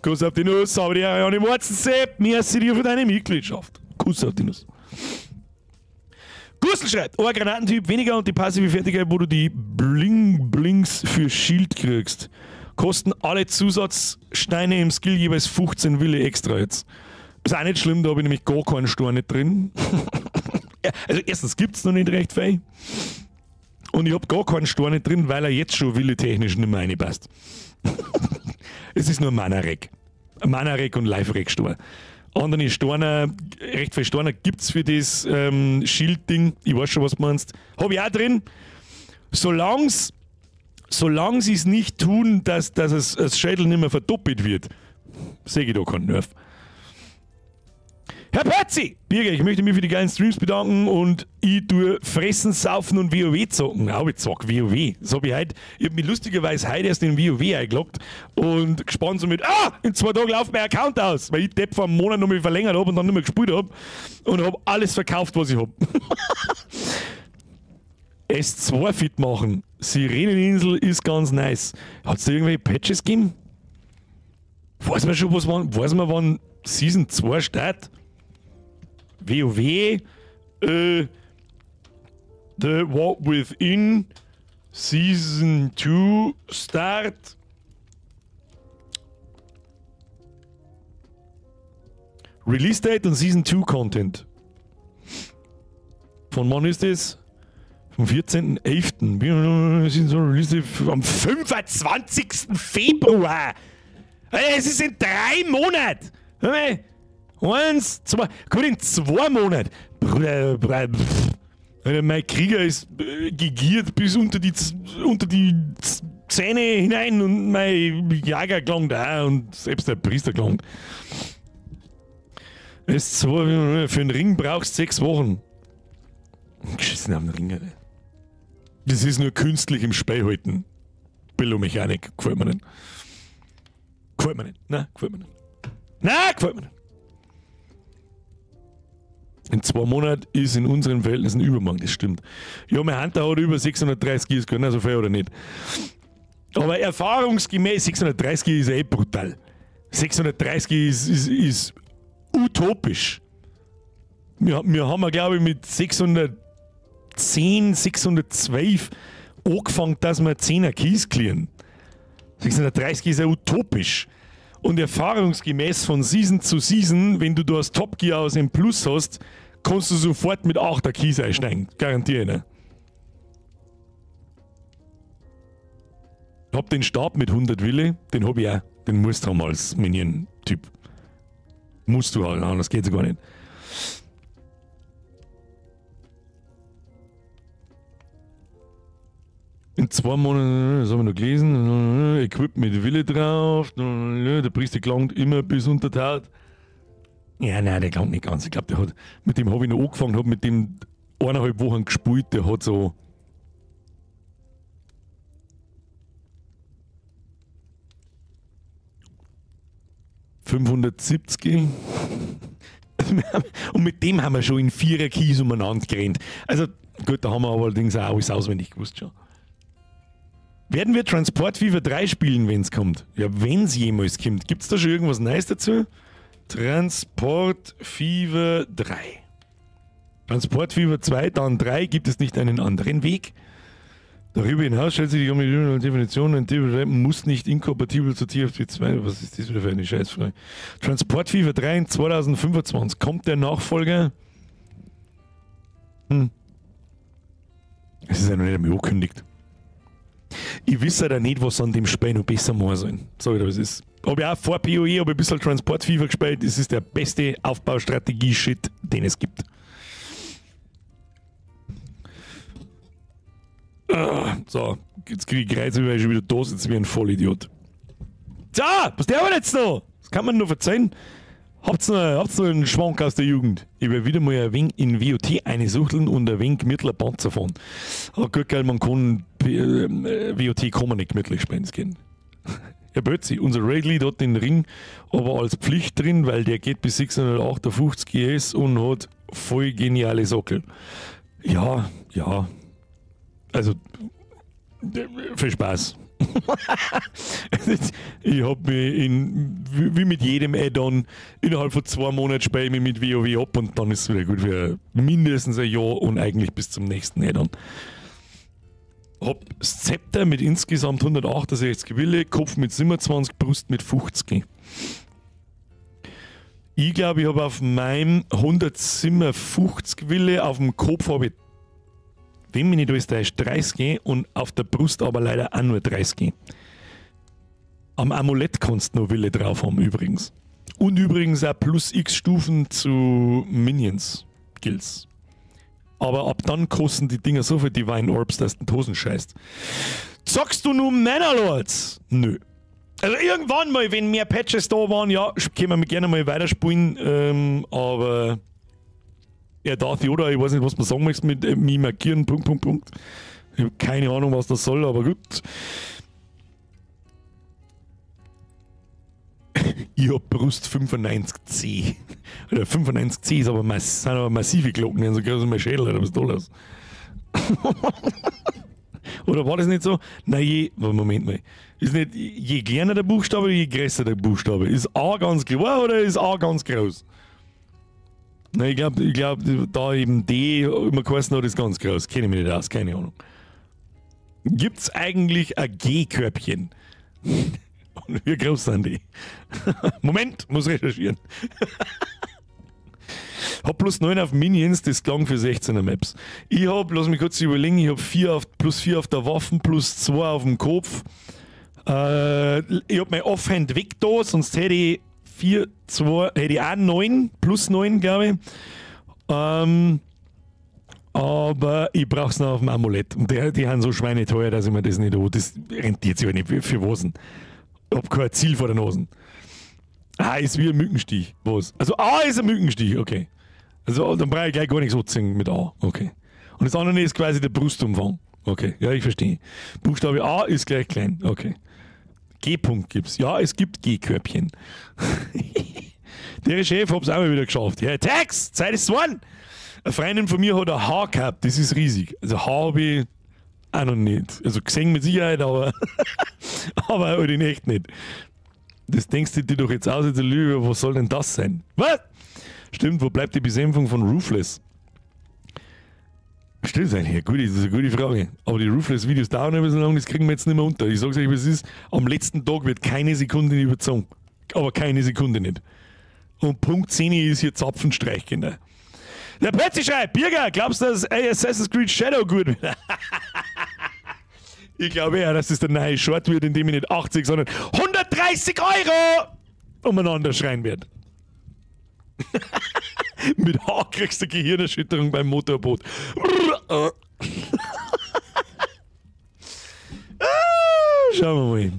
Kuss auf die Nuss, aber die Ariane WhatsApp. Merci dir für deine Mitgliedschaft. Kuss auf die Nuss. Gustl schreibt, oh, ein Granatentyp weniger und die passive Fertigkeit, wo du die Bling-Blings für Schild kriegst. Kosten alle Zusatzsteine im Skill jeweils 15 Wille extra jetzt. Ist auch nicht schlimm, da habe ich nämlich gar keinen Storn nicht drin. Also erstens gibt es noch nicht recht viel. Und ich habe gar keinen Storn nicht drin, weil er jetzt schon willetechnisch nicht mehr reinpasst. Es ist nur Mana-Reg. Mana-Reg und Life-Reg-Stor. Andere Storner, recht viel Storner gibt es für das Schild-Ding. Ich weiß schon, was du meinst. Hab ich auch drin. Solange sie es nicht tun, dass das Schädel nicht mehr verdoppelt wird, sehe ich da keinen Nerv. Herr Pötzi! Birger, ich möchte mich für die geilen Streams bedanken und ich tue fressen, saufen und WoW zocken. Auch ich zock WoW. Das hab ich heute, ich hab mich lustigerweise heute erst in WoW eingeloggt und gespannt so mit, in 2 Tagen läuft mein Account aus, weil ich Depp vor einem Monat noch mal verlängert hab und dann nicht mehr gespielt hab und hab alles verkauft, was ich hab. S2 fit machen. Sireneninsel ist ganz nice. Hat's da irgendwelche Patches gegeben? Weiß man schon, weiß man, wann Season 2 startet? WoW, The War Within, Season 2 Start. Release Date und Season 2 Content. Von wann ist das? Vom 14.11. Season 2 Release Date am 25. Februar. Es ist in 3 Monaten. 1, 2, gut, in 2 Monaten. Bruder, pff. Alter, mein Krieger ist gegiert bis unter die Zähne hinein und mein Jager klang da und selbst der Priester klang. S2, für den Ring brauchst du 6 Wochen. Geschissen am Ring, Alter. Das ist nur künstlich im Spiel halten. Billo-Mechanik, gefällt mir nicht. Gefällt mir nicht. Nein, gefällt mir nicht. Nein, gefällt mir nicht. In 2 Monaten ist in unseren Verhältnissen übermorgen, das stimmt. Ja, mein Hunter hat über 630 Gears können, so viel oder nicht. Aber erfahrungsgemäß, 630 ist eh brutal. 630 ist utopisch. Wir haben, glaube ich, mit 610, 612 angefangen, dass wir 10er Keys clearen. 630 ist ja utopisch. Und erfahrungsgemäß von Season zu Season, wenn du da das Top Gear aus dem Plus hast, kannst du sofort mit 8er Keys einsteigen. Garantiere ich, ne? Ich hab den Stab mit 100 Wille, den hab ich auch. Den musst du haben als Minion-Typ. Musst du halt, anders geht's ja gar nicht. In 2 Monaten, das haben wir noch gelesen, Equip mit Wille drauf, der Priester klangt immer bis unter die Haut. Ja, nein, der klangt nicht ganz. Ich glaube, der hat, mit dem habe ich noch angefangen, habe mit dem 1,5 Wochen gespielt, der hat so... ...570. Und mit dem haben wir schon in 4er Keys umeinander gerannt. Also gut, da haben wir aber allerdings auch alles auswendig gewusst schon. Werden wir Transport Fever 3 spielen, wenn es kommt? Ja, wenn es jemals kommt. Gibt es da schon irgendwas Neues dazu? Transport Fever 3. Transport Fever 2, dann 3. Gibt es nicht einen anderen Weg? Darüber hinaus stellt sich die Definition, ein TFP muss nicht inkompatibel zu TFP 2. Was ist das wieder für eine Scheißfrage? Transport Fever 3 in 2025. Kommt der Nachfolger? Es ist ja noch nicht einmal angekündigt. Ich weiß ja nicht, was an dem Spiel noch besser machen soll. Sag ich dir, was ist. Hab ich auch vor PoE, hab ich ein bisschen Transport Fever gespielt. Das ist der beste Aufbaustrategie-Shit, den es gibt. So, jetzt kriege ich Kreuz, weil ich schon wieder da sitze wie ein Vollidiot. So, was der aber jetzt noch? Das kann man nur verzeihen. Habt's noch einen Schwank aus der Jugend? Ich werde wieder mal ein wenig in WOT einsuchteln und ein wenig gemütlicher Panzer fahren. Aber gut, geil, man kann WOT kann man nicht gemütlich spielen, das geht. Herr Bötzi, unser Raidlead hat den Ring aber als Pflicht drin, weil der geht bis 658 GS und hat voll geniale Sockel. Ja, ja. Also, viel Spaß. Ich hab mich wie mit jedem Add-on, innerhalb von 2 Monaten spiele ich mich mit WoW ab und dann ist es wieder gut für mindestens ein Jahr und eigentlich bis zum nächsten Add-on. Hab Scepter mit insgesamt 168 Wille, Kopf mit 27, Brust mit 50. Ich glaube, ich habe auf meinem 157 Wille, auf dem Kopf habe ich, wenn mich nicht alles täuscht, 30 und auf der Brust aber leider auch nur 30. Am Amulett kannst du noch Wille drauf haben übrigens. Und übrigens auch plus x Stufen zu Minions Kills. Aber ab dann kosten die Dinger so viel Divine Orbs, dass du in die Hosen scheißt. Zockst du nun Manor Lords? Nö. Also irgendwann mal, wenn mehr Patches da waren, ja, können wir gerne mal weiterspielen, aber ja, Darth Yoda, ich weiß nicht, was man sagen möchte mit mich markieren, Punkt, Punkt, Punkt. Ich habe keine Ahnung, was das soll, aber gut. Ich hab Brust 95C. Oder 95C ist aber sind aber massive Glocken, so groß wie mein Schädel, oder was da los? Oder war das nicht so? Nein, Moment mal. Ist nicht je kleiner der Buchstabe, je größer der Buchstabe. Ist A ganz klein oder ist A ganz groß? Nein, ich glaub, da eben D immer geheißen hat, ist ganz groß. Kenne ich mich nicht aus, keine Ahnung. Gibt's eigentlich ein G-Körbchen? Und wie groß sind die? Moment, muss recherchieren. Hab plus 9 auf Minions, das klang für 16er Maps. Ich hab, lass mich kurz überlegen, ich hab plus 4 auf der Waffen, plus 2 auf dem Kopf. Ich hab mein Offhand weg da, sonst hätte ich 4, 2, hätte ich auch 9, plus 9, glaub ich. Aber ich brauch's noch auf dem Amulett. Und die sind so schweineteuer, dass ich mir das nicht hole. Das rentiert sich halt nicht. Für was denn? Ich hab kein Ziel vor der Nase. A ist wie ein Mückenstich. Was? Also A ist ein Mückenstich, okay. Also dann brauche ich gleich gar nichts anziehen mit A. Okay. Und das andere ist quasi der Brustumfang. Okay, ja, ich verstehe. Buchstabe A ist gleich klein. Okay. G-Punkt gibt's. Ja, es gibt G-Körbchen. Der Chef hab's auch mal wieder geschafft. Ja, Tax! Zeit ist one! Eine Freundin von mir hat ein H gehabt, das ist riesig. Also H hab ich auch noch nicht. Also gesehen mit Sicherheit, aber, aber halt in echt nicht. Das denkst du dir doch jetzt aus, jetzt Lüge, was soll denn das sein? Was? Stimmt, wo bleibt die Besänftung von Ruthless? Stimmt, das ist eigentlich das ist eine gute Frage. Aber die Ruthless-Videos dauern ein bisschen lang, das kriegen wir jetzt nicht mehr unter. Ich sag's euch, wie es ist, am letzten Tag wird keine Sekunde überzogen. Aber keine Sekunde nicht. Und Punkt 10 ist hier Zapfenstreich, Kinder. Der Pötzi schreibt, Birger, glaubst du, dass Assassin's Creed Shadow gut wird? Ich glaube eher, dass das der neue Short wird, in dem ich nicht 80, sondern 130 Euro umeinander schreien werde. Mit H kriegst du Gehirnerschütterung beim Motorboot. Schauen wir mal.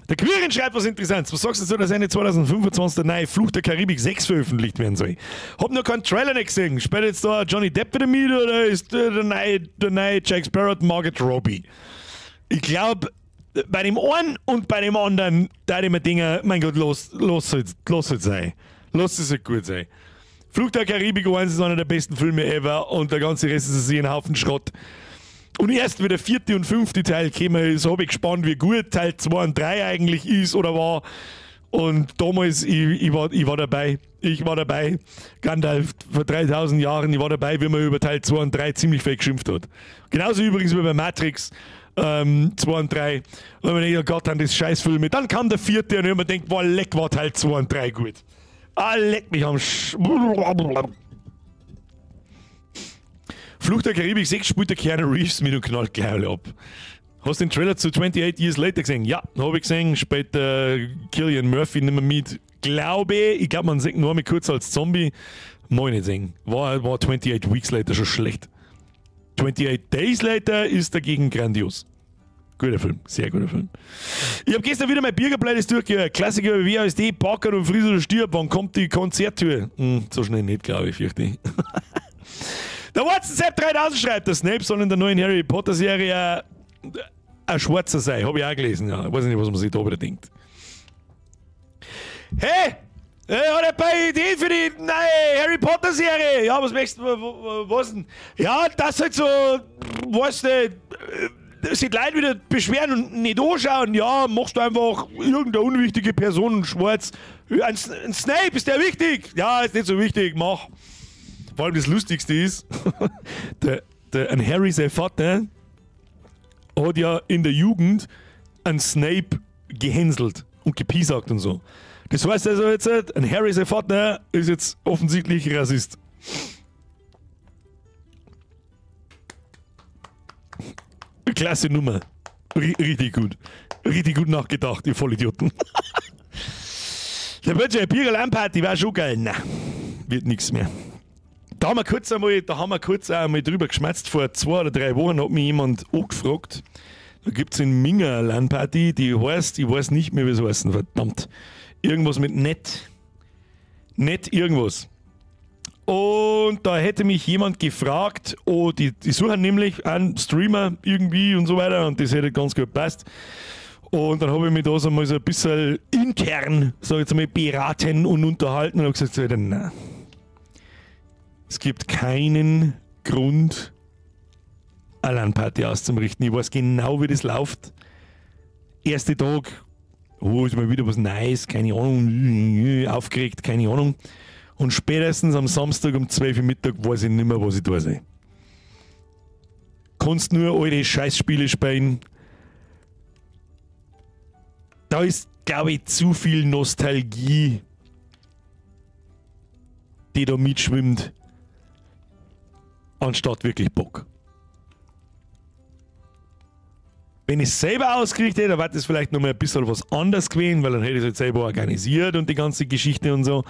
Der Quirin schreibt was Interessantes. Was sagst du dazu, dass Ende 2025 der neue Fluch der Karibik 6 veröffentlicht werden soll? Hab noch keinen Trailer nicht gesehen. Spielt jetzt da Johnny Depp wieder mit oder ist der neue Jack Sparrow Margot Robbie? Ich glaub, bei dem einen und bei dem anderen, da ich mir denke, mein Gott, los soll's sein. Lass es halt gut sein. Fluch der Karibik 1 ist einer der besten Filme ever und der ganze Rest ist ein Haufen Schrott. Und erst wie der 4. und 5. Teil gekommen ist, hab ich gespannt, wie gut Teil 2 und 3 eigentlich ist oder war. Und damals, ich war dabei. Ich war dabei. Gandalf vor 3000 Jahren, ich war dabei, wie man über Teil 2 und 3 ziemlich viel geschimpft hat. Genauso übrigens wie bei Matrix 2 und 3. Und man denkt, oh Gott, dann das Scheißfilme. Dann kam der 4. und ich hab mir gedacht, boah, leck, war Teil 2 und 3 gut. Ah, leck mich am Sch... Fluch der Karibik 6 spielt der Keanu Reeves mit und knallt gleich alle ab. Hast du den Trailer zu 28 Years Later gesehen? Ja, hab ich gesehen. Spielt Cillian Murphy nicht mehr mit. Glaube ich, glaube, man sieht nur mal kurz als Zombie. Mag ich nicht sehen. War 28 Weeks Later schon schlecht. 28 Days Later ist dagegen grandios. Guter Film, sehr guter Film. Ich hab gestern wieder mein Birger-Playlist durchgehört. Klassiker wie WASD, Parker und Friese oder stirb. Wann kommt die Konzerttür? So schnell nicht, glaube ich, fürchte ich. Der Watson Sepp 3000 schreibt, der Snape soll in der neuen Harry Potter Serie ein Schwarzer sein. Hab ich auch gelesen, ja. Ich weiß nicht, was man sich da wieder denkt. Hey! Ich hab ein paar Ideen für die neue Harry Potter Serie. Ja, was möchtest du? Was denn? Ja, das halt so, weißt du, sich die Leute wieder beschweren und nicht anschauen. Ja, machst du einfach irgendeine unwichtige Person schwarz. Ein Snape, ist der wichtig? Ja, ist nicht so wichtig, mach. Vor allem das Lustigste ist, ein Harry, sein Vater, hat ja in der Jugend einen Snape gehänselt und gepiesackt und so. Das heißt also jetzt, ein Harry, sein Vater, ist jetzt offensichtlich Rassist. Klasse Nummer. Richtig gut. Richtig gut nachgedacht, ihr Vollidioten. Der Böttcher, Birger Lampard, die war schon geil. Na, wird nix mehr. Da haben wir kurz einmal, drüber geschmatzt. Vor 2 oder 3 Wochen hat mich jemand angefragt. Da gibt es in Minga eine LAN-Party, die heißt, ich weiß nicht mehr, wie sie heißen, verdammt. Irgendwas mit nett. Nett irgendwas. Und da hätte mich jemand gefragt, oh, die suchen nämlich einen Streamer irgendwie und so weiter und das hätte ganz gut gepasst. Und dann habe ich mich da so mal so ein bisschen intern, sag ich jetzt mal, beraten und unterhalten und habe gesagt, so, nein. Es gibt keinen Grund, eine LAN-Party auszurichten. Ich weiß genau, wie das läuft. Erster Tag, oh, ist mal wieder was Neues, keine Ahnung, aufgeregt, keine Ahnung. Und spätestens am Samstag um 12 Uhr Mittag weiß ich nicht mehr, was ich da sehe. Kannst nur alte Scheißspiele spielen. Da ist, glaube ich, zu viel Nostalgie, die da mitschwimmt, anstatt wirklich Bock. Wenn ich es selber ausgekriegt hätte, dann wäre das vielleicht noch mal ein bisschen was anderes gewesen, weil dann hätte ich es halt selber organisiert und die ganze Geschichte und so.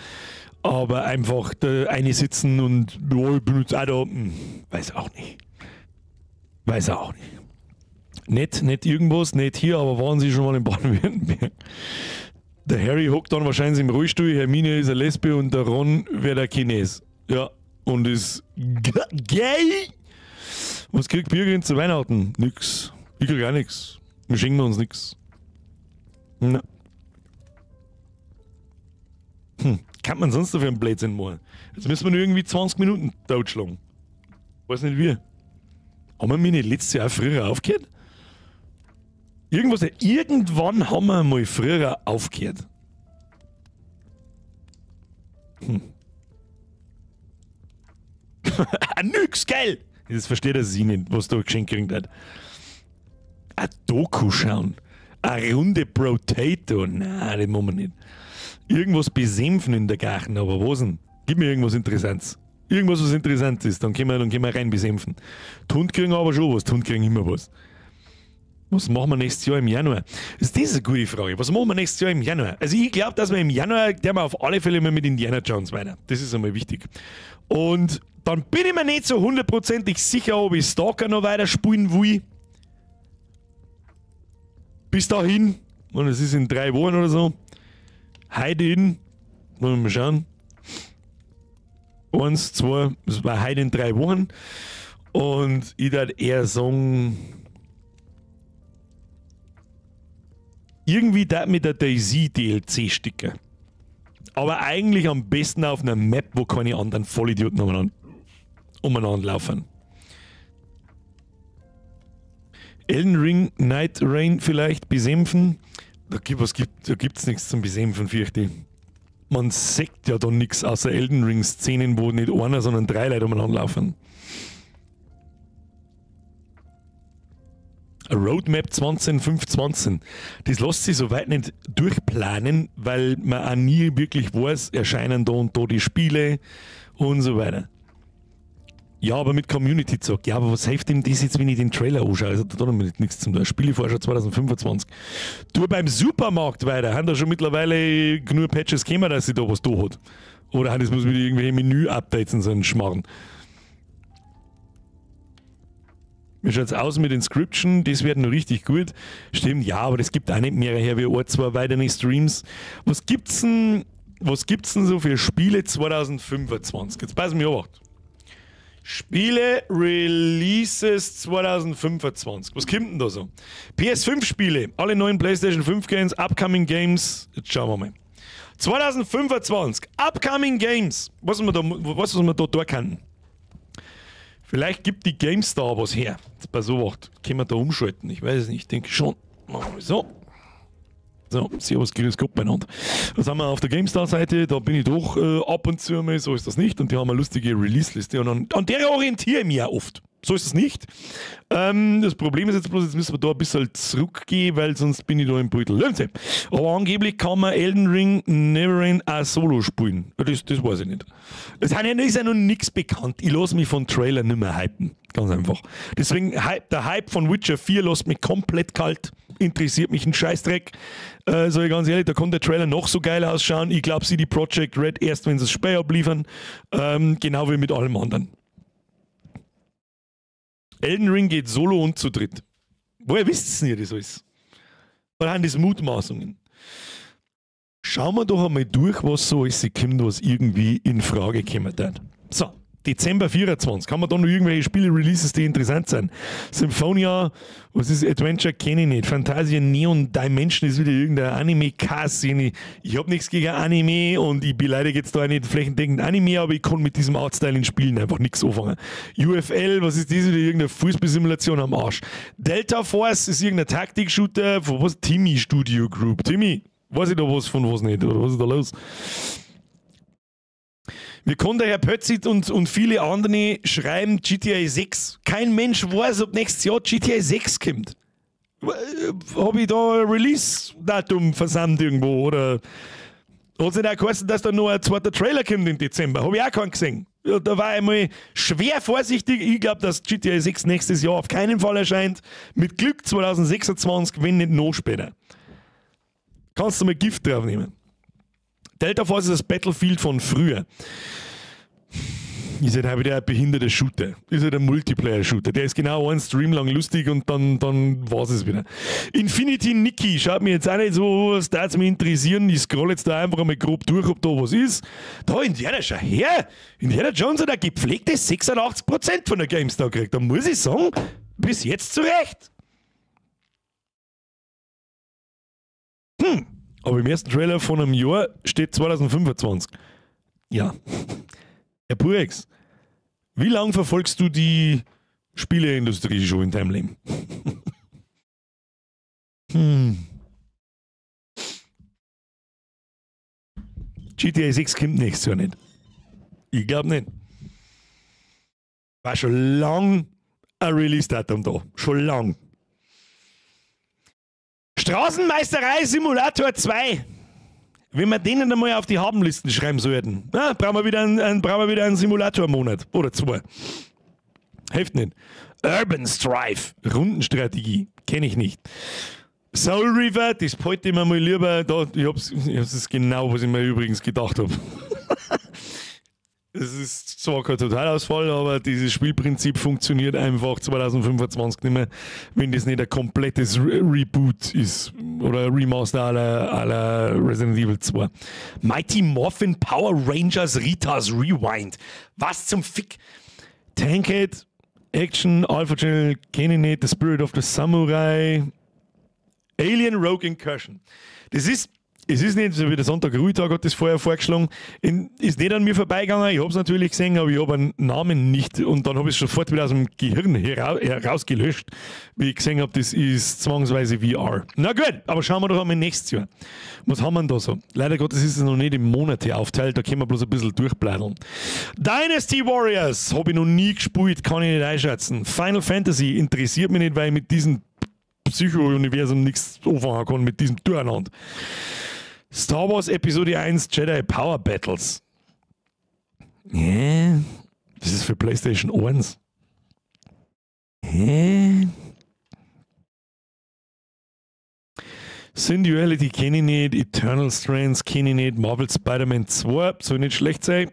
Aber einfach da eine sitzen und ja, ich bin jetzt auch da, weiß auch nicht. Weiß auch nicht. Nicht irgendwas, nicht hier, aber waren Sie schon mal in Baden-Württemberg? Der Harry hockt dann wahrscheinlich im Rollstuhl, Hermine ist eine Lesbe und der Ron wäre der Chines. Ja, und ist gay. Was kriegt Birgit zu Weihnachten? Nix. Ich krieg auch nix. Wir schenken uns nix. Na. Kann man sonst dafür einen Blödsinn machen? Jetzt müssen wir nur irgendwie 20 Minuten totschlagen. Weiß nicht wie. Haben wir mich nicht letztes Jahr früher aufgehört? Irgendwas, irgendwann haben wir mal früher aufgehört. Nix, geil! Das versteht er sich nicht, was da geschenkt gekriegt hat. Ein Doku schauen. Eine Runde Potato. Nein, das machen wir nicht. Irgendwas besänfen in der Garten, aber was denn? Gib mir irgendwas Interessantes. Irgendwas, was interessant ist, dann können wir rein besänfen. Die Hunde kriegen aber schon was, die Hunde kriegen immer was. Was machen wir nächstes Jahr im Januar? Das ist eine gute Frage. Was machen wir nächstes Jahr im Januar? Also ich glaube, dass wir im Januar, der wir auf alle Fälle mal mit Indiana Jones weiter. Das ist einmal wichtig. Und dann bin ich mir nicht so hundertprozentig sicher, ob ich Stalker noch weiter spielen will. Bis dahin, und es ist in 3 Wochen oder so. Heute in, wollen wir mal schauen. 1, 2, das war heute in 3 Wochen. Und ich würde eher sagen, irgendwie da mit der DayZ DLC sticker. Aber eigentlich am besten auf einer Map, wo keine anderen Vollidioten umeinander laufen. Elden Ring, Night Rain vielleicht besänfen. Da gibt's nichts zum Besänfen, fürchte ich. Man sieht ja da nichts außer Elden Ring Szenen, wo nicht einer, sondern 3 Leute umeinander laufen. Roadmap 2025. Das lässt sich soweit nicht durchplanen, weil man auch nie wirklich weiß, erscheinen da und da die Spiele und so weiter. Ja, aber mit Community zockt. Ja, aber was hilft ihm das jetzt, wenn ich den Trailer anschaue? Also da hat nichts zum tun. Spielevorschau 2025. Du beim Supermarkt weiter. Haben da schon mittlerweile genug Patches gekommen, dass sie da was da hat? Oder haben das muss mit irgendwelchen Menü-Updates und so einen Schmarrn? Wie schaut's aus mit Inscription? Das wird noch richtig gut. Stimmt, ja, aber das gibt auch nicht mehr her wie ein, zwei weitere Streams. Was gibt's denn so für Spiele 2025? Jetzt pass mir auf. Spiele Releases 2025. Was kommt denn da so? PS5 Spiele, alle neuen PlayStation 5 Games, Upcoming Games. Jetzt schauen wir mal. 2025, Upcoming Games. Was wir da tun können. Vielleicht gibt die GameStar was her. Jetzt bei so was. Können wir da umschalten? Ich weiß es nicht. Ich denke schon. Machen wir so. So, servus, grüß Gott beieinander. Das haben wir auf der GameStar-Seite, da bin ich doch ab und zu mal, so ist das nicht. Und die haben eine lustige Release-Liste und an der orientiere ich mich ja oft. So ist es nicht. Das Problem ist jetzt bloß, jetzt müssen wir da ein bisschen zurückgehen, weil sonst bin ich da im Beutel. Aber angeblich kann man Elden Ring Neverend auch solo spielen. Das weiß ich nicht. Es ist ja noch nichts bekannt. Ich lasse mich von Trailer nicht mehr hypen. Ganz einfach. Deswegen, der Hype von Witcher 4 lässt mich komplett kalt. Interessiert mich ein Scheißdreck. Sag ich ganz ehrlich, da kann der Trailer noch so geil ausschauen. Ich glaube, CD Projekt Red erst, wenn sie das Spiel abliefern. Genau wie mit allem anderen. Elden Ring geht solo und zu dritt. Woher wisst ihr das alles? Oder sind das Mutmaßungen? Schauen wir doch einmal durch, was so alles kommt, was irgendwie in Frage kommen hat. So, Dezember 24. Kann man da noch irgendwelche Spiele-Releases, die interessant sind? Symphonia, was ist Adventure, kenne ich nicht. Fantasia Neon Dimension ist wieder irgendein Anime-Kass. Ich habe nichts gegen Anime und ich beleidige jetzt da auch nicht flächendeckend Anime, aber ich kann mit diesem Artstyle in Spielen einfach nichts anfangen. UFL, was ist das wieder? Irgendeine Fußballsimulation am Arsch. Delta Force ist irgendein Taktik-Shooter von was? Timmy Studio Group. Timmy, weiß ich da was von was nicht? Oder was ist da los? Wir konnten der Herr Pötzit und viele andere schreiben GTA 6. Kein Mensch weiß, ob nächstes Jahr GTA 6 kommt. Habe ich da ein Release-Datum versandt irgendwo? Oder hat es nicht auch geheißen, dass da noch ein zweiter Trailer kommt im Dezember? Habe ich auch keinen gesehen. Ja, da war ich mal schwer vorsichtig. Ich glaube, dass GTA 6 nächstes Jahr auf keinen Fall erscheint. Mit Glück 2026, wenn nicht noch später. Kannst du mal Gift drauf nehmen. Delta Force ist das Battlefield von früher. Ist halt auch wieder ein behinderter Shooter. Ist halt ein Multiplayer-Shooter. Der ist genau einen Stream lang lustig und dann war es wieder. Infinity Nikki schaut mir jetzt auch nicht so, was da mich interessieren. Ich scroll jetzt da einfach einmal grob durch, ob da was ist. Da, Indiana, schau her! Indiana Jones hat ein gepflegtes 86% von der GameStar gekriegt. Da muss ich sagen, bis jetzt zurecht. Aber im ersten Trailer von einem Jahr steht 2025. Ja. Herr Purex, wie lange verfolgst du die Spieleindustrie schon in deinem Leben? GTA 6 kommt nächstes Jahr nicht. Ich glaube nicht. War schon lang ein Release-Datum da. Schon lang. Straßenmeisterei Simulator 2. Wenn wir denen einmal auf die Habenlisten schreiben sollten, na, brauchen wir wieder einen Simulator-Monat. Oder zwei. Hilft nicht. Urban Strife. Rundenstrategie. Kenne ich nicht. Soul River, das behalte ich mir mal lieber. Da, ich hab's genau, was ich mir übrigens gedacht habe. Es ist zwar kein Totalausfall, aber dieses Spielprinzip funktioniert einfach 2025 nicht mehr, wenn das nicht ein komplettes Reboot ist oder ein Remaster à la Resident Evil 2. Mighty Morphin Power Rangers Rita's Rewind. Was zum Fick? Tankhead, Action, Alpha Channel, kenne ich nicht, The Spirit of the Samurai, Alien Rogue Incursion. Das ist... Es ist nicht, so wie der Sonntag Ruhetag hat das vorher vorgeschlagen, ist nicht an mir vorbeigegangen, ich habe es natürlich gesehen, aber ich habe einen Namen nicht und dann habe ich es sofort wieder aus dem Gehirn herausgelöscht, wie ich gesehen habe, das ist zwangsweise VR. Na gut, aber schauen wir doch einmal nächstes Jahr. Was haben wir denn da so? Leider Gottes ist es noch nicht in Monate aufteilt, da können wir bloß ein bisschen durchblättern. Dynasty Warriors habe ich noch nie gespielt, kann ich nicht einschätzen. Final Fantasy interessiert mich nicht, weil ich mit diesem Psycho-Universum nichts anfangen kann, mit diesem Durcheinander. Star Wars Episode 1 Jedi Power Battles. Yeah. Das ist für PlayStation 1. Yeah. Synduality kenne ich nicht, Eternal Strands kenne ich nicht, Marvel Spider-Man 2 soll nicht schlecht sein.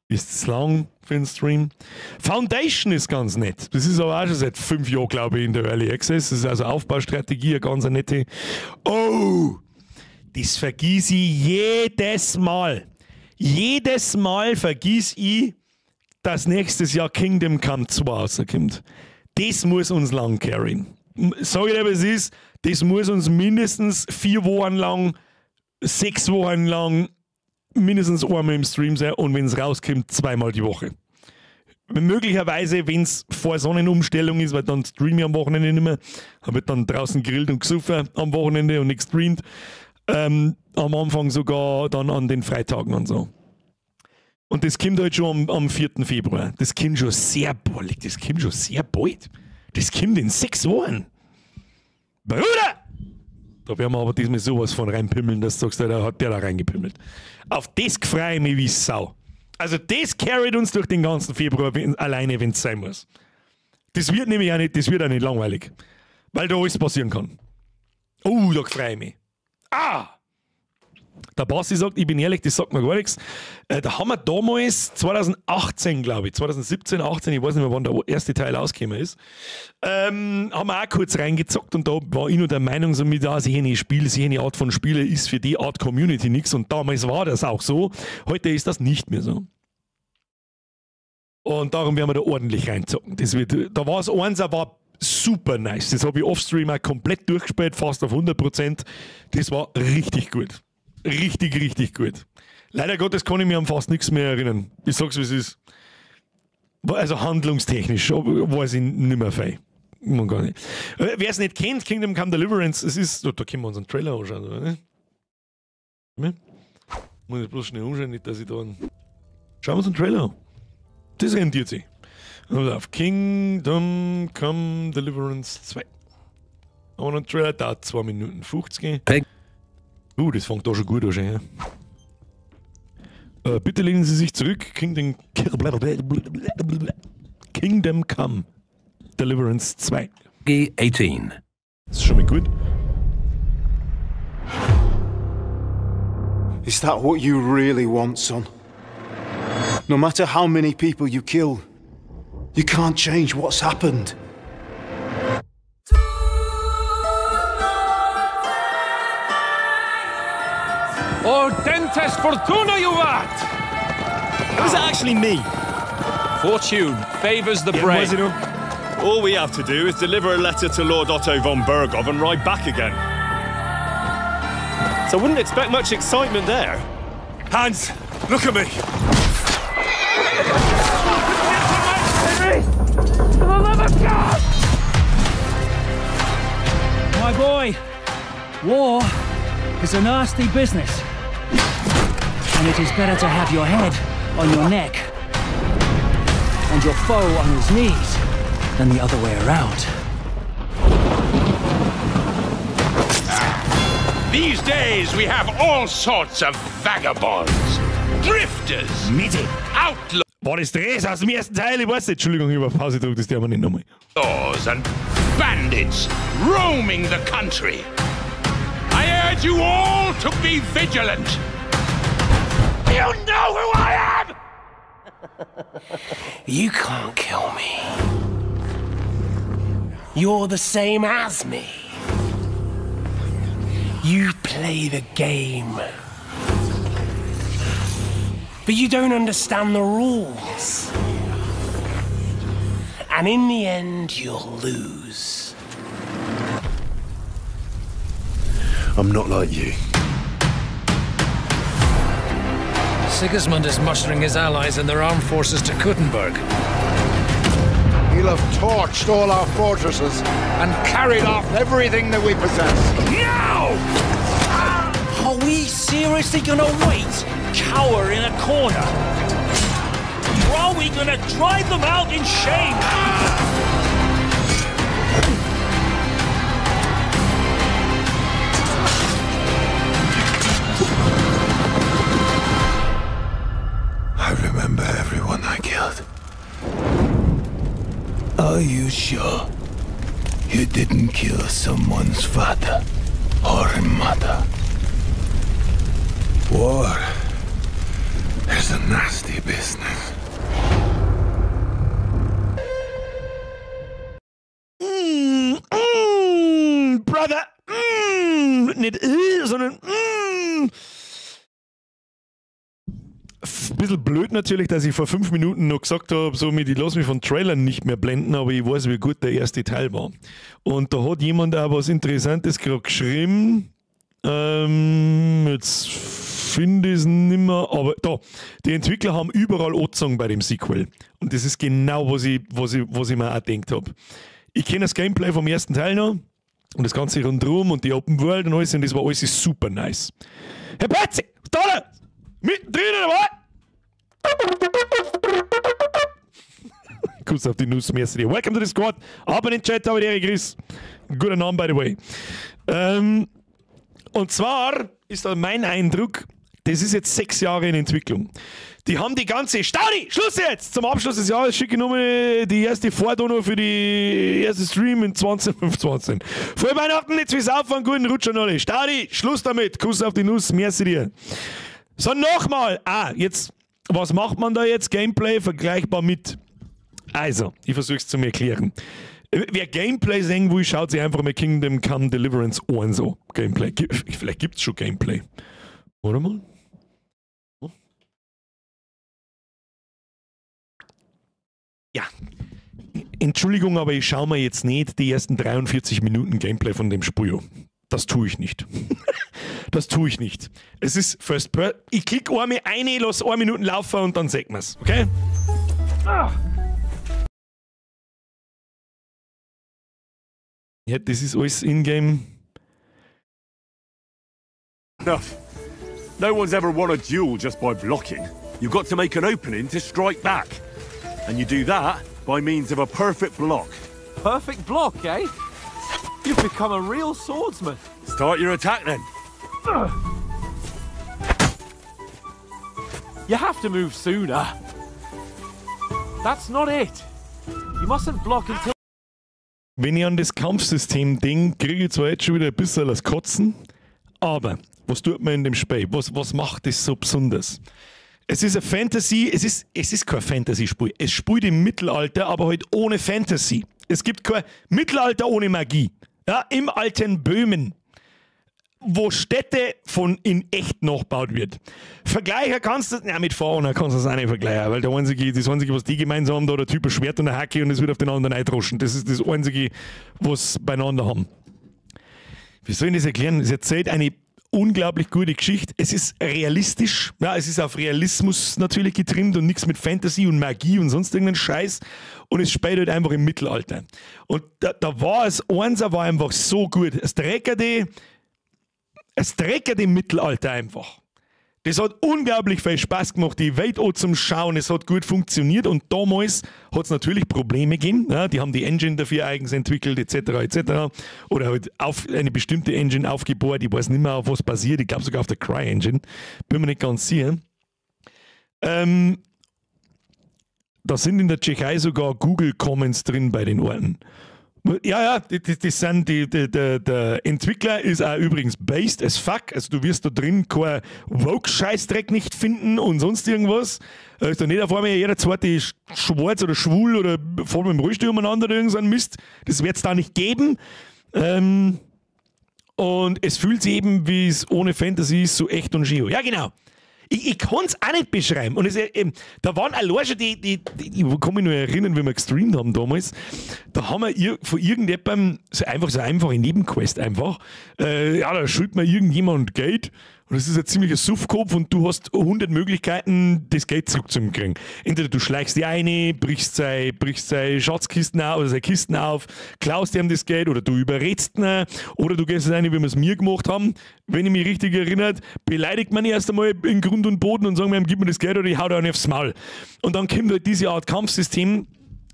Ist zu lang für den Stream. Foundation ist ganz nett. Das ist aber auch schon seit 5 Jahren, glaube ich, in der Early Access. Das ist also Aufbaustrategie, eine ganz nette. Oh! Das vergiss ich jedes Mal. Jedes Mal vergiss ich, dass nächstes Jahr Kingdom Come 2 rauskommt. Das muss uns lang carryen. Sag ich dir, was es ist, das muss uns mindestens 4 Wochen lang, 6 Wochen lang, mindestens einmal im Stream sein und wenn es rauskommt, 2-mal die Woche. Möglicherweise, wenn es vor Sonnenumstellung ist, weil dann streame ich am Wochenende nicht mehr, habe ich dann draußen gegrillt und gesoffen am Wochenende und nicht gestreamt. Am Anfang sogar dann an den Freitagen und so. Und das kommt halt schon am 4. Februar. Das kommt schon sehr bald. Das kommt schon sehr bald. Das kommt in 6 Wochen. Bruder! Da werden wir aber diesmal sowas von reinpimmeln, dass du sagst, da hat der da reingepimmelt. Auf das freue ich mich wie Sau. Also das carryt uns durch den ganzen Februar alleine, wenn es sein muss. Das wird nämlich auch nicht, das wird auch nicht langweilig. Weil da alles passieren kann. Oh, da freue ich mich. Ah! Der Basti sagt, ich bin ehrlich, das sagt mir gar nichts. Da haben wir damals, 2018 glaube ich, 2017, 18, ich weiß nicht mehr, wann der erste Teil rausgekommen ist, haben wir auch kurz reingezockt und da war ich nur der Meinung, so mit, ah, sie Spiel, sie eine Art von Spiele ist für die Art Community nichts und damals war das auch so. Heute ist das nicht mehr so. Und darum werden wir da ordentlich reinzocken. Das wird, da war es eins, war super nice. Das habe ich offstream auch komplett durchgespielt, fast auf 100%. Das war richtig gut. Richtig, richtig gut. Leider Gottes kann ich mich an fast nichts mehr erinnern. Ich sag's, wie es ist. Also handlungstechnisch weiß ich nicht mehr viel. Man gar nicht. Wer es nicht kennt, Kingdom Come Deliverance, es ist. Da können wir uns einen Trailer anschauen, oder? Ne? Muss ich bloß schnell umschauen, nicht, dass ich da einen. Schauen wir uns einen Trailer an. Das rentiert sich. Auf Kingdom Come Deliverance 2. Und ein Trailer dauert 2 Minuten 50. Das fängt da schon gut an. Ja. Bitte lehnen Sie sich zurück. Kingdom Come Deliverance 2. G18. Das ist schon mal gut. Is that what you really want, son? No matter how many people you kill, you can't change what's happened. O dentes fortuna juvat! How is that actually me? Fortune favors the brave. All we have to do is deliver a letter to Lord Otto von Bergov and ride back again. So I wouldn't expect much excitement there. Hans, look at me. Henry! For the love of God! My boy, war is a nasty business. And it is better to have your head on your neck and your foe on his knees than the other way around. These days we have all sorts of vagabonds, drifters, outlaws. War das Dress aus dem ersten Teil? Ich weiß nicht. Entschuldigung, ich habe Pause gedrückt, das darf man nicht nochmal. And bandits roaming the country. I urge you all to be vigilant. You know who I am! You can't kill me. You're the same as me. You play the game. But you don't understand the rules. And in the end, you'll lose. I'm not like you. Sigismund is mustering his allies and their armed forces to Kuttenberg. He'll have torched all our fortresses and carried off everything that we possess. Now! Are we seriously gonna wait, cower in a corner? Or are we gonna drive them out in shame? I remember everyone I killed. Are you sure you didn't kill someone's father or mother? War is a nasty business. Brother, nicht sondern Bisschen blöd natürlich, dass ich vor 5 Minuten noch gesagt habe, so mit, ich lasse mich von Trailern nicht mehr blenden, aber ich weiß, wie gut der erste Teil war. Und da hat jemand auch was Interessantes gerade geschrieben. Jetzt finde ich es nicht mehr, aber da, die Entwickler haben überall angezogen bei dem Sequel. Und das ist genau, was ich mir auch gedacht habe. Ich kenne das Gameplay vom ersten Teil noch und das Ganze rundherum und die Open World und alles, und das war alles super nice. Herr Petzi, da! Mittendrin, oder was? Kuss auf die Nuss, merci dir. Welcome to the squad. Ab in den Chat, aber der Chris. Guter Name, by the way. Und zwar ist da mein Eindruck, das ist jetzt 6 Jahre in Entwicklung. Die haben die ganze Staudi! Schluss jetzt! Zum Abschluss des Jahres schicke ich nochmal die erste Vordonno für die erste Stream in 2025. Frohe Weihnachten, nicht zu viel saufen, guten Rutsch an alle. Staudi, Schluss damit. Kuss auf die Nuss, merci dir. So, nochmal. Ah, jetzt, was macht man da jetzt? Gameplay vergleichbar mit. Also, ich versuche es zu mir erklären. Wer Gameplay sehen will, schaut sich einfach mal Kingdom Come Deliverance an. So, Gameplay. Vielleicht gibt es schon Gameplay. Warte mal. Ja. Entschuldigung, aber ich schaue mir jetzt nicht die ersten 43 Minuten Gameplay von dem Spiel an. Das tue ich nicht. Das tue ich nicht. Es ist First Person. Ich klicke einmal eine, lass 1 Minute laufen und dann sehen wir's. Okay? Ah. Ja, das ist alles in-game. Enough. No one's ever won a duel just by blocking. You've got to make an opening to strike back. And you do that by means of a perfect block. Perfect block, eh? You've become a real swordsman. Start your attack then. You have to move sooner. That's not it. You mustn't block until... Wenn ich an das Kampfsystem denke, kriege ich zwar jetzt schon wieder ein bisschen das Kotzen, aber was tut man in dem Spiel? Was macht das so besonders? Es ist ein Fantasy, es ist kein Fantasy-Spiel. Es spielt im Mittelalter, aber halt ohne Fantasy. Es gibt kein Mittelalter ohne Magie. Ja, im alten Böhmen, wo Städte von in echt nachgebaut wird. Vergleichen kannst du, ja, mit For Honor kannst du das auch nicht vergleichen, weil das einzige, was die gemeinsam haben, da der Typ ein Schwert und eine Hacke und es wird auf den anderen eindroschen. Das ist das einzige, was beieinander haben. Wie soll ich das erklären? Es erzählt eine unglaublich gute Geschichte. Es ist realistisch. Ja, es ist auf Realismus natürlich getrimmt und nichts mit Fantasy und Magie und sonst irgendeinen Scheiß. Und es spielt halt einfach im Mittelalter. Und da war es, eins war einfach so gut. Es trägt im Mittelalter einfach. Das hat unglaublich viel Spaß gemacht, die Welt auch zum Schauen, es hat gut funktioniert und damals hat es natürlich Probleme gegeben. Ja, die haben die Engine dafür eigens entwickelt, etc. etc. Oder halt auf eine bestimmte Engine aufgebaut, ich weiß nicht mehr, auf was basiert, ich glaube sogar auf der CryEngine, bin mir nicht ganz sicher. Da sind in der Tschechei sogar Google Comments drin bei den Orten. Ja, ja, das sind der Entwickler ist auch übrigens based as fuck. Also du wirst da drin kein Woke-Scheißdreck nicht finden und sonst irgendwas. Da ist da nicht auf einmal jeder zweite ist schwarz oder schwul oder voll mit dem Rollstuhl umeinander oder irgend so ein Mist. Das wird es da nicht geben. Und es fühlt sich eben, wie es ohne Fantasy ist, so echt und schön. Ja, genau. Ich kann es auch nicht beschreiben. Und es, da waren allein schon die, ich kann mich nur erinnern, wie wir gestreamt haben damals, da haben wir von irgendjemandem, so einfach so eine einfache Nebenquest einfach, ja, da schuldet mir irgendjemand Geld und das ist ein ziemlicher Suffkopf und du hast 100 Möglichkeiten, das Geld zurückzukriegen. Entweder du schleichst die eine, brichst seine Schatzkisten auf oder seine Kisten auf, klaust ihm das Geld oder du überredst ihn oder du gehst rein, wie wir es mir gemacht haben. Wenn ich mich richtig erinnere, beleidigt man erst einmal in Grund und Boden und sagen mir, gib mir das Geld oder ich hau dir einen aufs Maul. Und dann kommt halt diese Art Kampfsystem.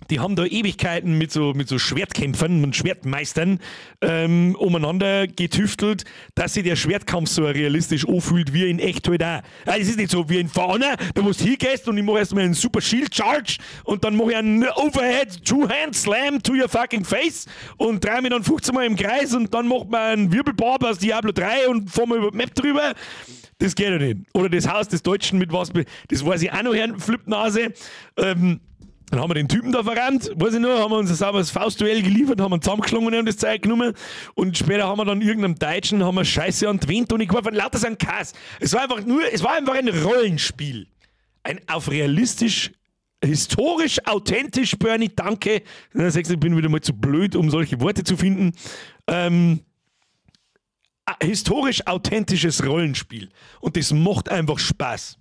Die haben da Ewigkeiten mit so Schwertkämpfern und Schwertmeistern umeinander getüftelt, dass sich der Schwertkampf so realistisch anfühlt, wie in echt halt auch. Ja, es ist nicht so wie in For Honor, da wo du hingehst und ich mache erstmal einen super Shield Charge und dann mache ich einen Overhead Two-Hand Slam to your fucking face und drehe mich dann 15 Mal im Kreis und dann macht man einen Wirbelbarb aus Diablo 3 und fahren wir über die Map drüber. Das geht ja nicht. Oder das Haus des Deutschen mit was, das weiß ich auch noch, Herrn Flipnase. Dann haben wir den Typen da verrannt, weiß ich noch, haben wir uns ein sauberes Faustduell geliefert, haben uns zusammengeschlungen und haben das Zeug genommen. Und später haben wir dann irgendeinem Deutschen, haben wir Scheiße an die Wand und ich geworfen, lauter so ein Kass. Es war einfach nur, es war einfach ein Rollenspiel. Ein auf realistisch, historisch, authentisch, Bernie, danke. Ich bin wieder mal zu blöd, um solche Worte zu finden. Historisch authentisches Rollenspiel. Und das macht einfach Spaß.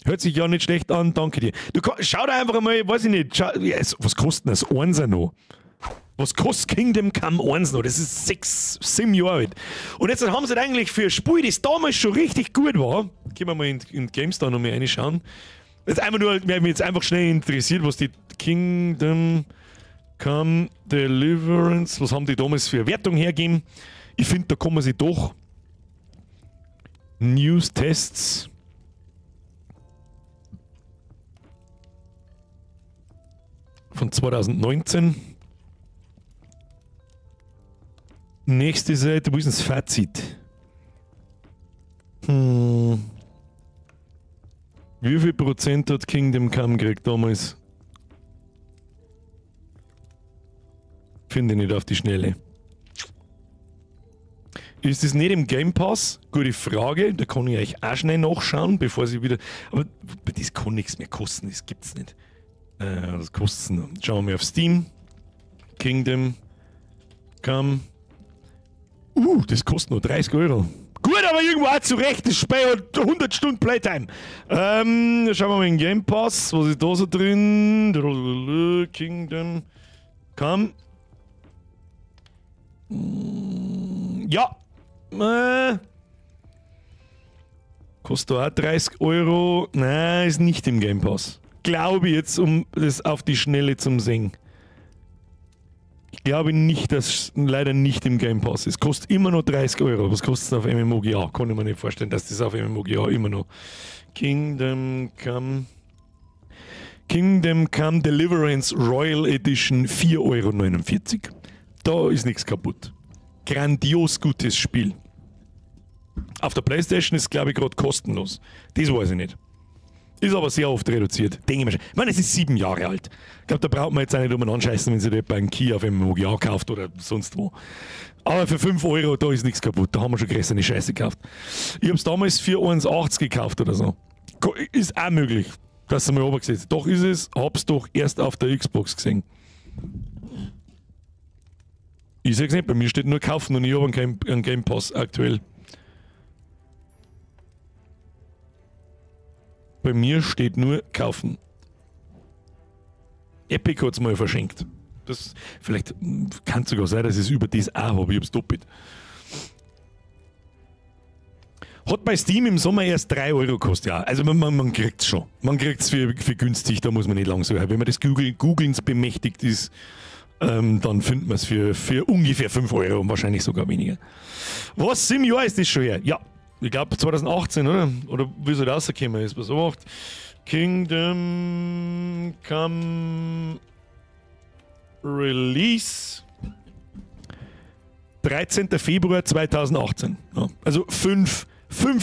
Hört sich ja nicht schlecht an, danke dir. Du schau da einfach einmal, weiß ich nicht, schau, ja, was kostet denn das Einser noch? Was kostet Kingdom Come 1 noch? Das ist 6, 7 Jahre alt. Und jetzt haben sie eigentlich für ein Spiel, das damals schon richtig gut war, können wir mal in GameStar noch mal reinschauen. Jetzt einfach nur, mich jetzt einfach schnell interessiert, was die Kingdom Come Deliverance, was haben die damals für Wertung hergegeben? Ich finde, da kann man sich doch News Tests. Von 2019. Nächste Seite, wo ist denn das Fazit? Wie viel Prozent hat Kingdom Come gekriegt damals? Finde ich nicht auf die Schnelle. Ist das nicht im Game Pass? Gute Frage. Da kann ich euch auch schnell nachschauen, bevor sie wieder. Aber das kann nichts mehr kosten, das gibt's nicht. Was kostet's denn? Schauen wir mal auf Steam. Kingdom Come. Das kostet nur 30 Euro. Gut, aber irgendwo auch zurecht. Das Spiel hat 100 Stunden Playtime. Schauen wir mal in den Game Pass. Was ist da so drin? Kingdom Come. Ja. Kostet auch 30 Euro. Nein, ist nicht im Game Pass. Glaube ich jetzt, um das auf die Schnelle zum sehen. Ich glaube nicht, dass es leider nicht im Game Pass ist. Kostet immer noch 30 Euro. Was kostet es auf MMOGA? Kann ich mir nicht vorstellen, dass das auf MMOGA immer noch. Kingdom Come. Kingdom Come Deliverance Royal Edition 4,49 Euro. Da ist nichts kaputt. Grandios gutes Spiel. Auf der PlayStation ist es, glaube ich, gerade kostenlos. Das weiß ich nicht. Ist aber sehr oft reduziert. Denke ich mir schon. Ich meine, es ist 7 Jahre alt. Ich glaube, da braucht man jetzt auch nicht umeinander scheißen, wenn sich da einen Key auf MMOGA kauft oder sonst wo. Aber für 5 Euro, da ist nichts kaputt. Da haben wir schon größere Scheiße gekauft. Ich habe es damals für 1,80 gekauft oder so. Ist auch möglich, dass es mal runtergesetzt. Doch ist es, hab's doch erst auf der Xbox gesehen. Ich sag's nicht, bei mir steht nur kaufen und ich habe einen Game Pass aktuell. Bei mir steht nur kaufen. Epic hat's mal verschenkt. Das, vielleicht kann es sogar sein, dass ich es über das auch habe. Ich hab's doppelt. Hat bei Steam im Sommer erst 3 Euro gekostet, ja. Also man kriegt's schon. Man kriegt's für günstig, da muss man nicht lang suchen. Wenn man das Googlens bemächtigt ist, dann findet man es für ungefähr 5 Euro und wahrscheinlich sogar weniger. Was, 7 Jahre ist das schon her? Ja, ich glaube 2018, oder? Oder wie es halt rausgekommen ist. Was so macht. Kingdom Come Release 13. Februar 2018. Ja, also 5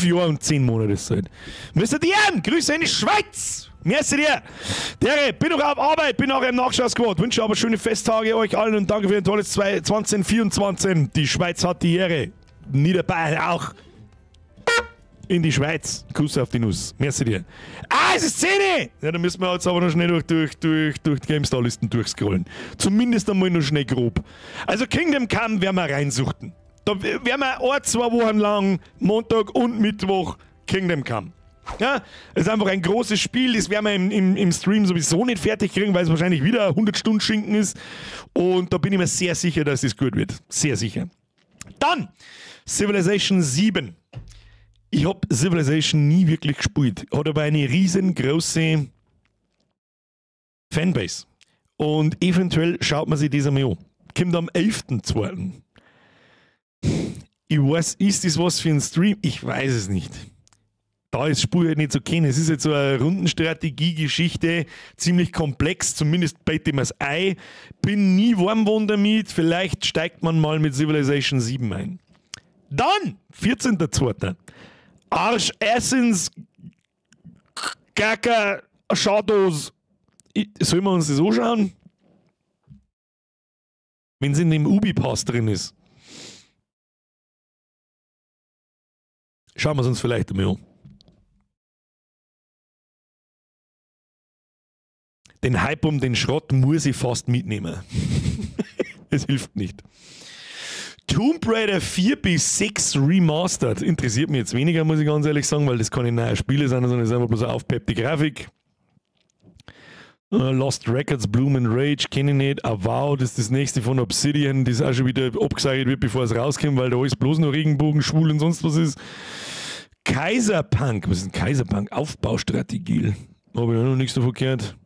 Jahre und 10 Monate ist es halt. Mr. DM, Grüße in die Schweiz! Merci dir! Dere, bin noch auf Arbeit, bin auch im Nachschau-Squad. Wünsche aber schöne Festtage euch allen und danke für ein tolles 2024. Die Schweiz hat die Ehre. Niederbayern auch. In die Schweiz. Kuss auf die Nuss. Merci dir. Ah, es ist 10 Uhr! Ja, da müssen wir jetzt aber noch schnell durch die GameStar-Listen durchscrollen. Zumindest einmal noch schnell grob. Also Kingdom Come werden wir reinsuchten. Da werden wir 1-2 Wochen lang, Montag und Mittwoch, Kingdom Come. Ja, es ist einfach ein großes Spiel, das werden wir im Stream sowieso nicht fertig kriegen, weil es wahrscheinlich wieder 100 Stunden Schinken ist. Und da bin ich mir sehr sicher, dass es gut wird. Sehr sicher. Dann Civilization 7. Ich habe Civilization nie wirklich gespielt, hat aber eine riesengroße Fanbase. Und eventuell schaut man sich das einmal an. Kommt am 11.2. Ich weiß, ist das was für ein Stream? Ich weiß es nicht. Da ist Spiel halt nicht so kennen. Es ist jetzt so eine Rundenstrategie-Geschichte, ziemlich komplex, zumindest bete ich mir's ein. Bin nie warm geworden damit. Vielleicht steigt man mal mit Civilization 7 ein. Dann, 14.2. Arsch Essence Gaga Shadows. Sollen wir uns das anschauen? Wenn es in dem Ubi-Pass drin ist. Schauen wir es uns vielleicht einmal an. Den Hype um den Schrott muss ich fast mitnehmen. Es hilft nicht. Tomb Raider 4 bis 6 Remastered. Interessiert mich jetzt weniger, muss ich ganz ehrlich sagen, weil das keine neue Spiele sind, sondern es ist einfach bloß eine aufpeppte Grafik. Lost Records, Bloom and Rage, kenne ich nicht. Avowed, das ist das nächste von Obsidian, das auch schon wieder abgesagt wird, bevor es rauskommt, weil da alles bloß noch Regenbogen, schwul und sonst was ist. Kaiserpunk, was ist denn Kaiserpunk? Aufbaustrategie. Habe ich auch noch nichts davon gehört.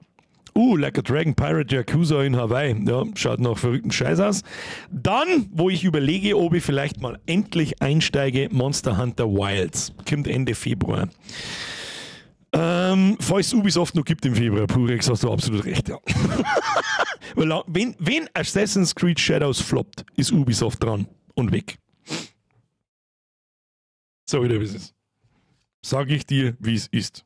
Like a Dragon Pirate Yakuza in Hawaii. Ja, schaut nach verrückten Scheiß aus. Dann, wo ich überlege, ob ich vielleicht mal endlich einsteige, Monster Hunter Wilds. Kommt Ende Februar. Falls Ubisoft noch gibt im Februar, Purex, hast du absolut recht, ja. Weil, wenn Assassin's Creed Shadows floppt, ist Ubisoft dran und weg. Sag ich dir, wie es ist. Sag ich dir, wie es ist.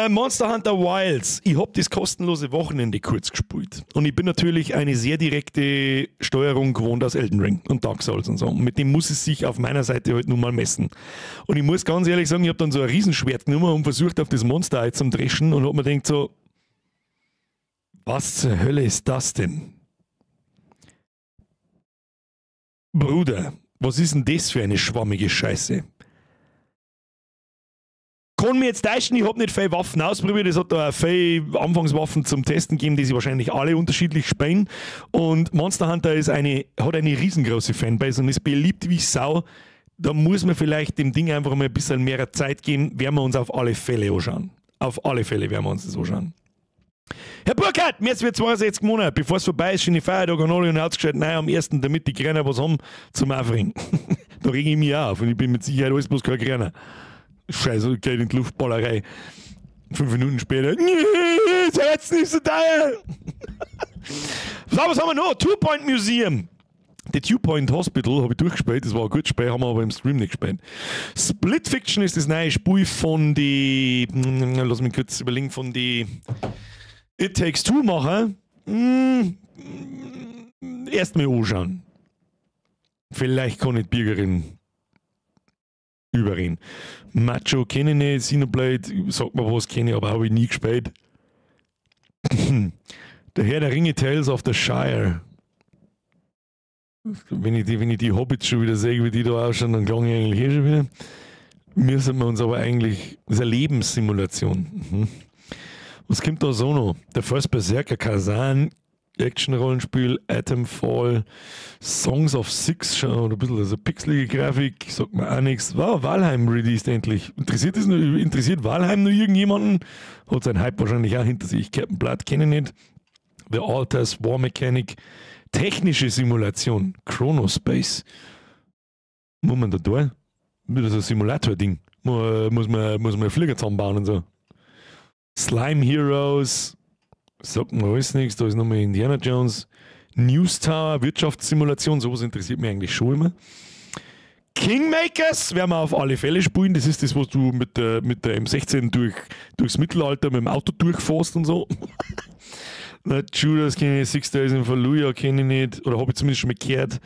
Monster Hunter Wilds. Ich hab das kostenlose Wochenende kurz gespielt. Und ich bin natürlich eine sehr direkte Steuerung gewohnt aus Elden Ring und Dark Souls und so. Und mit dem muss es sich auf meiner Seite halt nun mal messen. Und ich muss ganz ehrlich sagen, ich hab dann so ein Riesenschwert genommen und versucht, auf das Monster halt zum Dreschen und hab mir gedacht so, was zur Hölle ist das denn? Bruder, was ist denn das für eine schwammige Scheiße? Kann mir jetzt täuschen, ich hab nicht viele Waffen ausprobiert. Es hat da auch viele Anfangswaffen zum Testen gegeben, die sich wahrscheinlich alle unterschiedlich spielen. Und Monster Hunter hat eine riesengroße Fanbase und ist beliebt wie Sau. Da muss man vielleicht dem Ding einfach mal ein bisschen mehr Zeit geben. Werden wir uns auf alle Fälle anschauen. Auf alle Fälle werden wir uns das anschauen. Herr Burkhardt, mir wird 62 Monate, bevor es vorbei ist, schöne Feiertag an alle und ausgeschaltet, nein, am 1., damit die Grenner was haben zum Aufregen. Da rege ich mich auch auf und ich bin mit Sicherheit alles bloß kein Grenner. Scheiße, geht in die Luftballerei. 5 Minuten später, das Herz nicht so teuer. So, was haben wir noch? Two Point Museum. The Two Point Hospital habe ich durchgespielt, das war ein gutes Spiel, haben wir aber im Stream nicht gespielt. Split Fiction ist das neue Spiel von die, lass mich kurz überlegen, von die It Takes Two Macher. Erst mal anschauen. Vielleicht kann ich die Bürgerin überreden. Macho kenne ich nicht, Xenoblade, sagt mir was, kenne ich, aber habe ich nie gespielt. Der Herr der Ringe, Tales of the Shire. Wenn ich die Hobbits schon wieder sehe, wie die da ausschauen, dann klang ich eigentlich eh schon wieder. Müssen wir uns aber eigentlich. Das ist eine Lebenssimulation. Mhm. Was kommt da so noch? Der First Berserker Khazan, Action-Rollenspiel, Atomfall, Songs of Six, schon ein bisschen so pixelige Grafik, sagt mir auch nichts. Wow, Valheim released endlich. Interessiert Valheim nur irgendjemanden? Hat seinen Hype wahrscheinlich auch hinter sich. Captain Blood kenne ich nicht. The Alters, War Mechanic, technische Simulation, Chronospace. Muss man da tun? Das ist ein Simulator-Ding. Muss man Flieger zusammenbauen und so. Slime Heroes, sagt mir alles nichts, da ist nochmal Indiana Jones. News Tower, Wirtschaftssimulation, sowas interessiert mich eigentlich schon immer. Kingmakers werden wir auf alle Fälle spielen, das ist das, was du mit der M16 durchs Mittelalter mit dem Auto durchfährst und so. Judas kenne ich, Six Days in Fallujah kenne ich nicht, oder habe ich zumindest schon mal gehört.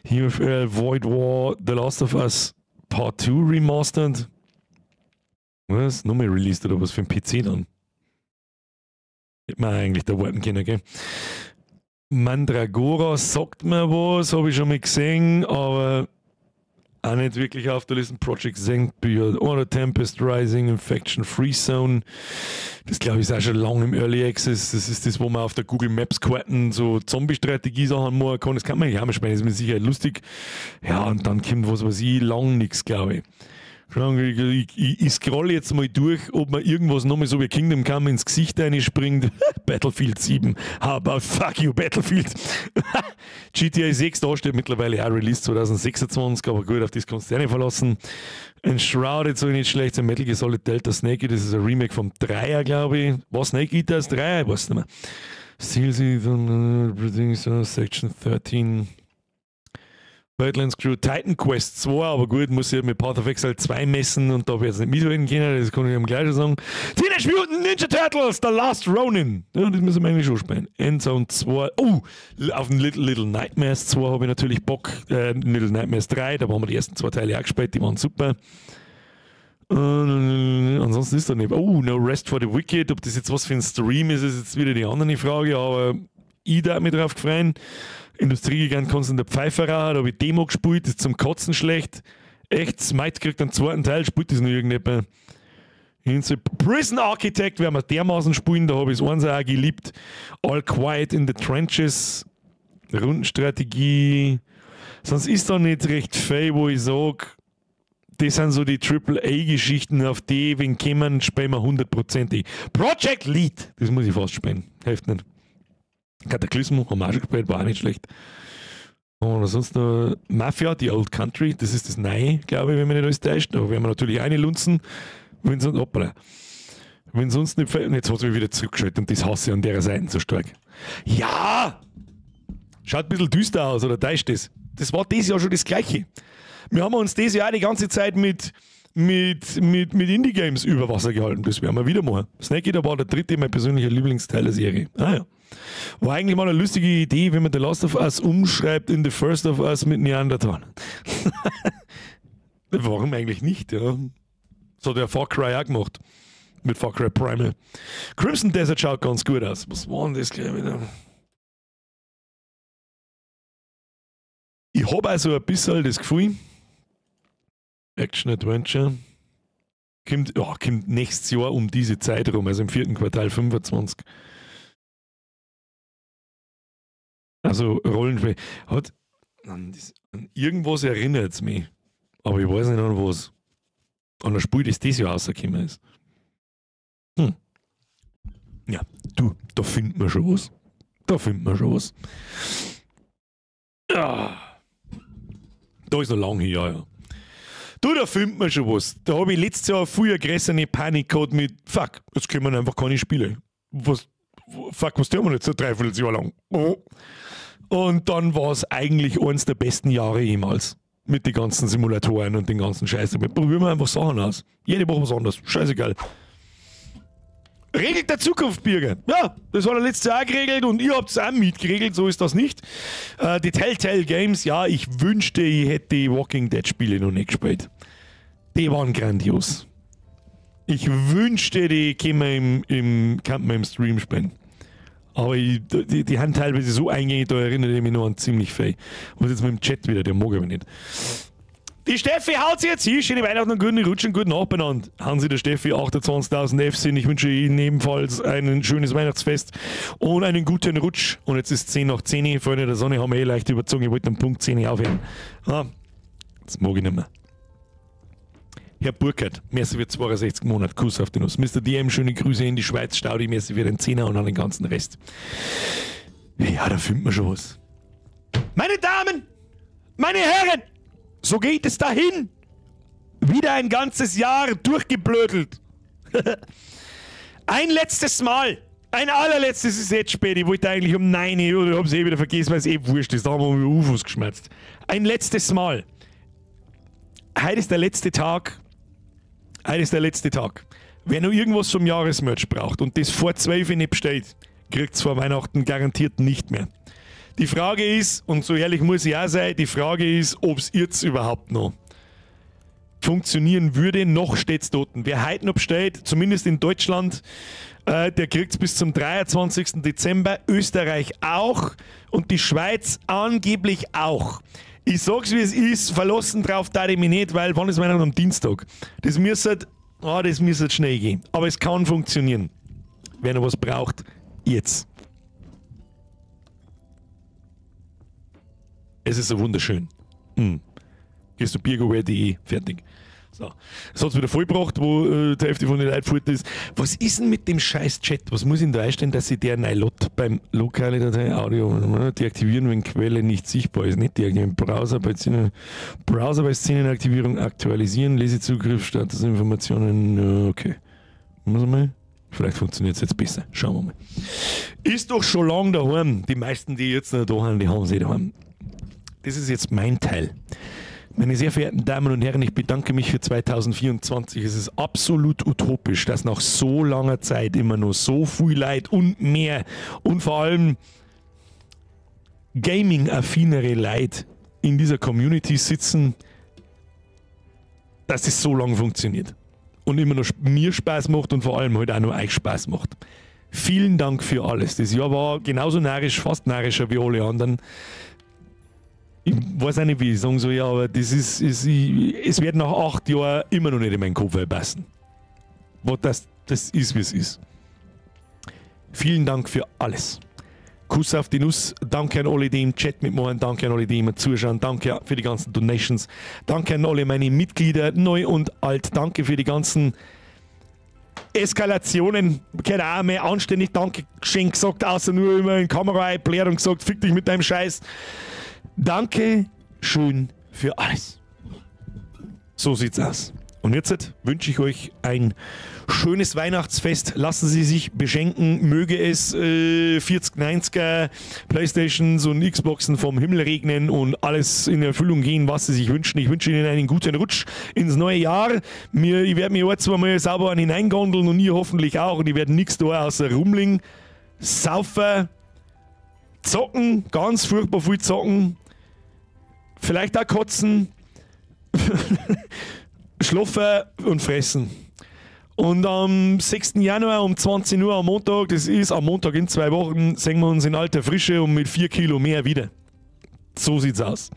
Hier Void War, The Last of Us Part 2 Remastered. Was? Nochmal released oder was für ein PC dann? Hätte man eigentlich da warten können, gell? Mandragora sagt mir was, habe ich schon mal gesehen, aber auch nicht wirklich auf der Liste. Project Zengbühr, oder Tempest Rising, Infection Free Zone. Das glaube ich ist auch schon lange im Early Access. Das ist das, wo man auf der Google Maps Karten so Zombie-Strategie-Sachen machen kann. Das kann man eigentlich auch mal spielen, das ist mit Sicherheit lustig. Ja, und dann kommt was weiß ich, lang nichts, glaube ich. Ich scroll jetzt mal durch, ob man irgendwas nochmal so wie Kingdom Come ins Gesicht reinspringt. Battlefield 7. How about fuck you, Battlefield? GTA 6, da steht mittlerweile auch Release 2026, aber gut, auf das kannst du dich nicht verlassen. Enshrouded, so nicht schlecht, ein Metal Gear Solid Delta Snake Eater, das ist ein Remake vom Dreier, glaube ich. Was Snake Eater ist Dreier? Ich weiß nicht mehr. Steel Section 13. Badlands Crew, Titan Quest 2, aber gut, muss ich mit Path of Exile 2 messen und da habe ich jetzt nicht mithalten können, das kann ich am gleich sagen. Teenage Mutant Ninja Turtles, The Last Ronin. Ja, das müssen wir eigentlich schon spielen. Endzone 2, oh, auf den Little Nightmares 2 habe ich natürlich Bock. Little Nightmares 3, da haben wir die ersten zwei Teile auch gespielt, die waren super. Ansonsten ist da nicht. Oh, No Rest for the Wicked, ob das jetzt was für ein Stream ist, ist jetzt wieder die andere Frage, aber ich da mich drauf gefreut. Industriegigant kannst du in der Pfeife rauchen, da habe ich Demo gespielt, das ist zum Kotzen schlecht. Echt, Smite kriegt einen zweiten Teil, spielt das noch irgendjemand. Prison Architect werden wir dermaßen spielen, da habe ich es eins auch geliebt. All Quiet in the Trenches, Rundenstrategie. Sonst ist da nicht recht viel, wo ich sage, das sind so die AAA-Geschichten, auf die, wenn kommen, spielen wir hundertprozentig. Project Lead, das muss ich fast spielen, hilft nicht. Cataclysm haben wir auch schon gespielt, war auch nicht schlecht. Und ansonsten Mafia, The Old Country, das ist das Neue, glaube ich, wenn man nicht alles täuscht. Da werden wir natürlich eine lunzen. Wenn sonst, hoppala. Wenn sonst nicht, jetzt hat es mich wieder zurückgeschaltet und das hasse ich an der Seite so stark. Ja! Schaut ein bisschen düster aus, oder täuscht das? Das war dieses Jahr schon das Gleiche. Wir haben uns dieses Jahr die ganze Zeit mit Indie-Games über Wasser gehalten. Das werden wir wieder machen. Snake Eater war der dritte, mein persönlicher Lieblingsteil der Serie. Ah ja. War eigentlich mal eine lustige Idee, wenn man The Last of Us umschreibt in The First of Us mit Neandertalern. Warum eigentlich nicht, ja? Das hat der Far Cry auch gemacht. Mit Far Cry Primal. Crimson Desert schaut ganz gut aus. Was war denn das gleich wieder? Ich habe also ein bisschen das Gefühl, Action Adventure kommt nächstes Jahr um diese Zeit rum, also im vierten Quartal 25. Also Rollenspiel. Hat an irgendwas erinnert es mich, aber ich weiß nicht an was. An ein Spiel, das dieses Jahr rausgekommen ist. Hm. Ja, du, da findet man schon was. Da findet man schon was. Ja. Da ist noch lang her, ja, ja. Du, da findet man schon was. Da habe ich letztes Jahr viel eine größere Panik gehabt mit fuck, jetzt können wir einfach keine Spiele. Was, fuck, was tun wir jetzt so dreiviertel Jahr lang? Oh. Und dann war es eigentlich eines der besten Jahre jemals. Mit den ganzen Simulatoren und den ganzen Scheiß. Wir probieren einfach Sachen aus. Jede Woche was anderes. Scheißegal. Regelt der Zukunft, Birger. Ja, das hat er letztes Jahr geregelt und ihr habt es auch mitgeregelt, so ist das nicht. Die Telltale Games, ja, ich wünschte, ich hätte die Walking Dead Spiele noch nicht gespielt. Die waren grandios. Ich wünschte, die kann man im Stream spielen. Aber die haben teilweise so eingängig, da erinnere ich mich noch an ziemlich viel. Was jetzt mit dem Chat wieder, der mag ich aber nicht. Die Steffi haut sie jetzt hier. Schöne Weihnachten und guten Rutsch und guten Abend benannt. Hansi der Steffi, 28.000 F sind. Ich wünsche Ihnen ebenfalls ein schönes Weihnachtsfest und einen guten Rutsch. Und jetzt ist 10 nach 10. Freunde der Sonne haben wir eh leicht überzogen. Ich wollte am Punkt 10 aufhören. Ah, das mag ich nicht mehr. Herr Burkhardt, merci für 62 Monate. Kuss auf die Nuss. Mr. DM, schöne Grüße in die Schweiz. Staudi, merci für den Zehner und an den ganzen Rest. Ja, da findet man schon was. Meine Damen, meine Herren, so geht es dahin. Wieder ein ganzes Jahr durchgeblödelt. Ein letztes Mal. Ein allerletztes ist jetzt spät. Ich wollte eigentlich um 9 Uhr oder hab's eh wieder vergessen, weil es eh wurscht ist. Da haben wir um UFOs geschmerzt. Ein letztes Mal. Heute ist der letzte Tag. Heute ist der letzte Tag. Wer noch irgendwas vom Jahresmerch braucht und das vor 12 Uhr nicht bestellt, kriegt es vor Weihnachten garantiert nicht mehr. Die Frage ist, und so ehrlich muss ich auch sein, die Frage ist, ob es jetzt überhaupt noch funktionieren würde. Noch steht es dort. Wer heute noch bestellt, zumindest in Deutschland, der kriegt es bis zum 23. Dezember, Österreich auch und die Schweiz angeblich auch. Ich sag's wie es ist, verlassen drauf da ich mich nicht, weil wann ist Weihnachten am Dienstag? Das müsste schnell gehen. Aber es kann funktionieren. Wer noch was braucht, jetzt. Es ist so wunderschön. Mm. Gehst du birgoware.de, fertig. So. Das hat es wieder vollgebracht, wo die Hälfte von den Leuten fort ist. Was ist denn mit dem scheiß Chat? Was muss ich denn da einstellen, dass ich der Neilot beim lokale Datei Audio deaktivieren, wenn Quelle nicht sichtbar ist? Nicht deaktivieren. Browser bei Szenenaktivierung aktualisieren, Lesezugriff, Statusinformationen. Okay. Muss mal. Vielleicht funktioniert es jetzt besser. Schauen wir mal. Ist doch schon lange daheim. Die meisten, die jetzt noch da sind, die haben sie daheim. Das ist jetzt mein Teil. Meine sehr verehrten Damen und Herren, ich bedanke mich für 2024. Es ist absolut utopisch, dass nach so langer Zeit immer noch so viel Leid und mehr und vor allem gaming-affinere Leid in dieser Community sitzen, dass es so lange funktioniert. Und immer noch mir Spaß macht und vor allem halt auch noch euch Spaß macht. Vielen Dank für alles. Das Jahr war genauso narrisch, fast narrischer wie alle anderen. Ich weiß auch nicht, wie ich sagen soll, ja, aber das ist, es wird nach 8 Jahren immer noch nicht in meinen Kopf passen. Was das ist, wie es ist. Vielen Dank für alles. Kuss auf die Nuss. Danke an alle, die im Chat mitmachen. Danke an alle, die immer zuschauen. Danke für die ganzen Donations. Danke an alle meine Mitglieder, neu und alt. Danke für die ganzen Eskalationen. Keine Ahnung mehr anständig Danke geschenkt gesagt, außer nur immer in die Kamera eingebläht und gesagt, fick dich mit deinem Scheiß. Danke schön für alles. So sieht's aus. Und jetzt wünsche ich euch ein schönes Weihnachtsfest. Lassen Sie sich beschenken. Möge es 4090er Playstations und Xboxen vom Himmel regnen und alles in Erfüllung gehen, was Sie sich wünschen. Ich wünsche Ihnen einen guten Rutsch ins neue Jahr. Ich werde mich ein, zwei Mal sauber an hineingondeln und ihr hoffentlich auch. Und ich werde nichts da außer Rumling, Saufen, Zocken, ganz furchtbar viel zocken, vielleicht auch kotzen. Schlafen und fressen. Und am 6. Januar um 20 Uhr am Montag, das ist am Montag in 2 Wochen, sehen wir uns in alter Frische und mit 4 Kilo mehr wieder. So sieht's aus.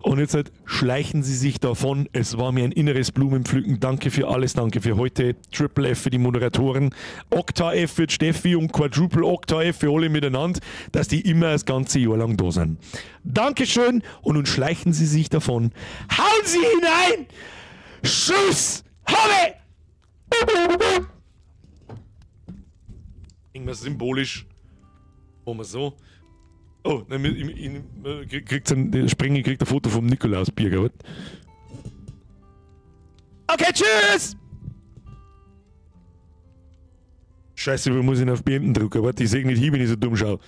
Und jetzt halt schleichen Sie sich davon. Es war mir ein inneres Blumenpflücken. Danke für alles, danke für heute. Triple F für die Moderatoren, Okta F für Steffi und Quadruple Okta F für alle miteinander, dass die immer das ganze Jahr lang da sind. Dankeschön und nun schleichen Sie sich davon. Hauen Sie hinein! Tschüss! Habe! Irgendwas symbolisch. Machen wir so. Oh, nein, kriegt ein, Sprengi kriegt ein Foto vom Nikolaus Birger. Okay, tschüss! Scheiße, wo muss ich ihn auf Beenden drücken? Warte, ich seh nicht hin, wenn ich so dumm schaue.